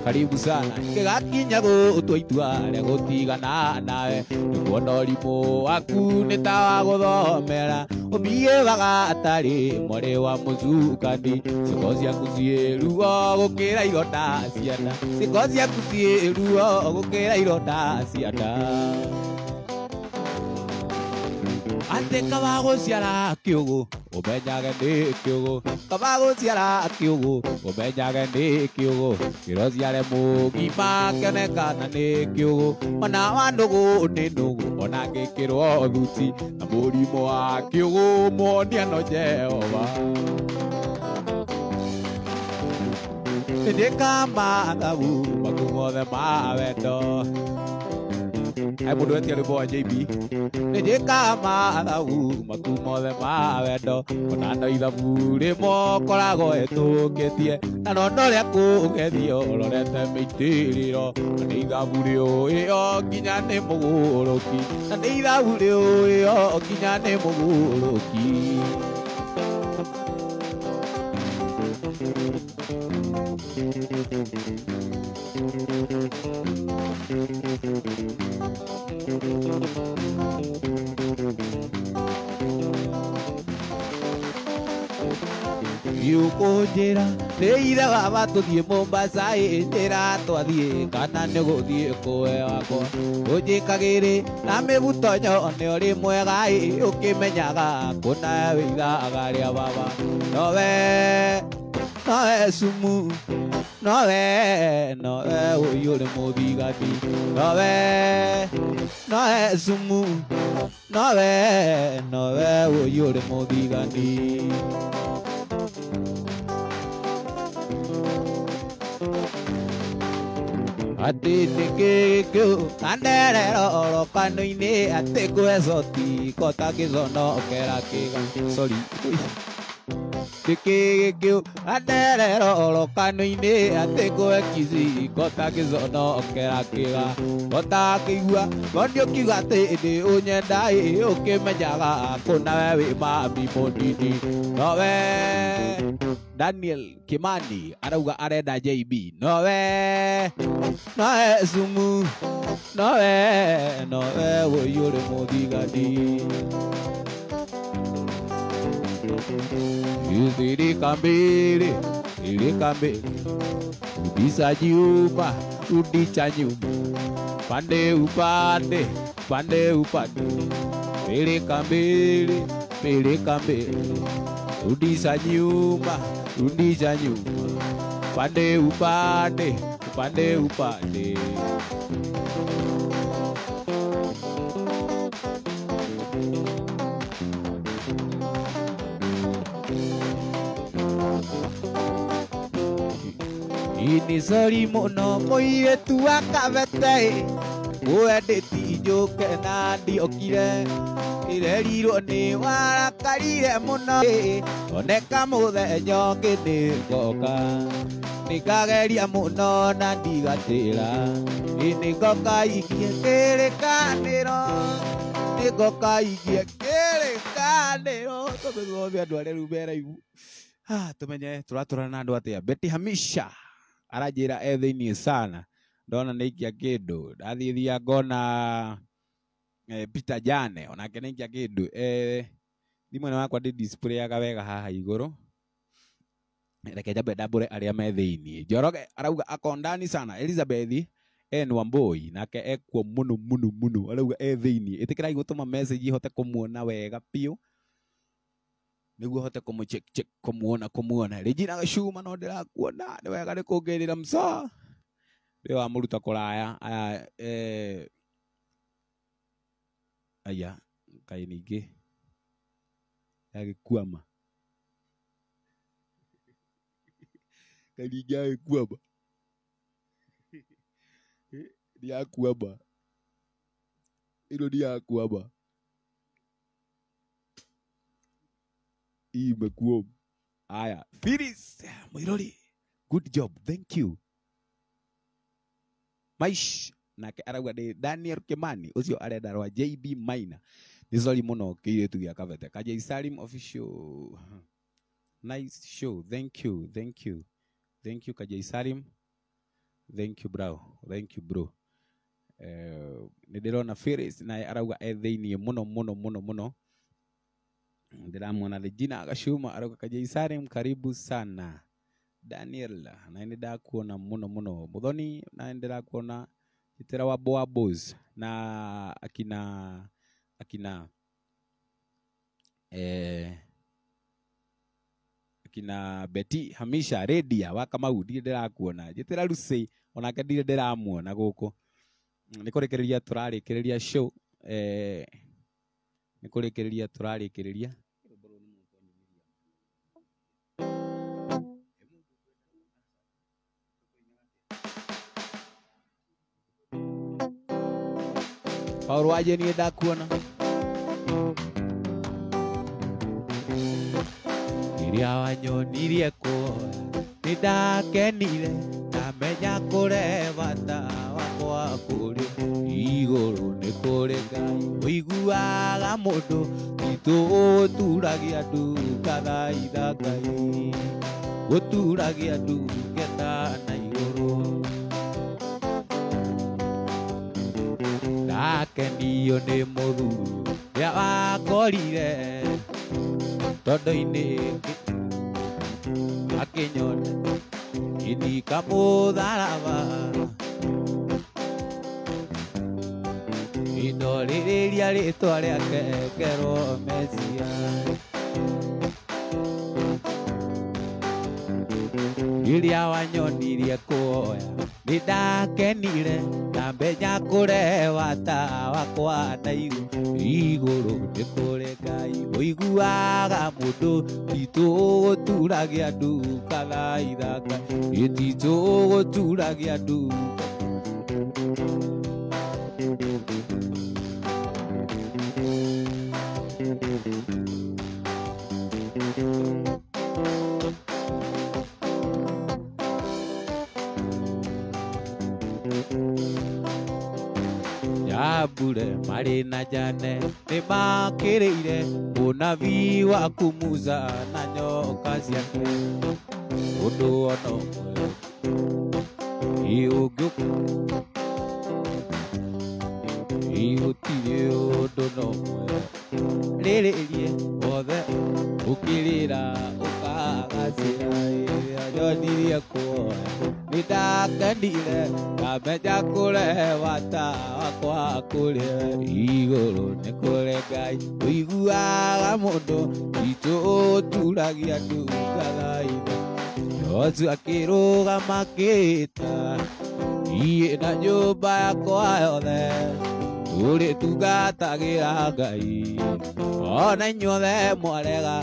karibu sana gĩgakinya gũtua itua rĩa gũtigana nawe nĩkuona ũrimũ waku nĩ ta wa gũthomera ũmbiĩwaga atarĩ mwarĩ wa mũcukani ciĩko ciaku ciĩ ruo gũkĩra ironda ciana ciĩko ciaku ciĩ ruo gũkĩra ironda ciana. Atĩ kaba gũciara kĩũgũ ũmenyage nĩ kĩũgũ kaba gũciara kĩũgũ ũmenyage nĩ kĩũgũ kĩrociare mũgima kĩonekana nĩ kĩũgũ ona wa nũgũ nĩ nũgũ ona ngĩkĩrwo thuti na mũrimũ wa kĩũgũ muonia no Jehova. Nĩndĩkaga mathabu maku mothe ma wendo. He mũndũ wetia rwĩmbo wa JB. Nĩnjĩkaga mathabu maku mothe ma wendo ona no ithabu rĩmwe ũkoragwo hetũkĩtie na ndona ũrĩa kũng'ethio ũrorete mĩitĩrĩro na nĩ ithabu rĩũĩ o nginya nĩ mũgũrũki na nĩ ithabu rĩũĩ o nginya nĩ mũgũrũki. Ũkũnjĩra nĩ ithe baba tũthiĩ Mombasa ĩ njĩra twathiĩ kana nĩ gũthiĩ kũwe wakwa ũnjĩkagĩrĩ na mĩbuto nyone ũrĩ mwega ĩ ũkĩmenyaga kũna wĩ ithaga rĩa baba nowe nowe sumu nowe nowe ũyũ ũrĩ mũthigani nowe nowe sumu nowe nowe ũyũ ũrĩ mũthigani. Atĩ nĩkĩkĩu kanderero oro kano-inĩ atĩ ngwecoti kota gĩconokera kĩga sorry nĩkĩkĩu kanderero oro kano-inĩ atĩ ngwekici kota gĩconokera kĩga kota kĩigua ngoni ũkiuga atĩ nĩ ũnyenda ĩ ũkĩmenyaga kũna we wĩ mami mũnini nowe Daniel Kimani arauga arenda JB nowe nowe sumu nowe nowe ũyũ ũrĩ mũthigani. Ilika mbili ilika mbili rudisha nyuma rudisha nyuma pande upande pande upande peleka mbili peleka mbili rudisha nyuma rudisha nyuma pande upande upande upande. Ini sori mũno mũirĩtu wa Kabete ngwendĩti njũke na ndiokire ĩrerirwo nĩ warakarire mũno oneka mũthenya ũngĩ nĩ ngoka nĩngageria mũno na ndigatĩra nĩ ngoka ikie kĩrĩkanĩro nĩ Niĩ ngoka ingie kĩrĩkanĩro tũmĩthome andũ arĩa rĩu me live. Ah, tumenye tũratũrana na andũ atĩa. Betty Hamisha aranjĩra e thĩiniĩ sana, ndona nĩ aikia kĩndũ. Ndathiĩ thia ngona Peter Jane onake nĩ aikia kĩndũ. Thimũ ĩno yakwa ndĩ displayaga wega haha igũrũ, reke njambe ndambũre arĩa me thĩiniĩ. Njoroge arauga ako ndani sana. Elizabeth N Wambui nake ekuo mũno mũno mũno, arauga e thĩiniĩ. Ĩtĩkĩrai gũtũma message hote kũmuona wega biũ nĩguo hote kũmũ check check kũmuona kũmuona. Regina Gacuma no ndĩrakuona, nĩ wega nĩ kũngĩrĩra msa ndĩ wamũruta kũraya. Aya aya kaĩ ningĩ yagĩkwama, kaĩ ningĩ yagĩkwama, nĩ yakwama ĩno, nĩ yakwama imekuwa. Aya, Phyllis Mwirori, good job, thank you. Maish nake arauga ndĩ Daniel Kimani ũcio arenda rwa JB Maina. Nĩ sorry mũno kĩirĩtu gĩa Kabete. Kajai Salim official, nice show, thank you, thank you, thank you Kajai Salim, thank you bro, thank you bro. Nĩ ndĩrona Phyllis naye arauga e thĩiniĩ mũno mũno mũno mũno. Ndĩramuona Regina Gacuma arauga Kajai Salim karibu sana. Daniel naye nĩ ndakuona mũno mũno. Muthoni naye ndĩrakuona. Itera wa Boa Boys na akina akina akina Betty Hamisha Redia wa Kamau ndirĩ ndĩrakuona. Njĩtĩra Lucy onake ndirĩ ndĩramuona gũkũ. Nĩ kũrĩkĩrĩria tũrarĩkĩrĩria show, nĩ kũrĩkĩrĩria tũrarĩkĩrĩria. Paul Waje niĩ ndakuona. Rĩrĩa wanyonirie kuoya nĩ ndakenire, ndamenya kũre bata wakwa kũrĩ igũrũ nĩ kũrĩ Ngai ũiguaga mũndũ titũ ũturagia ndu ngathaitha Ngai gũturagia ndu ngeta na igũrũ. Ndakenio nĩ mũthuri ũrĩa wakorire tondo-inĩ akĩnyona kĩnika mũtharaba. Indorĩrĩria rĩtwa rĩake ngerwo Mesia. Rĩrĩa wanyonirie kuoya nĩ ndakenire, ndamenya kũre bata wakwa na igũrũ nĩ kũrĩ Ngai ũiguaga mũndũ titũ ũgũturagia ndu ngathaitha Ngai titũ ũgũturagia ndu. Jambure marĩ na Jane nĩ makĩrĩire ũnabii waku Musa na nyoka ciake. Ũndũ ona ũmwe gũtirĩ ũndũ na ũmwe rĩrĩrie wothe ũkĩrĩra ũkagacĩra. Rĩrĩa nyonirie kuoya nĩ ndakenire, ndamenya kũre bata wakwa kũrĩ igũrũ nĩ kũrĩ Ngai ũiguaga mũndũ titũ ũturagia ndu ngathaitha. Joshua akĩrũgama akĩĩta niĩ na nyũmba yakwa yothe tũrĩtungatagĩra Ngai ona inyuothe mwarega.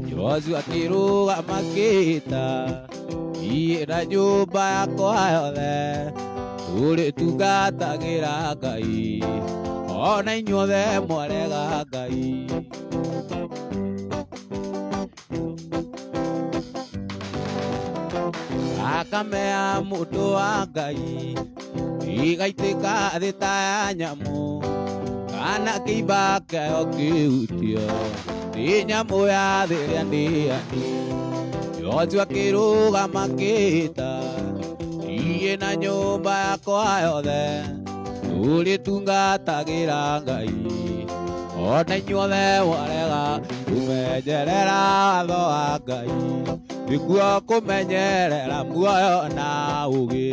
Joshua akĩrũgama akĩĩta niĩ na nyũmba yakwa yothe tũrĩtungatagĩra Ngai ona inyuothe mwarega Ngai. Thakame ya mũndũ wa Ngai igaitĩka thĩ ta ya nyamũ, Kana kĩimba kĩayo kĩhutio nĩ nyamũ ya thĩ ĩrĩa ndĩani. Joshua akĩrũgama akĩĩta, niĩ na nyũmba yakwa yothe tũrĩtungatagĩra Ngai. Ona inyuothe mwarega kũmenyerera watho wa Ngai, nĩguo kũmenyerera muoyo na ũũgĩ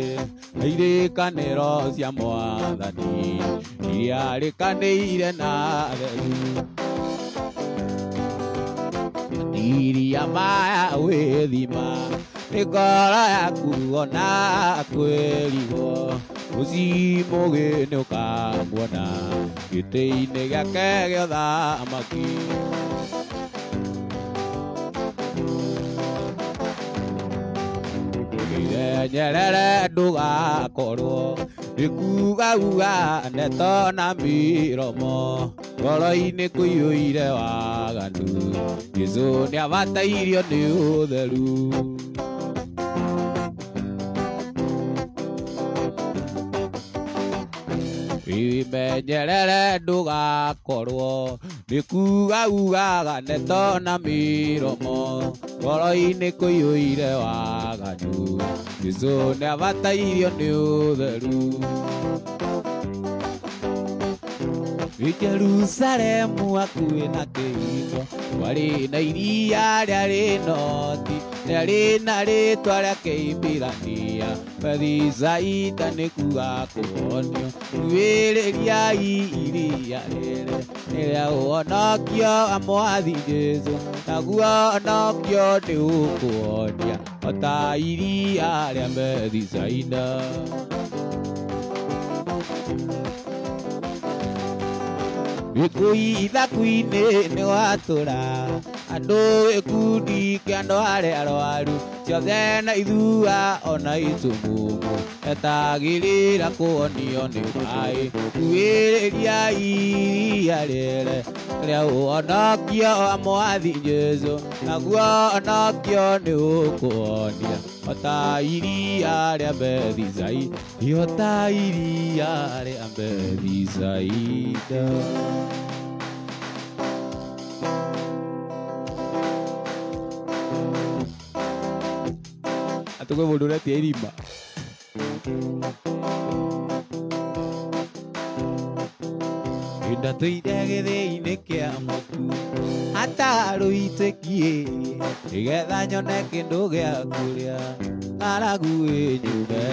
na irĩkanĩro cia Mwathani iria arĩkanĩire na atheru. Matiria maya wĩthima nĩ ngoro yaku ona kwĩrigwo, mũcimũgĩ nĩũkamuona gĩtĩ-inĩ gĩake gĩa ũthamaki. Nyerere ndũgakorwo nĩ kuga ndeto na mĩromo, ngoro-inĩ kũiyũire waganu, Jesũ nĩabatairio nĩ ũtheru. Wĩmenyerere ndũgakorwo nĩ kuga ugaga ndeto na mĩromo, ngoro-inĩ kũiyũire waganu, Jesũ nĩabatairio nĩ ũtheru. Jerusalemu hakuhĩ na kĩhingo, kwarĩ na iria rĩarĩ noti, rĩarĩ na rĩtwa rĩa Kĩhibirania, Bethisaida nĩ kuga kũhonio. Huhĩrĩriai iria rĩrĩ nĩ rĩa ũhonokio wa Mwathi Jesũ, naguo ũhonokio nĩ ũkũhonia o ta iria rĩa Bethisaida. Gĩkũi ithaku-inĩ nĩwatũra andũ gĩkundi kĩa andũ arĩa arwaru, ciothe na ithua ona itumumu, etagĩrĩra kũhonio nĩ maĩ. Huhĩrĩriai iria rĩrĩ rĩa ũhonokio wa Mwathi Jesũ, naguo ũhonokio nĩ ũkũhonia o ta iria rĩa Bethisaida, o ta iria rĩa Bethisaida. Atĩ kwĩ mũndũ ũretia irima. Ndatũire gĩthĩi-inĩ kĩa mũtu hatarũitĩkie, nĩgetha nyone kĩndũ gĩa kũrĩa, ng'aragu ĩnyume.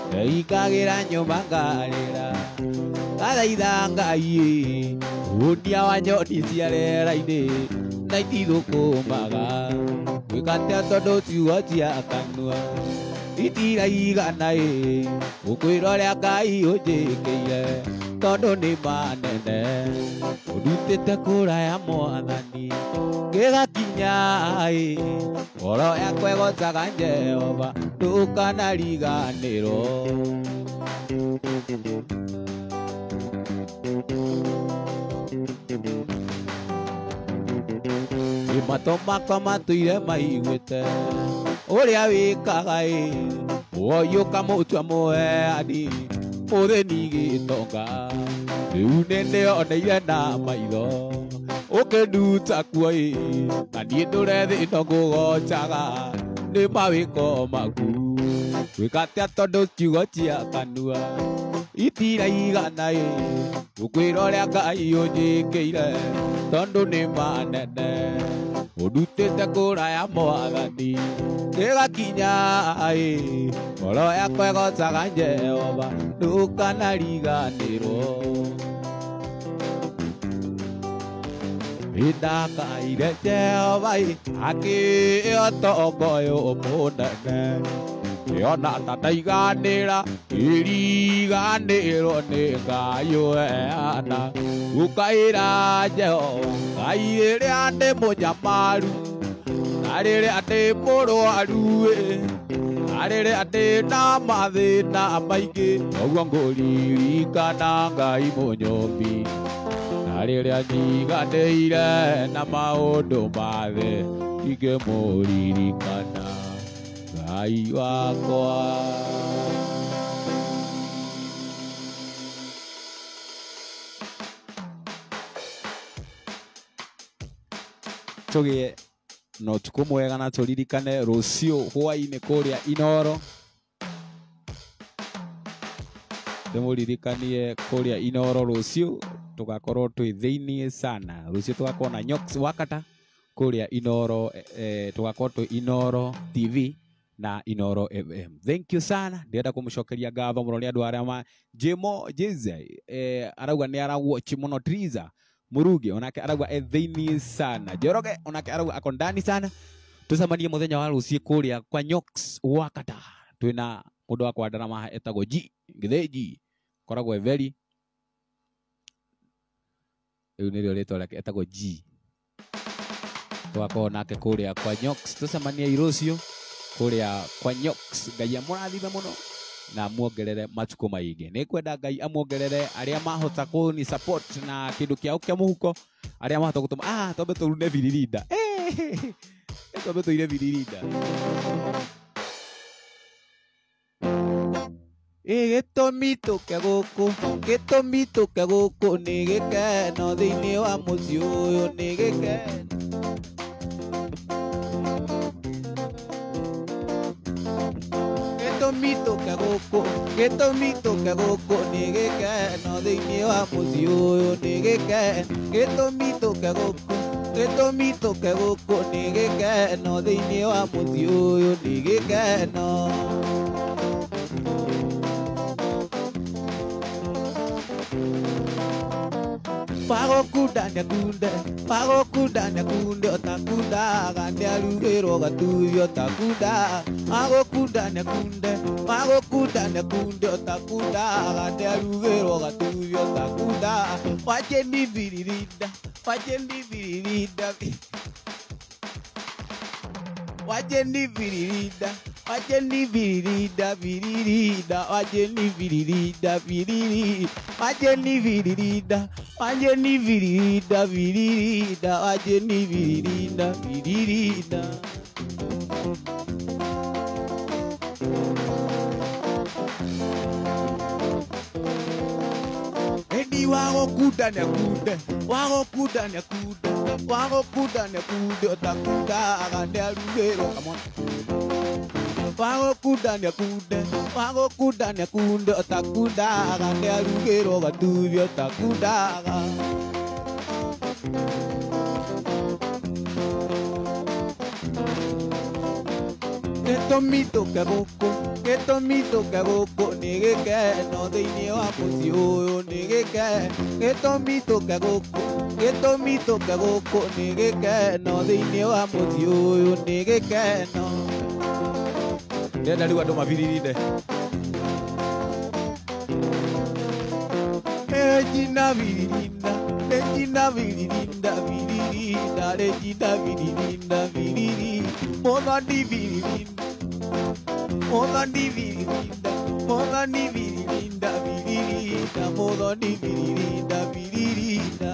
Ndeikagĩra nyũmba ngarĩra, ngathaitha Ngai ũnia wa nyoni cia rĩera-inĩ na itithũkũmaga. Gwĩka atĩa tondũ ciugo cia kanua itiraigana ĩ, gũkwĩra ũrĩa Ngai ũnjĩkĩire tondũ nĩ manene. Ũndutĩte kũraya Mwathani ngĩgakinya ĩ, ngoro yakwa ĩgocaga Jehova ndũkanariganĩrwo. Matũ makwa matũire maiguĩte ũrĩa wĩkaga ĩ, woyũ ũkamũtua mũheani mũthĩni gĩtonga. Rĩu nĩndĩoneire na maitho ũkĩnduta kuo ĩ, na niĩ ndũre thĩ ĩno ngũgocaga nĩ mawĩko maku. Gwĩka atĩa tondũ ciugo cia kanua itiraigana ĩ, gũkwĩra ũrĩa Ngai ũnjĩkĩire tondũ nĩ manene. Ũndutĩte kũraya Mwathani ngĩgakinya ĩ, ngoro yakwa ĩgocaga Jehova ndũkanariganĩrwo. Ndakaire Jehova ĩ, akĩĩo ũtonga ũyũ mũnene, ona ta ndaiganĩra iriganĩrwo nĩ Ngai ũheana. Gũkaĩra Jehova Ngai rĩrĩa ndĩ mũnyamaru, na rĩrĩa ndĩ mũrwaru ĩ, na rĩrĩa ndĩ na mathĩna maingĩ, noguo ngũririkana Ngai mũnyũmbi. Na rĩrĩa njiganĩire na maũndũ ma thĩ, ingĩmũririkana Ngai wakwa. Tũgĩe na ũtukũ mwega na tũririkane rũciũ hwaĩ-inĩ kũrĩa Inoro. Ndĩmũririkanie kũrĩa Inoro rũciũ tũgakorwo twĩ thĩiniĩ sana. Rũciũ tũgakorwo na Nyox Wakata kũrĩa Inoro, tũgakorwo twĩ Inoro TV na Inoro FM. Thank you sana. Ndĩrenda kũmũcokeria ngatho mũno nĩ andũ arĩa ma Jemo Jeze arauga nĩ arawatch mũno. Triza Murugi onake arauga e thĩiniĩ sana. Njoroge onake arauga ako ndani sana. Tũcemanie mũthenya wa rũciũ kũrĩa kwa Nyox Wakata. Twĩna mũndũ wa kwandarama etagwo G Gĩthĩnji, koragwo e very rĩu nĩrĩo rĩtwa rĩake etagwo G. Tũgakorwo nake kũrĩa kwa Nyox. Tũcemanie rũciũ kũrĩa kwa Nyox. Ngai amũrathime mũno na amuongerere matukũ maingĩ. Nĩ kwenda Ngai amuongerere arĩa mahota kũni support na kĩndũ kĩao kĩa mũhuko, arĩa mahota gũtũma twambe tũrune biririnda. Twambe tũire biririnda. Gĩtũmi tũke gũkũ, gĩtũmi tũke gũkũ nĩ gĩkeno thĩinĩ wa mũciĩ ũyũ nĩ gĩkeno. Gĩtũmi tũke gũkũ, gĩtũmi tũke gũkũ nĩ gĩkeno thĩinĩ wa mũciĩ ũyũ nĩ gĩkeno. Gĩtũmi tũke gũkũ, gĩtũmi tũke gũkũ nĩ gĩkeno thĩinĩ wa mũciĩ ũyũ nĩ gĩkeno. Wagũkunda nĩakunde, wagũkunda nĩakunde ũtakundaga nĩarugĩrwo gatuthi ũtakundaga. Wagũkunda nĩakunde, wagũkunda nĩakunde ũtakundaga nĩarugĩrwo gatuthi ũtakundaga. Wajeni biririnda, wajeni biririnda, wajeni biririnda, wajeni biririnda biririnda, wajeni biririnda biriri, wajeni biririnda, wajeni biririnda biririnda, wajeni biririnda biririnda. Endi wagũkunda nĩakunde, wagũkunda nĩakunde, wagũkunda nĩakunde ũtakundaga nĩarugĩrwo kamwana. Wagũkunda nĩakunde, wagũkunda nĩakunde ũtakundaga nĩarugĩrwo gatuthi ũtakundaga. Gĩtũmi tũke gũkũ, gĩtũmi tũke gũkũ nĩ gĩkeno thĩinĩ wa mũciĩ ũyũ nĩ gĩkeno. Gĩtũmi tũke gũkũ, gĩtũmi tũke gũkũ nĩ gĩkeno thĩinĩ wa mũciĩ ũyũ nĩ gĩkeno. Ndĩrenda rĩu andũ mabiririnde. Regina biririnda, Regina biririnda biririnda, Regina biririnda biriri, Mwathani biririnda, Mwathani biririnda, Mwathani biririnda biririnda, Mwathani biririnda biririnda.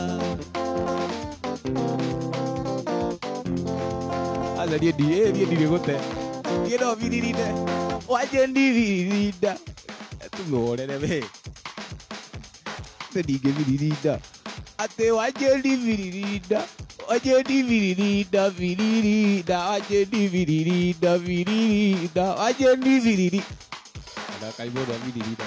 Aca niĩ ndirĩ gũte. Niĩ no biririnde, wajeni biririnda. Tũmĩhorere we. Atĩ ndingĩbiririnda, atĩ wajeni biririnda, wajeni biririnda biririnda, wajeni biririnda biririnda, wajeni biriri. Thakaai mũndũ abiririnda.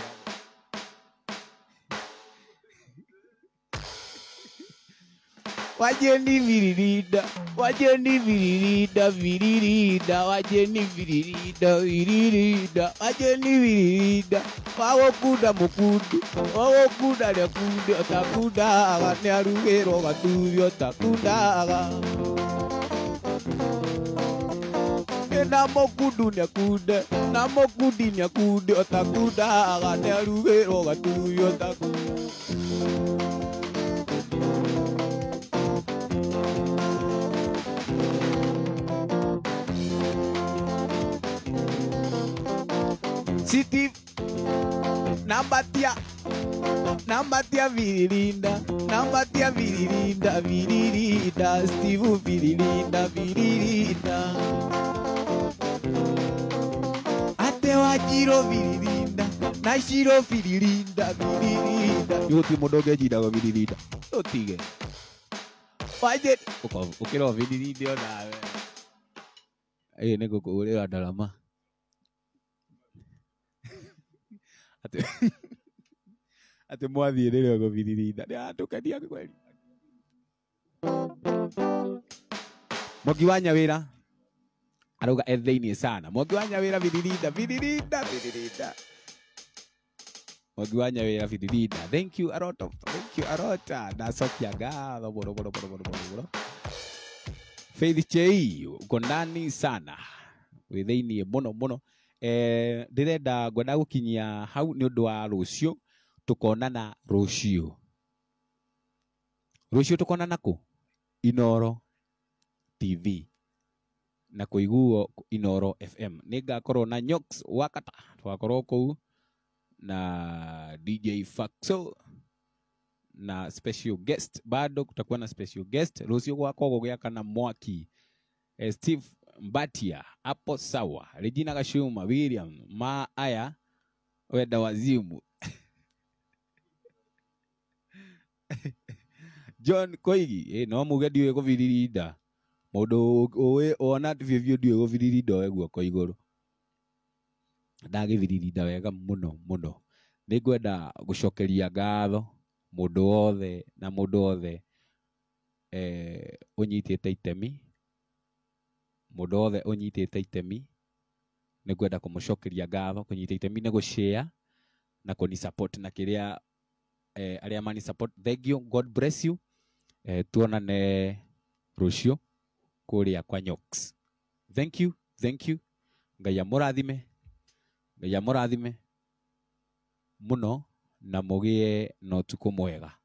Wajeni biririnda, wajeni biririnda biririnda, wajeni biririnda biririnda, wajeni biririnda. Wagũkunda mũkundu, wagũkunda nĩakunde ũtakundaga nĩarugĩrwo gatuthi ũtakundaga. Na mũkundu nĩakunde, na mũkundi nĩakunde ũtakundaga nĩarugĩrwo gatuthi ũtakundaga. City nambatia, nambatia biririnda, nambatia biririnda biririnda, Steve biririnda biririnda. Ate wajiro biririnda, na shiro biririnda biririnda. Gũtirĩ mũndũ ũngĩnjindaga biririnda. Tũtige. Wanjĩri ũkĩra ũbiriri onawe. Ĩĩ nĩ ngũkũhũrĩra ndarama. Atĩ atĩ mwathiĩ rĩrĩa ũgũbiririnda. Nĩatũkenia kweli. Mwangi wa Nyawĩra arauga e thĩiniĩ sana. Mwangi wa Nyawĩra biririnda biririnda biririnda. Mwangi wa Nyawĩra biririnda. Thank you Aroto. Thank you Arota. Ndacokia ngatho mũno mũno mũno mũno mũno mũno. Faith Chei uko ndani sana. Wĩ thĩiniĩ mũno mũno. Ndĩrenda ngwenda gũkinyia hau nĩ ũndũ wa rũciũ. Tũkonana rũciũ. Rũciũ tũkonana kũ? Inoro TV na kũiguo Inoro FM. Nĩngakorwo na Nyox Wakata, tũgakorwo kũu na DJ Faxo na special guest. Bado kutakuwa na special guest rũciũ gwakorwo gũgĩakana mwaki. Steve Mbatia hapo sawa, Regina Gashuma, William ma aya wenda wazimu John Koigi, no muge ndiũĩ kũbiririnda. Mũndũ ũĩ ona biũ biũ ndiũĩ gũbiririnda oe guoko igũrũ. Ndagĩbiririnda wega mũno mũno. Nĩngwenda gũcokeria ngatho mũndũ wothe na mũndũ wothe ũnyitĩte itemi. Mũndũ wothe ũnyitĩte itemi nĩngwenda kũmũcokeria ngatho. Kũnyita itemi nĩ gũshare na kũni support na kĩrĩa arĩa mani support. Thank you, God bless you. Tuonane rũciũ kũrĩa kwa Nyox. Thank you, thank you. Ngai amũrathime, Ngai amũrathime mũno na mũgĩe na ũtukũ mwega.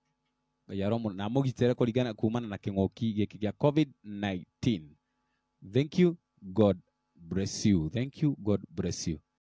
Ngai aromo na mũgitĩre kũringana kumana na kĩng'ũki gĩkĩ gĩa COVID-19. Thank you, God bless you. Thank you, God bless you.